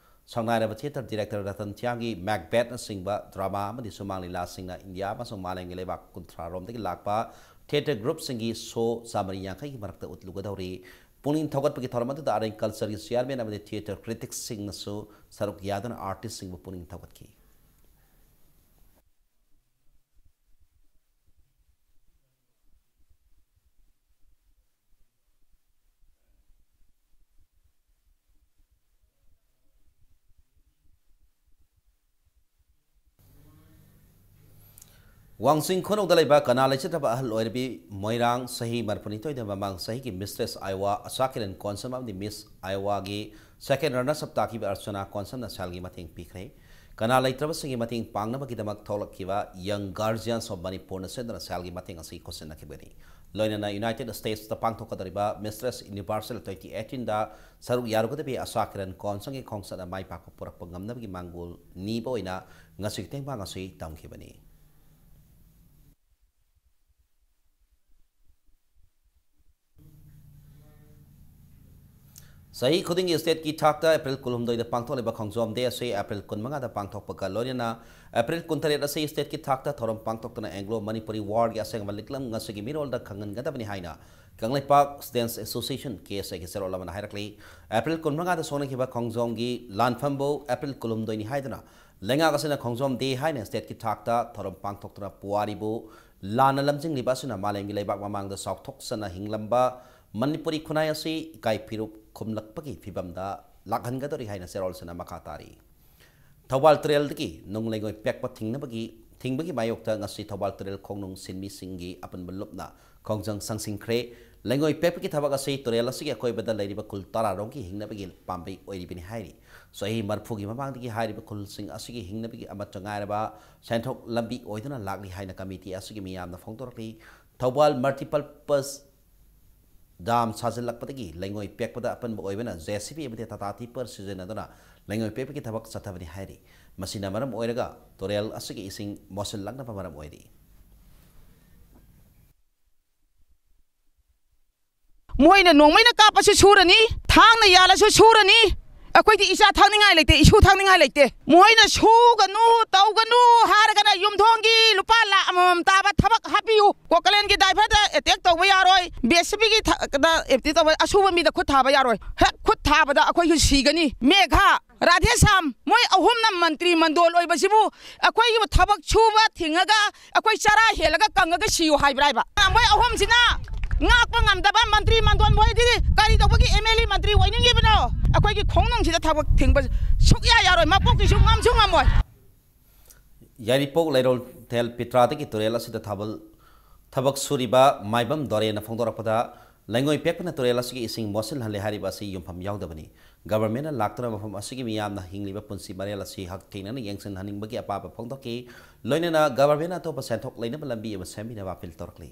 ꯁꯛꯅꯥꯏꯔꯕ theatre director ꯔꯇꯟ ꯊꯤꯌꯥꯡꯒꯤ Macbeth ꯅꯆꯤꯡꯕ drama ꯑꯃꯗꯤ ꯁꯨꯃꯥꯡ ꯂꯤꯂꯥꯁꯤꯡꯅ ꯏꯟꯗꯤꯌꯥ ꯑꯃꯁꯨꯡ ꯃꯥꯂꯦꯝꯒꯤ ꯂꯩꯕꯥꯛ ꯀꯨꯟꯊ꯭ꯔꯥ ꯔꯣꯝꯗꯒꯤ ꯂꯥꯛꯄ theatre group ꯁꯤꯡꯒꯤ show ꯆꯥꯃꯔꯤ ꯌꯥꯡꯈꯩꯒꯤ ꯃꯔꯛꯇ ꯎꯠꯂꯨꯒꯗꯧꯔꯤ꯫ ꯄꯨꯛꯅꯤꯡ ꯊꯧꯒꯠꯄꯒꯤ ꯊꯧꯔꯝ ꯑꯗꯨꯗ ꯑꯔꯦꯡ culture ꯒꯤ chairman ꯑꯃꯗꯤ theatre critic ꯁꯤꯡꯅꯁꯨ ꯁꯔꯨꯛ ꯌꯥꯗꯨꯅ artist ꯁꯤꯡꯕꯨ ꯄꯨꯛꯅꯤꯡ ꯊꯧꯒꯠꯈꯤ꯫ ꯋꯥꯡꯖꯤꯡ ꯈꯨꯅꯧꯗ ꯂꯩꯕ ꯀꯅꯥ ꯂꯩꯖꯗ꯭ꯔꯕ ꯑꯍꯜ ꯑꯣꯏꯔꯕꯤ ꯃꯣꯏꯔꯥꯡ, ꯆꯍꯤ ꯃꯔꯤꯐꯨꯅꯤꯊꯣꯏꯗ ꯃꯃꯥꯡ ꯆꯍꯤꯒꯤ Mistress Iowa ꯑꯁꯥ ꯀꯤꯔꯟ ꯀꯣꯟꯁꯝ ꯑꯃꯗꯤ Miss Iowa ꯒꯤ second runners up ꯇꯥꯈꯤꯕ ꯑꯔꯆꯅꯥ ꯀꯣꯟꯁꯝꯅ ꯁꯦꯜꯒꯤ ꯃꯇꯦꯡ ꯄꯤꯈ꯭ꯔꯦ꯫ ꯀꯅꯥ ꯂꯩꯇ꯭ꯔꯕꯁꯤꯡꯒꯤ ꯃꯇꯦꯡ ꯄꯥꯡꯅꯕꯒꯤꯗꯃꯛ ꯊꯣꯛꯂꯛꯈꯤꯕ Young Guardians of Manipur ꯅ ꯁꯤꯟꯗꯨꯅ ꯁꯦꯜꯒꯤ ꯃꯇꯦꯡ ꯑꯁꯤ ꯈꯨꯠꯁꯤꯟꯅꯈꯤꯕꯅꯤ꯫ ꯂꯣꯏꯅꯅ United States ꯇ ꯄꯥꯡꯊꯣꯛꯀꯗꯧꯔꯤꯕ Mistress Universal twenty eighteen ꯗ ꯁꯔꯨꯛ ꯌꯥꯔꯨꯒꯗꯕꯤ ꯑꯁꯥ ꯀꯤꯔꯟ ꯀꯣꯟꯁꯝꯒꯤ ꯈꯣꯡꯆꯠꯅ ꯃꯥꯏ ꯄꯥꯛꯄ ꯄꯨꯔꯛꯄ ꯉꯝꯅꯕꯒꯤ ꯃꯥꯡꯒꯣꯜ ꯅꯤꯕ ꯑꯣꯏꯅ ꯉꯁꯤꯒꯤ ꯇꯦꯡꯕꯥꯡ ꯑꯁꯤ ꯇꯝꯈꯤꯕꯅꯤ꯫ ꯆꯍꯤ ꯈꯨꯗꯤꯡꯒꯤ state ꯀꯤ ꯊꯥꯛꯇ April ꯀꯨꯟꯍꯨꯝꯗꯣꯏꯗ ꯄꯥꯡꯊꯣꯛꯂꯤꯕ ꯈꯣꯡꯖꯣꯝ day ꯑꯁꯤ April ꯀꯨꯟꯃꯉꯥꯗ ꯄꯥꯡꯊꯣꯛꯄꯒ ꯂꯣꯏꯅꯅ April ꯀꯨꯟꯇꯔꯦꯠ ꯑꯁꯤ state ꯀꯤ ꯊꯥꯛꯇ ꯊꯧꯔꯝ ꯄꯥꯡꯊꯣꯛꯇꯨꯅ Anglo Manipuri War ꯒꯤ ꯑꯁꯦꯡꯕ ꯂꯤꯛꯂꯝ ꯉꯁꯤꯒꯤ ꯃꯤꯔꯣꯜꯗ ꯈꯪꯍꯟꯒꯗꯕꯅꯤ ꯍꯥꯏꯅ Kangleipak Students Association, K S A ꯒꯤ ꯆꯦꯔꯣꯜ ꯑꯃꯅ ꯍꯥꯏꯔꯛꯂꯤ꯫ April ꯀꯨꯟꯃꯉꯥꯗ ꯁꯣꯛꯅꯈꯤꯕ ꯈꯣꯡꯖꯣꯝꯒꯤ ꯂꯥꯟꯐꯝꯕꯨ April ꯀꯨꯟꯍꯨꯝꯗꯣꯏꯅꯤ ꯍꯥꯏꯗꯨꯅ ꯂꯩꯉꯥꯛ ꯑꯁꯤꯅ ꯈꯣꯡꯖꯣꯝ day ꯍꯥꯏꯅ state ꯀꯤ ꯊꯥꯛꯇ ꯊꯧꯔꯝ ꯄꯥꯡꯊꯣꯛꯇꯨꯅ ꯄꯨꯋꯥꯔꯤꯕꯨ ꯂꯥꯟꯅ ꯂꯝꯖꯤꯡꯂꯤꯕ ꯑꯁꯤꯅ ꯃꯥꯂꯦꯝꯒꯤ ꯂꯩꯕꯥꯛ ꯃꯃꯥꯡꯗ ꯆꯥꯎꯊꯣꯛꯆꯅ ꯍꯤꯡꯂꯝꯕ ꯃꯅꯤꯄꯨꯔꯤ ꯈꯨꯟꯅꯥꯏ ꯑꯁꯤ ꯏꯀꯥꯏ ꯐꯤꯔꯨꯞ ꯈꯨꯝꯂꯛꯄꯒꯤ ꯐꯤꯕꯝꯗ ꯂꯥꯛꯍꯟꯒꯗꯧꯔꯤ ꯍꯥꯏꯅ ꯆꯦꯔꯣꯜꯁꯤꯅ ꯃꯈꯥ ꯇꯥꯔꯤ꯫ ꯊꯧꯕꯥꯜ ꯇꯨꯔꯦꯜꯗꯒꯤ ꯅꯨꯡ ꯂꯩꯉꯣꯏ ꯄꯦꯛꯄ ꯊꯤꯡꯅꯕꯒꯤ, ꯊꯤꯡꯕꯒꯤ ꯃꯥꯌꯣꯛꯇ ꯉꯁꯤ ꯊꯧꯕꯥꯜ ꯇꯨꯔꯦꯜ ꯈꯣꯡꯅꯨꯡ ꯁꯤꯟꯃꯤꯁꯤꯡꯒꯤ ꯑꯄꯨꯟꯕ ꯂꯨꯞꯅ ꯈꯣꯡꯖꯪ ꯁꯪꯁꯤꯟꯈ꯭ꯔꯦ꯫ ꯂꯩꯉꯣꯏ ꯄꯦꯛꯄꯒꯤ ꯊꯕꯛ ꯑꯁꯤ ꯇꯨꯔꯦꯜ ꯑꯁꯤꯒꯤ ꯑꯀꯣꯏꯕꯗ ꯂꯩꯔꯤꯕ ꯈꯨꯜ ꯇꯔꯥꯔꯣꯝꯒꯤ ꯍꯤꯡꯅꯕꯒꯤ ꯄꯥꯝꯕꯩ ꯑꯣꯏꯔꯤꯕꯅꯤ ꯍꯥꯏꯔꯤ꯫ ꯆꯍꯤ ꯃꯔꯤꯐꯨꯒꯤ ꯃꯃꯥꯡꯗꯒꯤ ꯍꯥꯏꯔꯤꯕ ꯈꯨꯜꯁꯤꯡ ꯑꯁꯤꯒꯤ ꯍꯤꯡꯅꯕꯒꯤ ꯑꯃꯠꯇ ꯉꯥꯏꯔꯕ ꯁꯦꯟꯊꯣꯛ ꯂꯝꯕꯤ ꯑꯣꯏꯗꯨꯅ ꯂꯥꯛꯂꯤ ꯍꯥꯏꯅ committee ꯑꯁꯤꯒꯤ ꯃꯤꯌꯥꯝꯅ ꯐꯣꯡꯗꯣꯔꯛꯂꯤ꯫ ꯊꯧꯕꯥꯜ multipurpose ꯗꯥꯝ ꯁꯥꯖꯤꯜꯂꯛꯄꯗꯒꯤ ꯂꯩꯉꯣꯏ ꯄꯦꯛꯄꯗ ꯑꯄꯟꯕ ꯑꯣꯏꯕꯅ ꯖꯦ ꯁꯤ ꯕꯤ ꯑꯃꯗꯤ ꯇꯥꯇꯥ ꯇꯤꯄꯔ ꯁꯤꯖꯤꯟꯅꯗꯨꯅ ꯂꯩꯉꯣꯏ ꯄꯦꯛꯄꯒꯤ ꯊꯕꯛ ꯆꯠꯊꯕꯅꯤ ꯍꯥꯏꯔꯤ꯫ ꯃꯁꯤꯅ ꯃꯔꯝ ꯑꯣꯏꯔꯒ ꯇꯨꯔꯦꯜ ꯑꯁꯤꯒꯤ ꯏꯁꯤꯡ ꯃꯣꯠꯁꯤꯜꯂꯛꯅꯕ ꯃꯔꯝ ꯑꯣꯏꯔꯤ꯫ ꯃꯣꯏꯅ ꯅꯣꯡꯃꯩꯅ ꯀꯥꯞꯄꯁꯨ ꯁꯨꯔꯅꯤ, ꯊꯥꯡꯅ ꯌꯥꯜꯂꯁꯨ ꯁꯨꯔꯅꯤ꯫ ꯑꯩꯈꯣꯏꯗꯤ ꯏꯆꯥ ꯊꯥꯛꯅꯤꯡꯉꯥꯏ ꯂꯩꯇꯦ, ꯏꯁꯨ ꯊꯥꯛꯅꯤꯡꯉꯥꯏ ꯂꯩꯇꯦ꯫ ꯃꯣꯏꯅ ꯁꯨꯒꯅꯨ, ꯇꯧꯒꯅꯨ ꯍꯥꯏꯔꯒꯅ ꯌꯨꯝꯊꯣꯡꯒꯤ ꯂꯨꯄꯥ ꯂꯥꯈ ꯑꯃꯃꯝ ꯇꯥꯕ ꯊꯕꯛ ꯍꯥꯞꯄꯤꯌꯨ꯫ ꯀꯣꯀꯂꯦꯟꯒꯤ ꯗꯥꯏꯚꯔꯗ ꯑꯦꯇꯦꯛ ꯇꯧꯕ ꯌꯥꯔꯣꯏ, ꯕꯤ ꯑꯦꯁ ꯄꯤꯒꯤ ꯊ-, ꯗ ꯑꯦꯇꯦꯛ ꯇꯧꯕ, ꯑꯁꯨꯕ ꯃꯤꯗ ꯈꯨꯠ ꯊꯥꯕ ꯌꯥꯔꯣꯏ꯫ ꯍꯦꯛ ꯈꯨꯠ ꯊꯥꯕꯗ ꯑꯩꯈꯣꯏꯁꯨ ꯁꯤꯒꯅꯤ꯫ ꯃꯦꯘꯥ, ꯔꯥꯙꯦꯁ꯭ꯌꯥꯝ, ꯃꯣꯏ ꯑꯍꯨꯝꯅ ꯃꯟꯇ꯭ꯔꯤ ꯃꯟꯗꯣꯜ ꯑꯣꯏꯕꯁꯤꯕꯨ ꯑꯩꯈꯣꯏꯒꯤ ꯊꯕꯛ ꯁꯨꯕ ꯊꯤꯡꯉꯒ ꯑꯩꯈꯣꯏ ꯆꯔꯥ ꯍꯦꯜꯂꯒ ꯀꯪꯉꯒ ꯁꯤꯌꯨ ꯍꯥꯏꯕ꯭ꯔꯥ ꯍꯥꯏꯕ? ꯃꯣꯏ ꯑꯍꯨꯝꯁꯤꯅ ꯉꯥꯛꯄ ꯉꯝꯗꯕ ꯃꯟꯇ꯭ꯔꯤ ꯃꯟꯗꯣꯟ ꯃꯣꯏꯗꯤ ꯀꯔꯤ ꯇꯧꯕꯒꯤ ꯑꯦꯝ ꯑꯦꯜ ꯑꯦ ꯃꯟꯇ꯭ꯔꯤ ꯑꯣꯏꯅꯤꯡꯉꯤꯕꯅꯣ? ꯑꯩꯈꯣꯏꯒꯤ ꯈꯣꯡꯅꯨꯡꯁꯤꯗ ꯊꯕꯛ ꯊꯤꯡꯕ ꯁꯨꯛꯌꯥ ꯌꯥꯔꯣꯏ, ꯃꯄꯣꯛꯀꯤꯁꯨ ꯉꯝꯁꯨ ꯉꯝꯃꯣꯏ꯫ ꯌꯥꯏꯔꯤꯄꯣꯛ ꯂꯩꯔꯣꯜꯊꯦꯜ ꯄꯤꯇ꯭ꯔꯥꯗꯒꯤ ꯇꯨꯔꯦꯜ ꯑꯁꯤꯗ ꯊꯥꯕꯜ ꯊꯕꯛ ꯁꯨꯔꯤꯕ ꯃꯥꯏꯕꯝ ꯗꯣꯔꯦꯅ ꯐꯣꯡꯗꯣꯔꯛꯄꯗ, ꯂꯩꯉꯣꯏ ꯄꯦꯛꯄꯅ ꯇꯨꯔꯦꯜ ꯑꯁꯤꯒꯤ ꯏꯁꯤꯡ ꯃꯣꯠꯁꯤꯜꯍꯜꯂꯦ ꯍꯥꯏꯔꯤꯕ ꯑꯁꯤ ꯌꯨꯝꯐꯝ ꯌꯥꯎꯗꯕꯅꯤ꯫ ꯒꯚꯔꯟꯃꯦꯟꯠꯅ ꯂꯥꯛꯇꯨꯅ ꯃꯐꯝ ꯑꯁꯤꯒꯤ ꯃꯤꯌꯥꯝꯅ ꯍꯤꯡꯂꯤꯕ ꯄꯨꯟꯁꯤ ꯃꯔꯦꯜ ꯑꯁꯤ ꯍꯛꯊꯦꯡꯅꯅ ꯌꯦꯡꯁꯤꯟꯍꯟꯅꯤꯡꯕꯒꯤ ꯑꯄꯥꯝꯕ ꯐꯣꯡꯗꯣꯛꯈꯤ꯫ ꯂꯣꯏꯅꯅ ꯒꯚꯔꯟꯃꯦꯟꯠꯅ ꯑꯇꯣꯞꯄ ꯁꯦꯟꯊꯣꯛ ꯂꯩꯅꯕ ꯂꯝꯕꯤ ꯑꯃ ꯁꯦꯝꯕꯤꯅꯕ ꯑꯄꯤꯜ ꯇꯧꯔꯛꯂꯤ꯫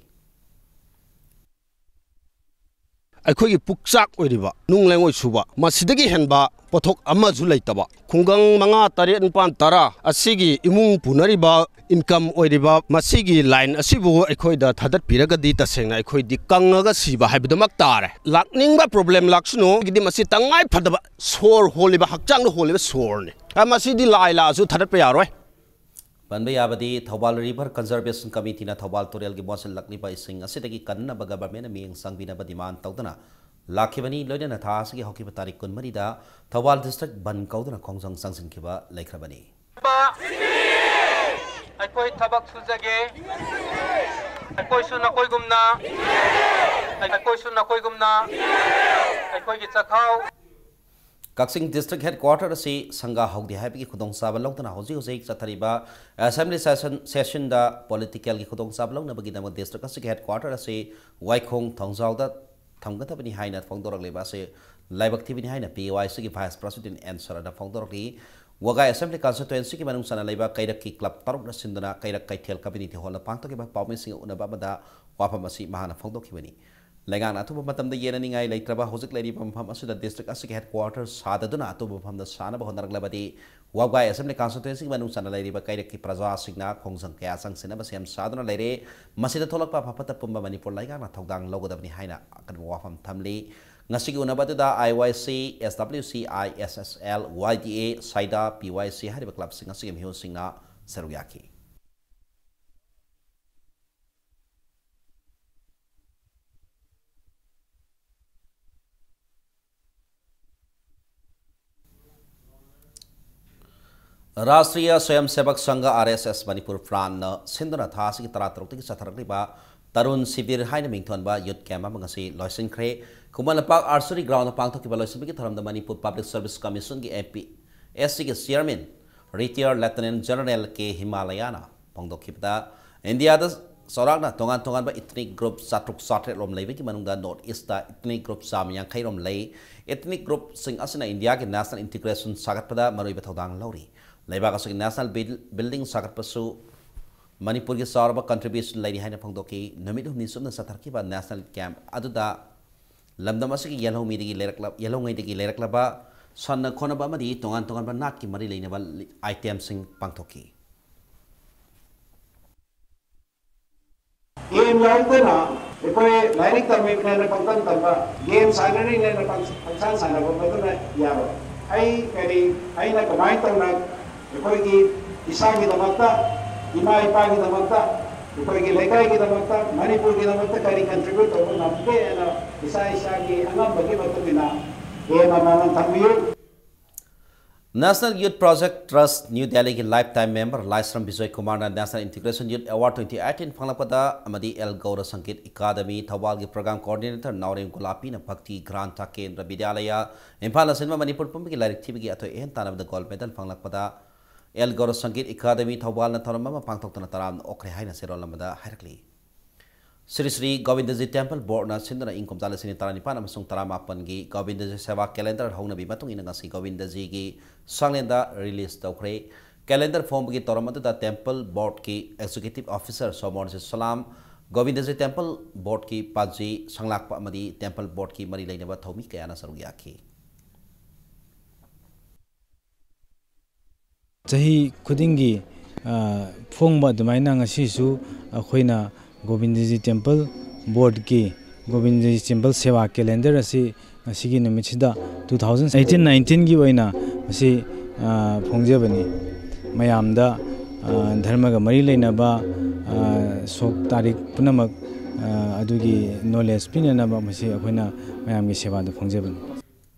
ꯑꯩꯈꯣꯏꯒꯤ ꯄꯨꯛꯆꯥꯛ ꯑꯣꯏꯔꯤꯕ ꯅꯨꯡ ꯂꯩꯉꯣꯏ ꯁꯨꯕ, ꯃꯁꯤꯗꯒꯤ ꯍꯦꯟꯕ ꯄꯣꯠꯊꯣꯛ ꯑꯃꯁꯨ ꯂꯩꯇꯕ, ꯈꯨꯡꯒꯪ ꯃꯉꯥ, ꯇꯔꯦꯠ, ꯅꯤꯄꯥꯟ, ꯇꯔꯥ ꯑꯁꯤꯒꯤ ꯏꯃꯨꯡ ꯄꯨꯅꯔꯤꯕ ꯏꯟꯀꯝ ꯑꯣꯏꯔꯤꯕ ꯃꯁꯤꯒꯤ ꯂꯥꯏꯟ ꯑꯁꯤꯕꯨ ꯑꯩꯈꯣꯏꯗ ꯊꯥꯗꯠꯄꯤꯔꯒꯗꯤ ꯇꯁꯦꯡꯅ ꯑꯩꯈꯣꯏꯗꯤ ꯀꯪꯉꯒ ꯁꯤꯕ ꯍꯥꯏꯕꯗꯨꯃꯛ ꯇꯥꯔꯦ꯫ ꯂꯥꯛꯅꯤꯡꯕ ꯄ꯭ꯔꯣꯕ꯭ꯂꯦꯝ ꯂꯥꯛꯁꯅꯨ, ꯒꯤꯗꯤ ꯃꯁꯤ ꯇꯉꯥꯏ ꯐꯗꯕ ꯁꯣꯔ ꯍꯣꯜꯂꯤꯕ, ꯍꯛꯆꯥꯡꯗ ꯍꯣꯜꯂꯤꯕ ꯁꯣꯔꯅꯤ꯫ ꯑ, ꯃꯁꯤꯗꯤ ꯂꯥꯏ ꯂꯥꯛꯑꯁꯨ ꯊꯥꯗꯠꯄ ꯌꯥꯔꯣꯏ꯫ ꯄꯟꯕ ꯌꯥꯕꯗꯤ, ꯊꯧꯕꯥꯜ ꯔꯤꯚꯔ ꯀꯟꯖꯔꯕꯦꯁꯟ ꯀꯃꯤꯇꯤꯅ ꯊꯧꯕꯥꯜ ꯇꯨꯔꯦꯜꯒꯤ ꯃꯣꯠꯁꯤꯜꯂꯛꯂꯤꯕ ꯏꯁꯤꯡ ꯑꯁꯤꯗꯒꯤ ꯀꯟꯅꯕ ꯒꯚꯔꯟꯃꯦꯟꯠꯅ ꯃꯤꯠꯌꯦꯡ ꯆꯪꯕꯤꯅꯕ ꯗꯤꯃꯥꯟ ꯇꯧꯗꯨꯅ ꯂꯥꯛꯈꯤꯕꯅꯤ꯫ ꯂꯣꯏꯅꯅ ꯊꯥ ꯑꯁꯤꯒꯤ ꯍꯧꯈꯤꯕ ꯇꯥꯔꯤꯛ ꯀꯨꯟꯃꯔꯤꯗ ꯊꯧꯕꯥꯜ ꯗꯤꯁꯇ꯭ꯔꯤꯛ ꯕꯟ ꯀꯧꯗꯨꯅ ꯈꯣꯡꯖꯪ ꯆꯪꯁꯤꯟꯈꯤꯕ ꯂꯩꯈ꯭ꯔꯕꯅꯤ꯫ ꯑꯩꯈꯣꯏ ꯊꯕꯛ ꯁꯨꯖꯒꯦ꯫ ꯑꯩꯈꯣꯏꯁꯨ ꯅꯈꯣꯏꯒꯨꯝꯅ, ꯑꯩꯈꯣꯏꯁꯨ ꯅꯈꯣꯏꯒꯨꯝꯅ ꯑꯩꯈꯣꯏꯒꯤ ꯆꯥꯛꯈꯥꯎ꯫ ꯀꯛꯆꯤꯡ ꯗꯤꯁꯇ꯭ꯔꯤꯛ ꯍꯦꯗꯀ꯭ꯋꯥꯇꯔ ꯑꯁꯤ ꯁꯪꯒꯥ ꯍꯧꯗꯦ ꯍꯥꯏꯕꯒꯤ ꯈꯨꯗꯣꯡꯆꯥꯕ ꯂꯧꯗꯨꯅ ꯍꯧꯖꯤꯛ ꯍꯧꯖꯤꯛ ꯆꯠꯊꯔꯤꯕ ꯑꯦꯁꯦꯝꯕ꯭ꯂꯤ ꯁꯦꯁꯟ, ꯁꯦꯁꯟꯗ ꯄꯣꯂꯤꯇꯤꯀꯦꯜꯒꯤ ꯈꯨꯗꯣꯡꯆꯥꯕ ꯂꯧꯅꯕꯒꯤꯗꯃꯛ ꯗꯤꯁꯇ꯭ꯔꯤꯛ ꯑꯁꯤꯒꯤ ꯍꯦꯗꯀ꯭ꯋꯥꯇꯔ ꯑꯁꯤ ꯋꯥꯏꯈꯣꯡ ꯊꯣꯡꯖꯥꯎꯗ ꯊꯝꯒꯗꯕꯅꯤ ꯍꯥꯏꯅ ꯐꯣꯡꯗꯣꯔꯛꯂꯤꯕ ꯑꯁꯤ ꯂꯥꯏꯕꯛ ꯊꯤꯕꯅꯤ ꯍꯥꯏꯅ ꯄꯤ ꯑꯦ ꯋꯥꯏ ꯁꯤꯒꯤ ꯚꯥꯏꯁ ꯄ꯭ꯔꯁꯤꯗꯦꯟꯠ ꯑꯦꯟ ꯁꯔꯠꯅ ꯐꯣꯡꯗꯣꯔꯛꯂꯤ꯫ ꯋꯥꯒꯥꯏ ꯑꯦꯁꯦꯝꯕ꯭ꯂꯤ ꯀꯟꯁꯇꯤꯇ꯭ꯋꯦꯟꯁꯤꯒꯤ ꯃꯅꯨꯡ ꯆꯟꯅ ꯂꯩꯕ ꯀꯩꯔꯛꯀꯤ ꯀ꯭ꯂꯕ ꯇꯔꯨꯛꯅ ꯁꯤꯟꯗꯨꯅ ꯀꯩꯔꯛ ꯀꯩꯊꯦꯜ ꯀꯝꯃ꯭ꯌꯨꯅꯤꯇꯤ ꯍꯣꯜꯗ ꯄꯥꯡꯊꯣꯛꯈꯤꯕ ꯄꯥꯎꯃꯤꯁꯤꯡꯒ ꯎꯅꯕ ꯑꯃꯗ ꯋꯥꯐꯝ ꯑꯁꯤ ꯃꯍꯥꯛꯅ ꯐꯣꯡꯗꯣꯛꯈꯤꯕꯅꯤ꯫ ꯂꯩꯉꯥꯛꯅ ꯑꯊꯨꯕ ꯃꯇꯝꯗ ꯌꯦꯟꯅꯅꯤꯡꯉꯥꯏ ꯂꯩꯇ꯭ꯔꯕ ꯍꯧꯖꯤꯛ ꯂꯩꯔꯤꯕ ꯃꯐꯝ ꯑꯁꯤꯗ district ꯑꯁꯤꯒꯤ headquarter ꯁꯥꯗꯗꯨꯅ ꯑꯇꯣꯞꯄ ꯃꯐꯝꯗ ꯁꯥꯅꯕ ꯍꯣꯠꯅꯔꯛꯂꯕꯗꯤ ꯋꯥꯕꯒꯥꯏ Assembly Constituencyꯒꯤ ꯃꯅꯨꯡ ꯆꯟꯅ ꯂꯩꯔꯤꯕ ꯀꯩꯔꯛꯀꯤ ꯄ꯭ꯔꯖꯥꯁꯤꯡꯅ ꯈꯣꯡꯖꯪ ꯀꯌꯥ ꯆꯪꯁꯤꯟꯅꯕ ꯁꯦꯝ ꯁꯥꯗꯨꯅ ꯂꯩꯔꯦ꯫ ꯃꯁꯤꯗ ꯊꯣꯛꯂꯛꯄ ꯑꯐ ꯐꯠꯇ ꯄꯨꯝꯕ ꯃꯅꯤꯄꯨꯔ ꯂꯩꯉꯥꯛꯅ ꯊꯧꯗꯥꯡ ꯂꯧꯒꯗꯕꯅꯤ ꯍꯥꯏꯅ ꯑꯀꯟꯕ ꯋꯥꯐꯝ ꯊꯝꯂꯤ꯫ ꯉꯁꯤꯒꯤ ꯎꯅꯕ ꯑꯗꯨꯗ I Y C, S W C I, S S L, Y D A, ꯁꯥꯏꯗꯥ, P Y C ꯍꯥꯏꯔꯤꯕ clubꯁꯤꯡ ꯑꯁꯤꯒꯤ ꯃꯤꯍꯨꯠꯁꯤꯡꯅ ꯁꯔꯨꯛ ꯌꯥꯈꯤ꯫ ꯔꯥꯁꯇ꯭ꯔꯤꯌꯥ ꯁ꯭ꯋꯌꯝ ꯁꯦꯕꯛ ꯁꯪꯘ, R S S, ꯃꯅꯤꯄꯨꯔ ꯐ꯭ꯔꯥꯟꯅ ꯁꯤꯟꯗꯨꯅ ꯊꯥ ꯑꯁꯤꯒꯤ ꯇꯔꯥꯇꯔꯨꯛꯇꯒꯤ ꯆꯠꯊꯔꯛꯂꯤꯕ ꯇꯔꯨꯟ ꯁꯤꯕꯤꯔ ꯍꯥꯏꯅ ꯃꯤꯡꯊꯣꯟꯕ youth camp ꯑꯃ ꯉꯁꯤ ꯂꯣꯏꯁꯤꯟꯈ꯭ꯔꯦ꯫ ꯈꯨꯃꯟ ꯂꯝꯄꯥꯛ Archery Groundꯗ ꯄꯥꯡꯊꯣꯛꯈꯤꯕ ꯂꯣꯏꯁꯤꯟꯕꯒꯤ ꯊꯧꯔꯝꯗ Manipur Public Service Commissionꯒꯤ M P S Cꯒꯤ chairman, retired Lieutenant General K ꯍꯤꯃꯥꯂꯌꯥꯅ ꯐꯣꯡꯗꯣꯛꯈꯤꯕꯗ, ꯏꯟꯗꯤꯌꯥꯗ ꯆꯥꯎꯔꯥꯛꯅ ꯇꯣꯉꯥꯟ ꯇꯣꯉꯥꯟꯕ ethnic group ꯆꯥꯇ꯭ꯔꯨꯛ ꯆꯥꯇ꯭ꯔꯦꯠ ꯔꯣꯝ ꯂꯩꯕꯒꯤ ꯃꯅꯨꯡꯗ North Eastꯇ ethnic group ꯆꯥꯝꯃ ꯌꯥꯡꯈꯩ ꯔꯣꯝ ꯂꯩ꯫ Ethnic groupꯁꯤꯡ ꯑꯁꯤꯅ ꯏꯟꯗꯤꯌꯥꯒꯤ national integration ꯁꯥꯒꯠꯄꯗ ꯃꯔꯨꯑꯣꯏꯕ ꯊꯧꯗꯥꯡ ꯂꯧꯔꯤ꯫ ꯂꯩꯕꯥꯛ ꯑꯁꯤꯒꯤ national buil-, building ꯁꯥꯒꯠꯄꯁꯨ ꯃꯅꯤꯄꯨꯔꯒꯤ ꯆꯥꯎꯔꯕ contribution ꯂꯩꯔꯤ ꯍꯥꯏꯅ ꯐꯣꯡꯗꯣꯛꯈꯤ꯫ ꯅꯨꯃꯤꯠ ꯍꯨꯝꯅꯤ ꯆꯨꯞꯅ ꯆꯠꯊꯔꯛꯈꯤꯕ national camp ꯑꯗꯨꯗ ꯂꯝꯗꯝ ꯑꯁꯤꯒꯤ ꯌꯦꯜꯍꯧꯃꯤꯗꯒꯤ ꯂꯩꯔꯛꯂ-, ꯌꯦꯜꯍꯧꯉꯩꯗꯒꯤ ꯂꯩꯔꯛꯂꯕ ꯁꯥꯟꯅ ꯈꯣꯠꯅꯕ ꯑꯃꯗꯤ ꯇꯣꯉꯥꯟ ꯇꯣꯉꯥꯟꯕ ꯅꯥꯠꯀꯤ ꯃꯔꯤ ꯂꯩꯅꯕ itemꯁꯤꯡ ꯄꯥꯡꯊꯣꯛꯈꯤ꯫ Game ꯌꯥꯎꯗꯅ ꯑꯩꯈꯣꯏ ꯂꯥꯏꯔꯤꯛ ꯇꯝꯃꯤꯕꯅꯦꯅ ꯄꯪꯇꯝ ꯇꯝꯕ, game ꯁꯥꯟꯅꯔꯤꯅꯦꯅ ꯄꯪ-, ꯄꯪꯁꯥꯟ ꯁꯥꯟꯅꯕ ꯃꯗꯨꯅ ꯌꯥꯔꯣꯏ꯫ ꯑꯩ ꯀꯔꯤ, ꯑꯩꯅ ꯀꯃꯥꯏꯅ ꯇꯧꯅ ꯑꯩꯈꯣꯏꯒꯤ ꯏꯁꯥꯒꯤꯗꯃꯛꯇ, ꯏꯃꯥ ꯏꯄꯥꯒꯤꯗꯃꯛꯇ, ꯑꯩꯈꯣꯏꯒꯤ ꯂꯩꯀꯥꯏꯒꯤꯗꯃꯛꯇ, ꯃꯅꯤꯄꯨꯔꯒꯤꯗꯃꯛꯇ ꯀꯔꯤ contribute ꯇꯧꯕ ꯉꯝꯒꯦ ꯍꯥꯏꯅ ꯏꯁꯥ ꯏꯁꯥꯒꯤ ꯑꯉꯝꯕꯒꯤ ꯃꯇꯨꯡ ꯏꯟꯅ game ꯑꯃꯃꯝ ꯊꯝꯕꯤꯌꯨ꯫ National Youth Project Trust, New Delhiꯒꯤ lifetime member ꯂꯥꯏꯁ꯭ꯔꯝ ꯕꯤꯖꯣꯏ ꯀꯨꯃꯥꯔꯅ National Integration Youth Award twenty eighteen ꯐꯪꯂꯛꯄꯗ ꯑꯃꯗꯤ ꯑꯦꯜ ꯒꯧꯔ ꯁꯪꯒꯤꯠ ꯑꯦꯀꯥꯗꯃꯤ ꯊꯧꯕꯥꯜꯒꯤ program coordinator ꯅꯥꯎꯔꯦꯝ ꯒꯣꯂꯥꯄꯤꯅ ꯚꯛꯇꯤ ꯒ꯭ꯔꯥꯟꯊ ꯀꯦꯟꯗ꯭ꯔ ꯕꯤꯗ꯭ꯌꯥꯂꯌ ꯏꯝꯐꯥꯜꯅ ꯁꯤꯟꯕ ꯃꯅꯤꯄꯨꯔ ꯄꯨꯝꯕꯒꯤ ꯂꯥꯏꯔꯤꯛ ꯊꯤꯕꯒꯤ ꯑꯊꯣꯏ ꯑꯍꯦꯟ ꯇꯥꯟꯅꯕꯗ gold medal ꯐꯪꯂꯛꯄꯗ ꯑꯦꯜ ꯒꯧꯔ ꯁꯪꯒꯤꯠ ꯑꯦꯀꯥꯗꯃꯤ ꯊꯧꯕꯥꯜꯅ ꯊꯧꯔꯝ ꯑꯃ ꯄꯥꯡꯊꯣꯛꯇꯨꯅ ꯇꯔꯥꯝꯅ ꯑꯣꯛꯈ꯭ꯔꯦ ꯍꯥꯏꯅ ꯆꯦꯔꯣꯜ ꯑꯃꯗ ꯍꯥꯏꯔꯛꯂꯤ꯫ ꯁ꯭ꯔꯤ ꯁ꯭ꯔꯤ ꯒꯣꯕꯤꯟꯗꯖꯤ Temple Boardꯅ ꯁꯤꯟꯗꯨꯅ ꯏꯪ ꯀꯨꯝꯖꯥ ꯂꯤꯁꯤꯡ ꯇꯔꯥꯅꯤꯄꯥꯟ ꯑꯃꯁꯨꯡ ꯇꯔꯥꯃꯥꯄꯟꯒꯤ ꯒꯣꯕꯤꯟꯗꯖꯤ ꯁꯦꯕꯥ calendar ꯍꯧꯅꯕꯤ ꯃꯇꯨꯡ ꯏꯟꯅ ꯉꯁꯤ ꯒꯣꯕꯤꯟꯗꯖꯤꯒꯤ ꯁꯪꯂꯦꯟꯗ release ꯇꯧꯈ꯭ꯔꯦ꯫ Calendar ꯐꯣꯡꯕꯒꯤ ꯊꯧꯔꯝ ꯑꯗꯨꯗ Temple Boardꯀꯤ Executive Officer ꯁꯣꯃꯣꯔꯖꯤ ꯁꯂꯥꯝ, ꯒꯣꯕꯤꯟꯗꯖꯤ ꯇꯦꯝꯄꯜ ꯕꯣꯔꯗꯀꯤ ꯄꯥꯖꯤ, ꯁꯪꯂꯥꯛꯄ ꯑꯃꯗꯤ ꯇꯦꯝꯄꯜ ꯕꯣꯔꯗꯀꯤ ꯃꯔꯤ ꯂꯩꯅꯕ ꯊꯧꯃꯤ ꯀꯌꯥꯅ ꯁꯔꯨꯛ ꯌꯥꯈꯤ꯫ ꯆꯍꯤ ꯈꯨꯗꯤꯡꯒꯤ, ꯑ, ꯐꯣꯡꯕ ꯑꯗꯨꯃꯥꯏꯅ ꯉꯁꯤꯁꯨ ꯑꯩꯈꯣꯏꯅ ꯒꯣꯕꯤꯟꯗꯖꯤ ꯇꯦꯝꯄꯜ ꯕꯣꯔꯗꯀꯤ ꯒꯣꯕꯤꯟꯗꯖꯤ ꯇꯦꯝꯄꯜ ꯁꯦꯕꯥ ꯀꯦꯂꯦꯟꯗꯔ ꯑꯁꯤ ꯉꯁꯤꯒꯤ ꯅꯨꯃꯤꯠꯁꯤꯗ two thousand eighteen nineteenꯒꯤ ꯑꯣꯏꯅ ꯃꯁꯤ, ꯑ, ꯐꯣꯡꯖꯕꯅꯤ꯫ ꯃꯌꯥꯝꯗ, ꯑ, ꯙꯔꯃꯒ ꯃꯔꯤ ꯂꯩꯅꯕ, ꯑ, ꯁꯣꯛ ꯇꯥꯔꯤꯛ ꯄꯨꯝꯅꯃꯛ, ꯑ, ꯑꯗꯨꯒꯤ knowledge ꯄꯤꯅꯅꯕ ꯃꯁꯤ ꯑꯩꯈꯣꯏꯅ ꯃꯌꯥꯝꯒꯤ ꯁꯦꯕꯥꯗ ꯐꯣꯡꯖꯕꯅꯤ꯫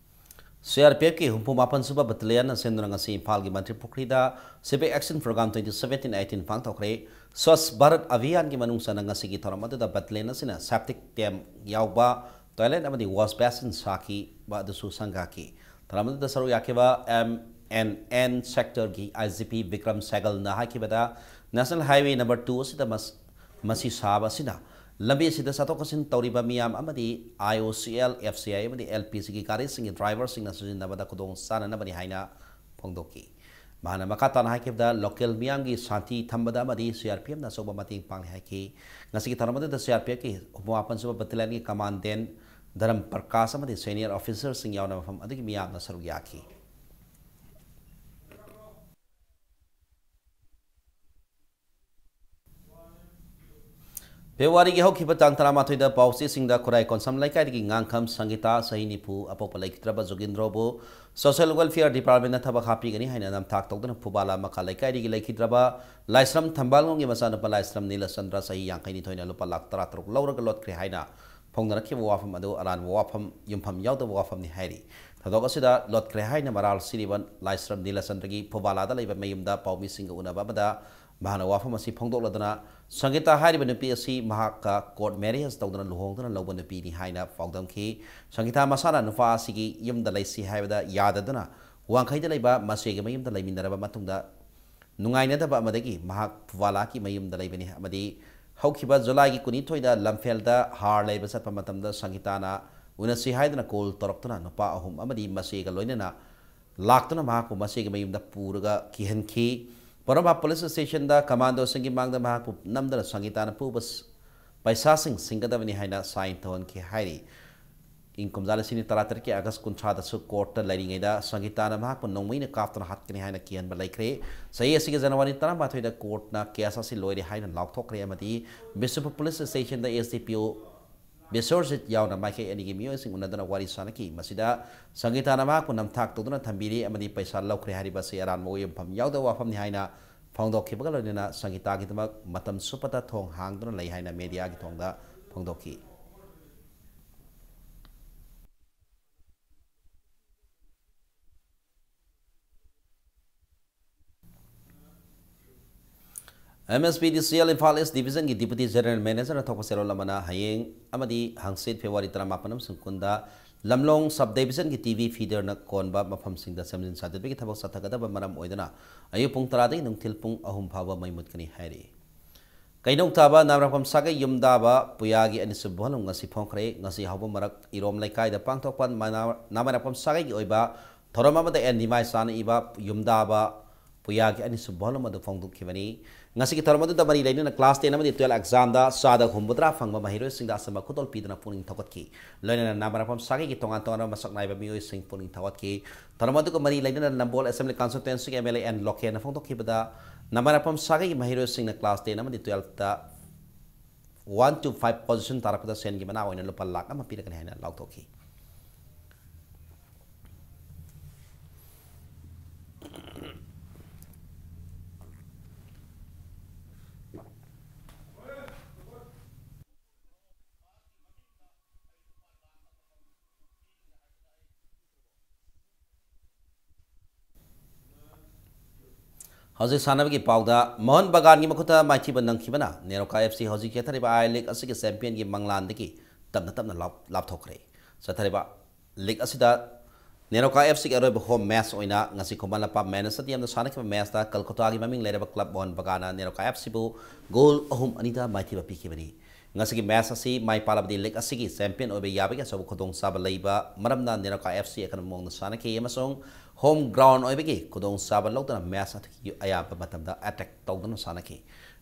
ꯁꯤ ꯑꯥꯔ ꯄꯤ ꯑꯦꯐꯀꯤ ꯍꯨꯝꯐꯨ ꯃꯥꯄꯟ ꯁꯨꯕ ꯕꯠꯇꯂꯤꯌꯟꯅ ꯁꯦꯝꯗꯨꯅ ꯉꯁꯤ ꯏꯝꯐꯥꯜꯒꯤ ꯃꯟꯇ꯭ꯔꯤ ꯄꯨꯈ꯭ꯔꯤꯗ Civic Action Program twenty seventeen eighteen ꯄꯥꯡꯊꯣꯛꯈ꯭ꯔꯦ꯫ Swachh Bharat ꯑꯚꯤꯌꯥꯟꯒꯤ ꯃꯅꯨꯡ ꯆꯟꯅ ꯉꯁꯤꯒꯤ ꯊꯧꯔꯝ ꯑꯗꯨꯗ ꯕꯠꯇꯂꯤꯌꯟ ꯑꯁꯤꯅ septic tank ꯌꯥꯎꯕ toilet ꯑꯃꯗꯤ wash basin ꯁꯥꯈꯤꯕ ꯑꯗꯨꯁꯨ ꯁꯪꯒꯥꯈꯤ꯫ ꯊꯧꯔꯝ ꯑꯗꯨꯗ ꯁꯔꯨꯛ ꯌꯥꯈꯤꯕ M N N sectorꯒꯤ I G P Bikram ꯁꯦꯒꯜꯅ ꯍꯥꯏꯈꯤꯕꯗ, National Highway number two ꯑꯁꯤꯗ ꯃꯁ-, ꯃꯁꯤ ꯁꯥꯕ ꯑꯁꯤꯅ ꯂꯝꯕꯤ ꯑꯁꯤꯗ ꯆꯠꯊꯣꯛ ꯆꯠꯁꯤꯟ ꯇꯧꯔꯤꯕ ꯃꯤꯌꯥꯝ ꯑꯃꯗꯤ I O C L, F C I ꯑꯃꯗꯤ L P Cꯒꯤ ꯒꯥꯔꯤꯁꯤꯡꯒꯤ driverꯁꯤꯡꯅ ꯁꯤꯖꯤꯟꯅꯕꯗ ꯈꯨꯗꯣꯡ ꯆꯥꯅꯅꯕꯅꯤ ꯍꯥꯏꯅ ꯐꯣꯡꯗꯣꯛꯈꯤ꯫ ꯃꯍꯥꯛꯅ ꯃꯈꯥ ꯇꯥꯅ ꯍꯥꯏꯈꯤꯕꯗ, local ꯃꯤꯌꯥꯝꯒꯤ ꯁꯥꯟꯇꯤ ꯊꯝꯕꯗ ꯑꯃꯗꯤ C R P Fꯅ ꯑꯆꯧꯕ ꯃꯇꯦꯡ ꯄꯥꯡꯂꯤ ꯍꯥꯏꯈꯤ꯫ ꯉꯁꯤꯒꯤ ꯊꯧꯔꯝ ꯑꯗꯨꯗ C R P Fꯀꯤ ꯍꯨꯝꯐꯨ ꯃꯥꯄꯟ ꯁꯨꯕ ꯕꯠꯇꯂꯤꯌꯟꯒꯤ commandant ꯙꯔꯝ ꯄ꯭ꯔꯀꯥꯁ ꯑꯃꯗꯤ senior officerꯁꯤꯡ ꯌꯥꯎꯅ ꯃꯐꯝ ꯑꯗꯨꯒꯤ ꯃꯤꯌꯥꯝꯅ ꯁꯔꯨꯛ ꯌꯥꯈꯤ꯫ ꯐꯦꯕ꯭ꯔꯨꯋꯥꯔꯤꯒꯤ ꯍꯧꯈꯤꯕ ꯇꯥꯡ ꯇꯔꯥꯃꯥꯊꯣꯏꯗ ꯄꯥꯎꯆꯦꯁꯤꯡꯗ ꯈꯨꯔꯥꯏ ꯀꯣꯟꯁꯝ ꯂꯩꯀꯥꯏꯗꯒꯤ ꯉꯥꯡꯈꯝ ꯁꯪꯒꯤꯇꯥ, ꯆꯍꯤ ꯅꯤꯐꯨ, ꯑꯄꯣꯛꯄ ꯂꯩꯈꯤꯗ꯭ꯔꯕ ꯖꯣꯒꯤꯟꯗ꯭ꯔꯣꯕꯨ Social Welfare Departmentꯅ ꯊꯕꯛ ꯍꯥꯞꯄꯤꯒꯅꯤ ꯍꯥꯏꯅ ꯅꯝꯊꯥꯛ ꯇꯧꯗꯨꯅ ꯐꯨꯕꯥꯂꯥ ꯃꯈꯥ ꯂꯩꯀꯥꯏꯗꯒꯤ ꯂꯩꯈꯤꯗ꯭ꯔꯕ ꯂꯥꯏꯁ꯭ꯔꯝ ꯊꯝꯕꯥꯜꯉꯣꯝꯒꯤ ꯃꯆꯥꯅꯨꯄꯥ ꯂꯥꯏꯁ꯭ꯔꯝ ꯅꯤꯂꯆꯟꯗ꯭ꯔ, ꯆꯍꯤ ꯌꯥꯡꯈꯩꯅꯤꯊꯣꯏꯅ ꯂꯨꯄꯥ ꯂꯥꯈ ꯇꯔꯥꯇꯔꯨꯛ ꯂꯧꯔꯒ ꯂꯣꯠꯈ꯭ꯔꯦ ꯍꯥꯏꯅ ꯐꯣꯡꯅꯔꯛꯈꯤꯕ ꯋꯥꯐꯝ ꯑꯗꯨ ꯑꯔꯥꯟꯕ ꯋꯥꯐꯝ, ꯌꯨꯝꯐꯝ ꯌꯥꯎꯗꯕ ꯋꯥꯐꯝꯅꯤ ꯍꯥꯏꯔꯤ꯫ ꯊꯧꯗꯣꯛ ꯑꯁꯤꯗ ꯂꯣꯠꯈ꯭ꯔꯦ ꯍꯥꯏꯅ ꯃꯔꯥꯜ ꯁꯤꯔꯤꯕ ꯂꯥꯏꯁ꯭ꯔꯝ ꯅꯤꯂꯆꯟꯗ꯭ꯔꯒꯤ ꯐꯨꯕꯥꯂꯥꯗ ꯂꯩꯕ ꯃꯌꯨꯝꯗ ꯄꯥꯎꯃꯤꯁꯤꯡꯒ ꯎꯅꯕ ꯑꯃꯗ ꯃꯍꯥꯛꯅ ꯋꯥꯐꯝ ꯑꯁꯤ ꯐꯣꯡꯗꯣꯛꯂꯗꯨꯅ, ꯁꯪꯒꯤꯇꯥ ꯍꯥꯏꯔꯤꯕ ꯅꯨꯄꯤ ꯑꯁꯤ ꯃꯍꯥꯛꯀ court marriage ꯇꯧꯗꯨꯅ ꯂꯨꯍꯣꯡꯗꯨꯅ ꯂꯧꯕ ꯅꯨꯄꯤꯅꯤ ꯍꯥꯏꯅ ꯄꯥꯎꯗꯝꯈꯤ꯫ ꯁꯪꯒꯤꯇꯥ ꯃꯁꯥꯅ ꯅꯨꯄꯥ ꯑꯁꯤꯒꯤ ꯌꯨꯝꯗ ꯂꯩꯁꯤ ꯍꯥꯏꯕꯗ ꯌꯥꯗꯗꯨꯅ ꯋꯥꯡꯈꯩꯗ ꯂꯩꯕ ꯃꯆꯦꯒꯤ ꯃꯌꯨꯝꯗ ꯂꯩꯃꯤꯟꯅꯔꯕ ꯃꯇꯨꯡꯗ, ꯅꯨꯡꯉꯥꯏꯅꯗꯕ ꯑꯃꯗꯒꯤ ꯃꯍꯥꯛ ꯐꯨꯕꯥꯂꯥꯒꯤ ꯃꯌꯨꯝꯗ ꯂꯩꯕꯅꯤ ꯑꯃꯗꯤ ꯍꯧꯈꯤꯕ ꯖꯨꯂꯥꯏꯒꯤ ꯀꯨꯟꯅꯤꯊꯣꯏꯗ ꯂꯝꯐꯦꯜꯗ ꯍꯥꯔ ꯂꯩꯕ ꯆꯠꯄ ꯃꯇꯝꯗ ꯁꯪꯒꯤꯇꯥꯅ ꯎꯅꯁꯤ ꯍꯥꯏꯗꯨꯅ call ꯇꯧꯔꯛꯇꯨꯅ ꯅꯨꯄꯥ ꯑꯍꯨꯝ ꯑꯃꯗꯤ ꯃꯆꯦꯒ ꯂꯣꯏꯅꯅ ꯂꯥꯛꯇꯨꯅ ꯃꯍꯥꯛꯄꯨ ꯃꯆꯦꯒꯤ ꯃꯌꯨꯝꯗ ꯄꯨꯔꯒ ꯀꯤꯍꯟꯈꯤ꯫ ꯄꯣꯔꯣꯝꯄꯥꯠ police stationꯗ commandoꯁꯤꯡꯒꯤ ꯃꯥꯡꯗ ꯃꯍꯥꯛꯄꯨ ꯅꯝꯗꯨꯅ ꯁꯪꯒꯤꯇꯥꯅ ꯐꯨꯕ ꯁ-, ꯄꯩꯁꯥꯁꯤꯡ ꯁꯤꯡꯒꯗꯕꯅꯤ ꯍꯥꯏꯅ ꯁꯥꯏꯟ ꯇꯧꯍꯟꯈꯤ ꯍꯥꯏꯔꯤ꯫ ꯏꯪ ꯀꯨꯝꯖꯥ ꯂꯤꯁꯤꯡ ꯑꯅꯤ ꯇꯔꯥꯇꯔꯦꯠꯀꯤ ꯑꯥꯒꯁ ꯀꯨꯟꯊ꯭ꯔꯥꯗꯁꯨ ꯀꯣꯔꯠꯇ ꯂꯩꯔꯤꯉꯩꯗ ꯁꯪꯒꯤꯇꯥꯅ ꯃꯍꯥꯛꯄꯨ ꯅꯣꯡꯃꯩꯅ ꯀꯥꯞꯇꯨꯅ ꯍꯥꯠꯀꯅꯤ ꯍꯥꯏꯅ ꯀꯤꯍꯟꯕ ꯂꯩꯈ꯭ꯔꯦ꯫ ꯆꯍꯤ ꯑꯁꯤꯒꯤ ꯖꯅꯋꯥꯔꯤ ꯇꯔꯥꯃꯥꯊꯣꯏꯗ ꯀꯣꯔꯠꯅ ꯀꯦꯁ ꯑꯁꯤ ꯂꯣꯏꯔꯦ ꯍꯥꯏꯅ ꯂꯥꯎꯊꯣꯛꯈ꯭ꯔꯦ ꯑꯃꯗꯤ ꯕꯤꯁꯅꯨꯄꯨꯔ ꯄꯨꯂꯤꯁ ꯁ꯭ꯇꯦꯁꯟꯗ ꯑꯦꯁ ꯗꯤ ꯄꯤ ꯑꯣ ꯕꯤꯁ꯭ꯋꯔꯖꯤꯠ ꯌꯥꯎꯅ ꯃꯥꯏꯀꯩ ꯑꯅꯤꯒꯤ ꯃꯤꯑꯣꯏꯁꯤꯡ ꯎꯅꯗꯨꯅ ꯋꯥꯔꯤ ꯁꯥꯅꯈꯤ꯫ ꯃꯁꯤꯗ ꯁꯪꯒꯤꯇꯥꯅ ꯃꯍꯥꯛꯄꯨ ꯅꯝꯊꯥꯛ ꯇꯧꯗꯨꯅ ꯊꯝꯕꯤꯔꯤ ꯑꯃꯗꯤ ꯄꯩꯁꯥ ꯂꯧꯈ꯭ꯔꯦ ꯍꯥꯏꯔꯤꯕ ꯑꯁꯤ ꯑꯔꯥꯟꯕ ꯋꯥꯌꯦꯜꯐꯝ ꯌꯥꯎꯗꯕ ꯋꯥꯐꯝꯅꯤ ꯍꯥꯏꯅ ꯐꯣꯡꯗꯣꯛꯈꯤꯕꯒ ꯂꯣꯏꯅꯅ ꯁꯪꯒꯤꯇꯥꯒꯤꯗꯃꯛ ꯃꯇꯝ ꯆꯨꯞꯄꯗ ꯊꯣꯡ ꯍꯥꯡꯗꯨꯅ ꯂꯩ ꯍꯥꯏꯅ ꯃꯦꯗꯤꯌꯥꯒꯤ ꯊꯣꯡꯗ ꯐꯣꯡꯗꯣꯛꯈꯤ꯫ ꯑꯦꯝ ꯑꯦꯁ ꯄꯤ ꯗꯤ ꯁꯤ ꯑꯦꯜ ꯏꯝꯐꯥꯜ ꯏꯁ ꯗꯤꯕꯤꯖꯟꯒꯤ ꯗꯤꯄꯨꯇꯤ ꯖꯦꯅꯔꯦꯜ ꯃꯦꯅꯦꯖꯔꯅ ꯊꯣꯛꯄ ꯆꯦꯔꯣꯜ ꯑꯃꯅ ꯍꯌꯦꯡ ꯑꯃꯗꯤ ꯍꯪꯆꯤꯠ ꯐꯦꯕ꯭ꯔꯨꯋꯥꯔꯤ ꯇꯔꯥꯃꯥꯄꯟ ꯑꯃꯁꯨꯡ ꯀꯨꯟꯗ ꯂꯝꯂꯣꯡ ꯁꯕ ꯗꯤꯕꯤꯖꯟꯒꯤ ꯇꯤ ꯚꯤ ꯐꯤꯗꯔꯅ ꯀꯣꯟꯕ ꯃꯐꯝꯁꯤꯡꯗ ꯁꯦꯝꯖꯤꯟ ꯁꯥꯖꯤꯟꯕꯒꯤ ꯊꯕꯛ ꯆꯠꯊꯒꯗꯕ ꯃꯔꯝ ꯑꯣꯏꯗꯨꯅ ꯑꯌꯨꯛ ꯄꯨꯡ ꯇꯔꯥꯗꯒꯤ ꯅꯨꯡꯊꯤꯜ ꯄꯨꯡ ꯑꯍꯨꯝ ꯐꯥꯎꯕ ꯃꯩ ꯃꯨꯠꯀꯅꯤ ꯍꯥꯏꯔꯤ꯫ ꯀꯩꯅꯧ ꯊꯥꯕ ꯅꯥꯃꯔꯥꯛꯄꯝ ꯁꯥꯒꯩ ꯌꯨꯝꯗꯥꯕ ꯄꯨꯌꯥꯒꯤ ꯑꯅꯤꯁꯨꯕ ꯕꯣꯍꯣꯂꯨꯝ ꯉꯁꯤ ꯐꯣꯡꯈ꯭ꯔꯦ꯫ ꯉꯁꯤ ꯍꯧꯕ ꯃꯔꯛ ꯏꯔꯣꯝ ꯂꯩꯀꯥꯏꯗ ꯄꯥꯡꯊꯣꯛꯄ ꯃꯅꯥ-, ꯅꯥꯃꯔꯥꯛꯄꯝ ꯁꯥꯒꯩꯒꯤ ꯑꯣꯏꯕ ꯊꯧꯔꯝ ꯑꯃꯗ ꯑꯦꯟ ꯅꯤꯃꯥꯏ ꯆꯥꯅ ꯏꯕ ꯌꯨꯝꯗꯥꯕ ꯄꯨꯌꯥꯒꯤ ꯑꯅꯤꯁꯨꯕ ꯕꯣꯍꯣꯂꯨꯝ ꯑꯗꯨ ꯐꯣꯡꯗꯣꯛꯈꯤꯕꯅꯤ꯫ ꯉꯁꯤꯒꯤ ꯊꯧꯔꯝ ꯑꯗꯨꯗ ꯃꯔꯤ ꯂꯩꯅꯅ ꯀ꯭ꯂꯥꯁ ꯇꯦꯟ ꯑꯃꯗꯤ ꯇꯨꯌꯦꯜꯐ ꯑꯦꯛꯖꯥꯝꯗ ꯆꯥꯗ ꯍꯨꯝꯐꯨꯇꯔꯥ ꯐꯪꯕ ꯃꯍꯩꯔꯣꯏꯁꯤꯡꯗ ꯑꯆꯝꯕ ꯈꯨꯗꯣꯜ ꯄꯤꯗꯨꯅ ꯄꯨꯛꯅꯤꯡ ꯊꯧꯒꯠꯈꯤ꯫ ꯂꯣꯏꯅꯅ ꯅꯥꯃꯔꯥꯛꯄꯝ ꯁꯥꯒꯩꯒꯤ ꯇꯣꯉꯥꯟ ꯇꯣꯉꯥꯟꯕ ꯃꯁꯛ ꯅꯥꯏꯕ ꯃꯤꯑꯣꯏꯁꯤꯡ ꯄꯨꯛꯅꯤꯡ ꯊꯧꯒꯠꯈꯤ꯫ ꯊꯧꯔꯝ ꯑꯗꯨꯒ ꯃꯔꯤ ꯂꯩꯅꯅ ꯅꯝꯕꯣꯜ ꯑꯦꯁꯦꯝꯕ꯭ꯂꯤ ꯀꯟꯁꯇꯤꯇ꯭ꯋꯦꯟꯁꯤꯒꯤ ꯑꯦꯝ ꯑꯦꯜ ꯑꯦ ꯑꯦꯟ ꯂꯣꯀꯦꯟꯅ ꯐꯣꯡꯗꯣꯛꯈꯤꯕꯗ, ꯅꯥꯃꯔꯥꯛꯄꯝ ꯁꯥꯒꯩꯒꯤ ꯃꯍꯩꯔꯣꯏꯁꯤꯡꯅ ꯀ꯭ꯂꯥꯁ ꯇꯦꯟ ꯑꯃꯗꯤ ꯇꯨꯌꯦꯜꯐꯇ ꯋꯥꯟ ꯇꯨ ꯐꯥꯏꯚ ꯄꯣꯖꯤꯁꯟ ꯇꯥꯔꯛꯄꯗ ꯁꯦꯟꯒꯤ ꯃꯅꯥ ꯑꯣꯏꯅ ꯂꯨꯄꯥ ꯂꯥꯈ ꯑꯃ ꯄꯤꯔꯒꯅꯤ ꯍꯥꯏꯅ ꯂꯥꯎꯊꯣꯛꯈꯤ꯫ ꯍꯧꯖꯤꯛ ꯁꯥꯟꯅꯕꯒꯤ ꯄꯥꯎꯗ, ꯃꯣꯍꯟ ꯕꯒꯥꯟꯒꯤ ꯃꯈꯨꯠꯇ ꯃꯥꯏꯊꯤꯕ ꯅꯪꯈꯤꯕꯅ ꯅꯦꯔꯣꯀꯥ ꯑꯦꯐ ꯁꯤ ꯍꯧꯖꯤꯛ ꯆꯠꯊꯔꯤꯕ ꯑꯥꯏ ꯂꯤꯒ ꯑꯁꯤꯒꯤ ꯆꯦꯝꯄꯤꯌꯟꯒꯤ ꯃꯪꯂꯥꯟꯗꯒꯤ ꯇꯞꯅ ꯇꯞꯅ ꯂꯥꯞ-, ꯂꯥꯞꯊꯣꯛꯈ꯭ꯔꯦ꯫ ꯆꯠꯊꯔꯤꯕ ꯂꯤꯒ ꯑꯁꯤꯗ ꯅꯦꯔꯣꯀꯥ ꯑꯦꯐ ꯁꯤꯒꯤ ꯑꯔꯣꯏꯕ ꯍꯣꯝ ꯃꯦꯆ ꯑꯣꯏꯅ ꯉꯁꯤ ꯈꯨꯃꯟ ꯂꯝꯄꯥꯛ ꯃꯦꯟ ꯁ꯭ꯇꯦꯗꯤꯌꯝꯗ ꯁꯥꯟꯅꯈꯤꯕ ꯃꯦꯆꯇ ꯀꯜꯀꯇꯥꯒꯤ ꯃꯃꯤꯡ ꯂꯩꯔꯕ ꯀ꯭ꯂꯕ ꯃꯣꯍꯟ ꯕꯒꯥꯟꯅ ꯅꯦꯔꯣꯀꯥ ꯑꯦꯐ ꯁꯤꯕꯨ ꯒꯣꯜ ꯑꯍꯨꯝ ꯑꯅꯤꯗ ꯃꯥꯏꯊꯤꯕ ꯄꯤꯈꯤꯕꯅꯤ꯫ ꯉꯁꯤꯒꯤ ꯃꯦꯆ ꯑꯁꯤ ꯃꯥꯏ ꯄꯥꯛꯂꯕꯗꯤ ꯂꯤꯒ ꯑꯁꯤꯒꯤ ꯆꯦꯝꯄꯤꯌꯟ ꯑꯣꯏꯕ ꯌꯥꯕꯒꯤ ꯑꯆꯧꯕ ꯈꯨꯗꯣꯡꯆꯥꯕ ꯂꯩꯕ ꯃꯔꯝꯅ ꯅꯦꯔꯣꯀꯥ ꯑꯦꯐ ꯁꯤ ꯑꯀꯟꯕ ꯃꯑꯣꯡꯗ ꯁꯥꯟꯅꯈꯤ ꯑꯃꯁꯨꯡ ꯍꯣꯝ ꯒ꯭ꯔꯥꯎꯟ ꯑꯣꯏꯕꯒꯤ ꯈꯨꯗꯣꯡꯆꯥꯕ ꯂꯧꯗꯨꯅ ꯃꯦꯆ ꯑꯗꯨꯒꯤ ꯑꯌꯥꯝꯕ ꯃꯇꯝꯗ ꯑꯦꯇꯦꯛ ꯇꯧꯗꯨꯅ ꯁꯥꯟꯅꯈꯤ꯫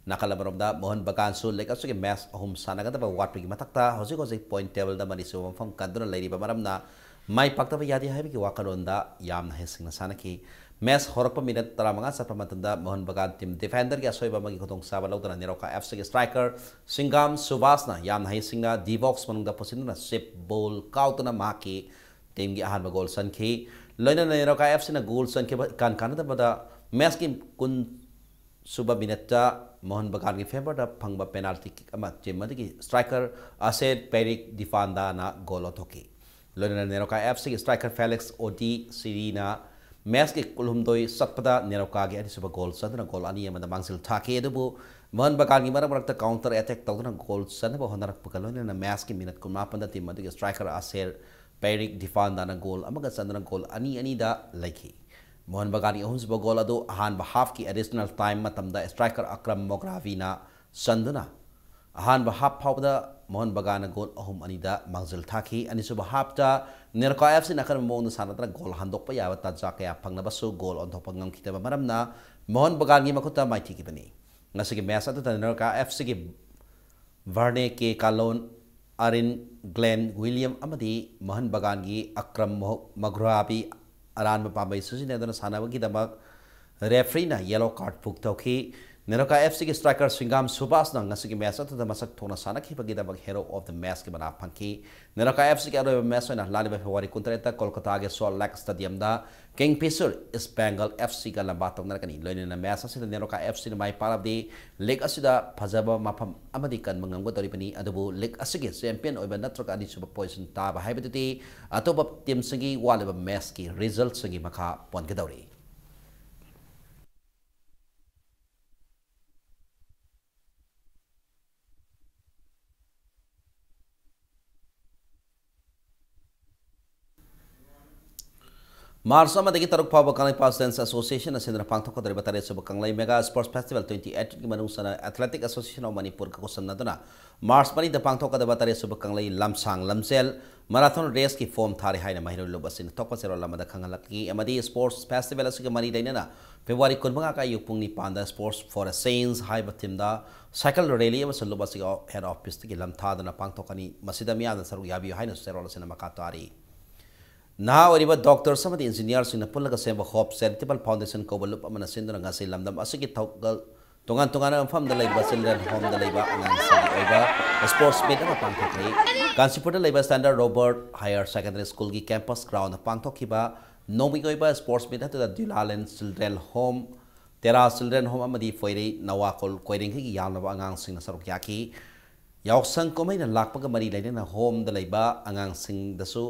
ꯅꯥꯀꯜ ꯑꯃꯔꯣꯝꯗ ꯃꯣꯍꯟ ꯕꯒꯥꯟꯁꯨ ꯂꯤꯒ ꯑꯁꯤꯒꯤ ꯃꯦꯆ ꯑꯍꯨꯝ ꯁꯥꯟꯅꯒꯗꯕ ꯋꯥꯠꯄꯒꯤ ꯃꯊꯛꯇ ꯍꯧꯖꯤꯛ ꯍꯧꯖꯤꯛ ꯄꯣꯏꯟ ꯇꯦꯕꯜꯗ ꯃꯔꯤꯁꯨꯕ ꯃꯐꯝ ꯀꯟꯗꯨꯅ ꯂꯩꯔꯤꯕ ꯃꯔꯝꯅ ꯃꯥꯏ ꯄꯥꯛꯇꯕ ꯌꯥꯗꯦ ꯍꯥꯏꯕꯒꯤ ꯋꯥꯈꯜꯂꯣꯟꯗ ꯌꯥꯝꯅ ꯍꯩꯁꯤꯡꯅ ꯁꯥꯟꯅꯈꯤ꯫ ꯃꯦꯆ ꯍꯧꯔꯛꯄ ꯃꯤꯅꯠ ꯇꯔꯥꯃꯉꯥ ꯆꯠꯄ ꯃꯇꯝꯗ ꯃꯣꯍꯟ ꯕꯒꯥꯟ ꯇꯤꯝ ꯗꯤꯐꯦꯟꯗꯔꯒꯤ ꯑꯁꯣꯏꯕ ꯑꯃꯒꯤ ꯈꯨꯗꯣꯡꯆꯥꯕ ꯂꯧꯗꯨꯅ ꯅꯦꯔꯣꯀꯥ ꯑꯦꯐ ꯁꯤꯒꯤ ꯁ꯭ꯇ꯭ꯔꯥꯏꯀꯔ ꯁꯤꯡꯒꯥꯝ ꯁꯨꯕꯥꯁꯅ ꯌꯥꯝꯅ ꯍꯩꯁꯤꯡꯅ ꯗꯤ ꯕꯣꯛꯁ ꯃꯅꯨꯡꯗ ꯄꯨꯁꯤꯟꯗꯨꯅ ꯆꯤꯞ ꯕꯣꯜ ꯀꯥꯎꯗꯨꯅ ꯃꯍꯥꯛꯀꯤ ꯇꯤꯝꯒꯤ ꯑꯍꯥꯟꯕ ꯒꯣꯜ ꯆꯟꯈꯤ꯫ ꯂꯣꯏꯅꯅ ꯅꯦꯔꯣꯀꯥ ꯑꯦꯐ ꯁꯤꯅ ꯒꯣꯜ ꯆꯟꯈꯤꯕ ꯏꯀꯥꯟ ꯀꯥꯟꯅꯗꯕꯗ ꯃꯦꯆꯀꯤ ꯀꯨꯟ ꯁꯨꯕ ꯃꯤꯅꯠꯇ ꯃꯣꯍꯟ ꯕꯒꯥꯟꯒꯤ ꯐꯦꯚꯔꯗ ꯐꯪꯕ ꯄꯦꯅꯥꯜꯇꯤ ꯀꯤꯛ ꯑꯃ ꯇꯤꯝ ꯑꯗꯨꯒꯤ ꯁ꯭ꯇ꯭ꯔꯥꯏꯀꯔ ꯑꯁꯦꯠ ꯄꯦꯔꯤꯛ ꯗꯤꯐꯥꯟꯗꯥꯅ ꯒꯣꯜ ꯂꯧꯊꯣꯛꯈꯤ꯫ ꯂꯣꯏꯅꯅ ꯅꯦꯔꯣꯀꯥ ꯑꯦꯐ ꯁꯤꯒꯤ ꯁ꯭ꯇ꯭ꯔꯥꯏꯀꯔ ꯐꯦꯂꯤꯛꯁ ꯑꯣꯗꯤ ꯁꯤꯔꯤꯅ ꯃꯦꯆꯀꯤ ꯀꯨꯟꯍꯨꯝꯗꯣꯏ ꯆꯠꯄꯗ ꯅꯦꯔꯣꯀꯥꯒꯤ ꯑꯅꯤꯁꯨꯕ ꯒꯣꯜ ꯆꯟꯗꯨꯅ ꯒꯣꯜ ꯑꯅꯤ ꯑꯃꯗ ꯃꯥꯡꯖꯤꯜ ꯊꯥꯈꯤ꯫ ꯑꯗꯨꯕꯨ ꯃꯣꯍꯟ ꯕꯒꯥꯟꯒꯤ ꯃꯔꯛ ꯃꯔꯛꯇ ꯀꯥꯎꯟꯇꯔ ꯑꯦꯇꯦꯛ ꯇꯧꯗꯨꯅ ꯒꯣꯜ ꯆꯟꯅꯕ ꯍꯣꯠꯅꯔꯛꯄꯒ ꯂꯣꯏꯅꯅ ꯃꯦꯆꯀꯤ ꯃꯤꯅꯠ ꯀꯨꯟꯃꯥꯄꯟꯗ ꯇꯤꯝ ꯑꯗꯨꯒꯤ ꯁ꯭ꯇ꯭ꯔꯥꯏꯀꯔ ꯑꯁꯦꯔ ꯄꯦꯔꯤꯛ ꯗꯤꯐꯥꯟꯗꯥꯅ ꯒꯣꯜ ꯑꯃꯒ ꯆꯟꯗꯨꯅ ꯒꯣꯜ ꯑꯅꯤ ꯑꯅꯤꯗ ꯂꯩꯈꯤ꯫ ꯃꯣꯍꯟ ꯕꯒꯥꯟꯒꯤ ꯑꯍꯨꯝꯁꯨꯕ ꯒꯣꯜ ꯑꯗꯨ ꯑꯍꯥꯟꯕ ꯍꯥꯐꯀꯤ ꯑꯦꯗꯤꯁꯅꯦꯜ ꯇꯥꯏꯝ ꯃꯇꯝꯗ ꯁ꯭ꯇ꯭ꯔꯥꯏꯀꯔ ꯑꯀ꯭ꯔꯝ ꯃꯣꯒ꯭ꯔꯥꯕꯤꯅ ꯆꯟꯗꯨꯅ ꯑꯍꯥꯟꯕ ꯍꯥꯐ ꯐꯥꯎꯕꯗ ꯃꯣꯍꯟ ꯕꯒꯥꯟꯅ ꯒꯣꯜ ꯑꯍꯨꯝ ꯑꯅꯤꯗ ꯃꯥꯡꯖꯤꯜ ꯊꯥꯈꯤ꯫ ꯑꯅꯤꯁꯨꯕ ꯍꯥꯐꯇ ꯅꯦꯔꯣꯀꯥ ꯑꯦꯐ ꯁꯤꯅ ꯑꯀꯟꯕ ꯃꯑꯣꯡꯗ ꯁꯥꯟꯅꯗꯨꯅ ꯒꯣꯜ ꯍꯟꯗꯣꯛꯄ ꯌꯥꯕ ꯇꯥꯟꯖꯥ ꯀꯌꯥ ꯐꯪꯂꯕꯁꯨ ꯒꯣꯜ ꯑꯣꯟꯊꯣꯛꯄ ꯉꯝꯈꯤꯗꯕ ꯃꯔꯝꯅ ꯃꯣꯍꯟ ꯕꯒꯥꯟꯒꯤ ꯃꯈꯨꯠꯇ ꯃꯥꯏꯊꯤꯈꯤꯕꯅꯤ꯫ ꯉꯁꯤꯒꯤ ꯃꯦꯆ ꯑꯗꯨꯗ ꯅꯦꯔꯣꯀꯥ ꯑꯦꯐ ꯁꯤꯒꯤ ꯚꯔꯅꯦ ꯀꯦ ꯀꯥꯂꯣꯟ, ꯑꯔꯤꯟ ꯒ꯭ꯂꯦꯟ ꯋꯤꯂꯤꯌꯝ ꯑꯃꯗꯤ ꯃꯣꯍꯟ ꯕꯒꯥꯟꯒꯤ ꯑꯀ꯭ꯔꯝ ꯃꯣ-, ꯃꯒ꯭ꯔꯥꯕꯤ ꯑꯔꯥꯟꯕ ꯄꯥꯝꯕꯩ ꯁꯤꯖꯤꯟꯅꯗꯨꯅ ꯁꯥꯟꯅꯕꯒꯤꯗꯃꯛ ꯔꯦꯐ꯭ꯔꯤꯅ ꯌꯦꯂꯣ ꯀꯥꯔꯗ ꯕꯨꯛ ꯇꯧꯈꯤ꯫ ꯅꯦꯔꯣꯀꯥ ꯑꯦꯐ ꯁꯤꯒꯤ ꯁ꯭ꯇ꯭ꯔꯥꯏꯀꯔ ꯁꯤꯡꯒꯥꯝ ꯁꯨꯕꯥꯁꯅ ꯉꯁꯤꯒꯤ ꯃꯦꯆ ꯑꯗꯨꯗ ꯃꯁꯛ ꯊꯣꯛꯅ ꯁꯥꯟꯅꯈꯤꯕꯒꯤꯗꯃꯛ ꯍꯦꯔꯣ ꯑꯣꯐ ꯗ ꯃꯦꯆꯀꯤ ꯃꯅꯥ ꯐꯪꯈꯤ꯫ ꯅꯦꯔꯣꯀꯥ ꯑꯦꯐ ꯁꯤꯒꯤ ꯑꯔꯣꯏꯕ ꯃꯦꯆ ꯑꯣꯏꯅ ꯂꯥꯛꯂꯤꯕ ꯐꯦꯕ꯭ꯔꯨꯋꯥꯔꯤ ꯀꯨꯟꯇꯔꯦꯠꯇ ꯀꯣꯜꯀꯇꯥꯒꯤ ꯁꯣꯜ ꯂꯦꯛ ꯁ꯭ꯇꯦꯗꯤꯌꯝꯗ ꯀꯤꯡꯐꯤꯁꯔ ꯏꯁ ꯕꯦꯡꯒꯜ ꯑꯦꯐ ꯁꯤꯒ ꯂꯝꯕꯥ ꯇꯧꯅꯔꯛꯀꯅꯤ꯫ ꯂꯣꯏꯅꯅ ꯃꯦꯆ ꯑꯁꯤꯗ ꯅꯦꯔꯣꯀꯥ ꯑꯦꯐ ꯁꯤꯅ ꯃꯥꯏ ꯄꯥꯛꯂꯕꯗꯤ ꯂꯤꯒ ꯑꯁꯤꯗ ꯐꯖꯕ ꯃꯐꯝ ꯑꯃꯗꯤ ꯀꯟꯕ ꯉꯝꯒꯗꯧꯔꯤꯕꯅꯤ꯫ ꯑꯗꯨꯕꯨ ꯂꯤꯒ ꯑꯁꯤꯒꯤ ꯆꯦꯝꯄꯤꯌꯟ ꯑꯣꯏꯕ ꯅꯠꯇ꯭ꯔꯒ ꯑꯅꯤꯁꯨꯕ ꯄꯣꯖꯤꯁꯟ ꯇꯥꯕ ꯍꯥꯏꯕꯗꯨꯗꯤ ꯑꯇꯣꯞꯄ ꯇꯤꯝꯁꯤꯡꯒꯤ ꯋꯥꯠꯂꯤꯕ ꯃꯦꯆꯀꯤ ꯔꯤꯖꯜꯠꯁꯤꯡꯒꯤ ꯃꯈꯥ ꯄꯣꯟꯒꯗꯧꯔꯤ꯫ ꯃꯥꯔꯆ ꯑꯃꯗꯒꯤ ꯇꯔꯨꯛ ꯐꯥꯎꯕ ꯀꯪꯂꯩꯄꯥꯛ Students Association ꯑꯁꯤꯅ ꯄꯥꯡꯊꯣꯛꯀꯗꯧꯔꯤꯕ ꯇꯔꯦꯠ ꯁꯨꯕ ꯀꯪꯂꯩ Mega Sports Festival twenty eighteen ꯒꯤ ꯃꯅꯨꯡ ꯆꯟꯅ Athletic Association of Manipur ꯒ ꯈꯨꯠꯁꯝꯅꯗꯨꯅ ꯃꯥꯔꯆ ꯃꯔꯤꯗ ꯄꯥꯡꯊꯣꯛꯀꯗꯕ ꯇꯔꯦꯠ ꯁꯨꯕ ꯀꯪꯂꯩ ꯂꯝꯁꯥꯡ ꯂꯝꯖꯦꯜ marathon race ꯀꯤ form ꯊꯥꯔꯤ ꯍꯥꯏꯅ ꯃꯍꯩꯔꯣꯏ ꯂꯨꯞ ꯑꯁꯤꯅ ꯊꯣꯛꯄ ꯆꯦꯔꯣꯜ ꯑꯃꯗ ꯈꯪꯍꯜꯂꯛꯈꯤ꯫ ꯑꯃꯗꯤ Sports Festival ꯑꯁꯤꯒ ꯃꯔꯤ ꯂꯩꯅꯅ February ꯀꯨꯟꯃꯉꯥ ꯑꯌꯨꯛ ꯄꯨꯡ ꯅꯤꯄꯥꯟꯗ Sports for a Change ꯍꯥꯏꯕ theme ꯗ cycle rally ꯑꯃꯁꯨ ꯂꯨꯞ ꯑꯁꯤꯒꯤ head office ꯇꯒꯤ ꯂꯝꯊꯥꯗꯨꯅ ꯄꯥꯡꯊꯣꯛꯀꯅꯤ꯫ ꯃꯁꯤꯗ ꯃꯤꯌꯥꯝꯅ ꯁꯔꯨꯛ ꯌꯥꯕꯤꯌꯨ ꯍꯥꯏꯅꯁꯨ ꯆꯦꯔꯣꯜ ꯑꯁꯤꯅ ꯃꯈꯥ ꯇꯥꯔꯤ꯫ ꯅꯍꯥ ꯑꯣꯏꯔꯤꯕ doctors ꯑꯃꯗꯤ engineer ꯁꯤꯡꯅ ꯄꯨꯜꯂꯒ ꯁꯦꯝꯕ Hope Charitable Foundation ꯀꯧꯕ ꯂꯨꯞ ꯑꯃꯅ ꯁꯤꯟꯗꯨꯅ ꯉꯁꯤ ꯂꯝꯗꯝ ꯑꯁꯤꯒꯤ ꯊꯧꯒꯜ ꯇꯣꯉꯥꯟ ꯇꯣꯉꯥꯟꯕ ꯃꯐꯝꯗ ꯂꯩꯕ children home ꯗ ꯂꯩꯕ ꯑꯉꯥꯡꯁꯤꯡꯒꯤ ꯑꯣꯏꯕ sports meet ꯑꯃ ꯄꯥꯡꯊꯣꯛꯈ꯭ꯔꯦ꯫ ꯀꯥꯟꯆꯤꯄꯨꯔꯗ ꯂꯩꯕ Standard Robert Higher Secondary School ꯒꯤ campus ground ꯗ ꯄꯥꯡꯊꯣꯛꯈꯤꯕ ꯅꯣꯡꯃꯒꯤ ꯑꯣꯏꯕ sports meet ꯑꯗꯨꯗ ꯗꯨꯂꯥꯂꯦꯟ Children Home, ꯇꯦꯔꯥ Children Home ꯑꯃꯗꯤ ꯐꯣꯏꯔꯩ ꯅꯋꯥꯈꯣꯜ ꯀꯣꯏꯔꯦꯡꯈꯩꯒꯤ ꯌꯥꯝꯂꯕ ꯑꯉꯥꯡꯁꯤꯡꯅ ꯁꯔꯨꯛ ꯌꯥꯈꯤ꯫ ꯌꯥꯎꯁꯪ ꯀꯨꯝꯍꯩꯅ ꯂꯥꯛꯄꯒ ꯃꯔꯤ ꯂꯩꯅꯅ home ꯗ ꯂꯩꯕ ꯑꯉꯥꯡꯁꯤꯡꯗꯁꯨ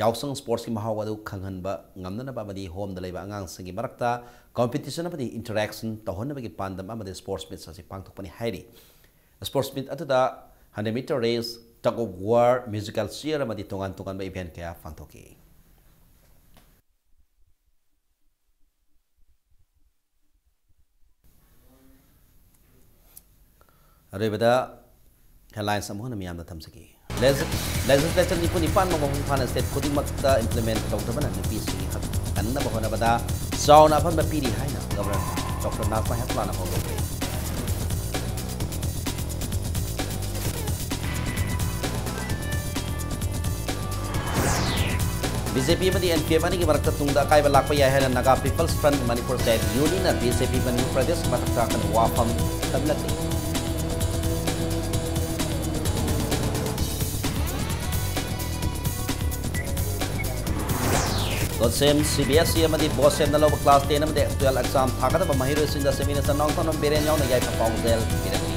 ꯌꯥꯎꯁꯪ sports ꯀꯤ ꯃꯍꯥꯎ ꯑꯗꯨ ꯈꯪꯍꯟꯕ ꯉꯝꯅꯅꯕ ꯑꯃꯗꯤ home ꯗ ꯂꯩꯕ ꯑꯉꯥꯡꯁꯤꯡꯒꯤ ꯃꯔꯛꯇ competition ꯑꯃꯗꯤ interaction ꯇꯧꯍꯟꯅꯕꯒꯤ ꯄꯥꯟꯗꯝ ꯑꯃꯗꯤ sports meet ꯑꯁꯤ ꯄꯥꯡꯊꯣꯛꯄꯅꯤ ꯍꯥꯏꯔꯤ꯫ Sports meet ꯑꯗꯨꯗ hundred meter race, tug of war, musical chair ꯑꯃꯗꯤ ꯇꯣꯉꯥꯟ ꯇꯣꯉꯥꯟꯕ event ꯀꯌꯥ ꯄꯥꯡꯊꯣꯛꯈꯤ꯫ ꯑꯔꯣꯏꯕꯗ headlines ꯑꯃꯨꯛ ꯍꯟꯅ ꯃꯤꯌꯥꯝꯗ ꯊꯝꯖꯒꯦ꯫ Legis-, legislature ꯅꯤꯐꯨ ꯅꯤꯄꯥꯟꯃꯛ ꯃꯄꯨꯡ ꯐꯥꯅ state ꯈꯨꯗꯤꯡꯃꯛꯇ implement ꯇꯧꯗꯕꯅ ꯅꯨꯄꯤꯁꯤꯡꯒꯤ ꯍꯛ ꯀꯟꯅꯕ ꯍꯣꯠꯅꯕꯗ ꯆꯥꯎꯅ ꯑꯄꯟꯕ ꯄꯤꯔꯤ ꯍꯥꯏꯅ Governor Doctor ꯅꯥꯖꯃꯥ ꯍꯦꯞꯇꯨꯂꯥꯅ ꯐꯣꯡꯗꯣꯛꯈ꯭ꯔꯦ꯫ ꯕꯤ ꯖꯦ ꯄꯤ ꯑꯃꯗꯤ ꯑꯦꯟ ꯄꯤ ꯑꯦꯐ ꯑꯅꯤꯒꯤ ꯃꯔꯛꯇ ꯇꯨꯡꯗ ꯑꯀꯥꯏꯕ ꯂꯥꯛꯄ ꯌꯥꯏ ꯍꯥꯏꯅ Naga People's Front Manipur, ꯇꯦꯒ ꯌꯨ ꯅꯤꯅ B J P Manipur Pradesh ꯃꯊꯛꯇ ꯑꯀꯟꯕ ꯋꯥꯐꯝ ꯊꯝꯂꯛꯂꯤ꯫ ꯀꯣꯟꯁꯦꯝ ꯁꯤ ꯕꯤ ꯑꯦꯁ ꯏ ꯑꯃꯗꯤ ꯕꯣꯁꯦꯝꯅ ꯂꯧꯕ class ten ꯑꯃꯗꯤ twelve exam ꯊꯥꯒꯗꯕ ꯃꯍꯩꯔꯣꯏꯁꯤꯡꯗ Chief Minister ꯅꯣꯡꯊꯣꯝꯕꯝ ꯕꯤꯔꯦꯟ ꯌꯥꯎꯅ ꯌꯥꯏꯐ ꯄꯥꯎꯖꯦꯜ ꯄꯤꯔꯛꯂꯤ꯫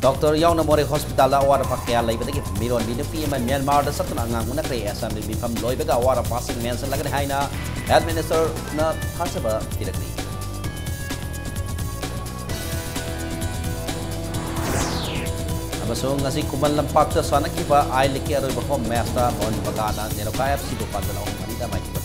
ꯗꯣꯛꯇꯔ ꯌꯥꯎꯅ ꯃꯣꯔꯦ ꯍꯣꯁꯄꯤꯇꯥꯜꯗ ꯑꯋꯥꯠ ꯑꯄꯥ ꯀꯌꯥ ꯂꯩꯕꯗꯒꯤ ꯃꯤꯔꯣꯟꯕꯤ ꯅꯨꯄꯤ ꯑꯃ ꯃ꯭ꯌꯥꯟꯃꯥꯔꯗ ꯆꯠꯇꯨꯅ ꯑꯉꯥꯡ ꯎꯅꯈ꯭ꯔꯦ꯫ ꯑꯦꯁꯦꯝꯕ꯭ꯂꯤ ꯃꯤꯐꯝ ꯂꯣꯏꯕꯒ ꯑꯋꯥꯠ ꯑꯄꯥꯁꯤꯡ ꯃꯦꯟꯁꯤꯜꯂꯒꯅꯤ ꯍꯥꯏꯅ ꯍꯦꯜꯊ ꯃꯤꯅꯤꯁꯇꯔꯅ ꯊꯥꯖꯕ ꯄꯤꯔꯛꯂꯤ꯫ ꯑꯃꯁꯨꯡ ꯉꯁꯤ ꯈꯨꯃꯟ ꯂꯝꯄꯥꯛꯇ ꯁꯥꯟꯅꯈꯤꯕ ꯑꯥꯏ ꯂꯤꯛꯀꯤ ꯑꯔꯣꯏꯕ ꯍꯣꯝ ꯃꯦꯆꯇ ꯃꯣꯍꯟ ꯕꯒꯥꯟꯅ ꯅꯦꯔꯣꯀꯥ ꯑꯦꯐ ꯁꯤꯕꯨ ꯄꯥꯟꯖꯜ ꯑꯍꯨꯝ ꯑꯅꯤꯗ ꯃꯥꯏꯊꯤꯕ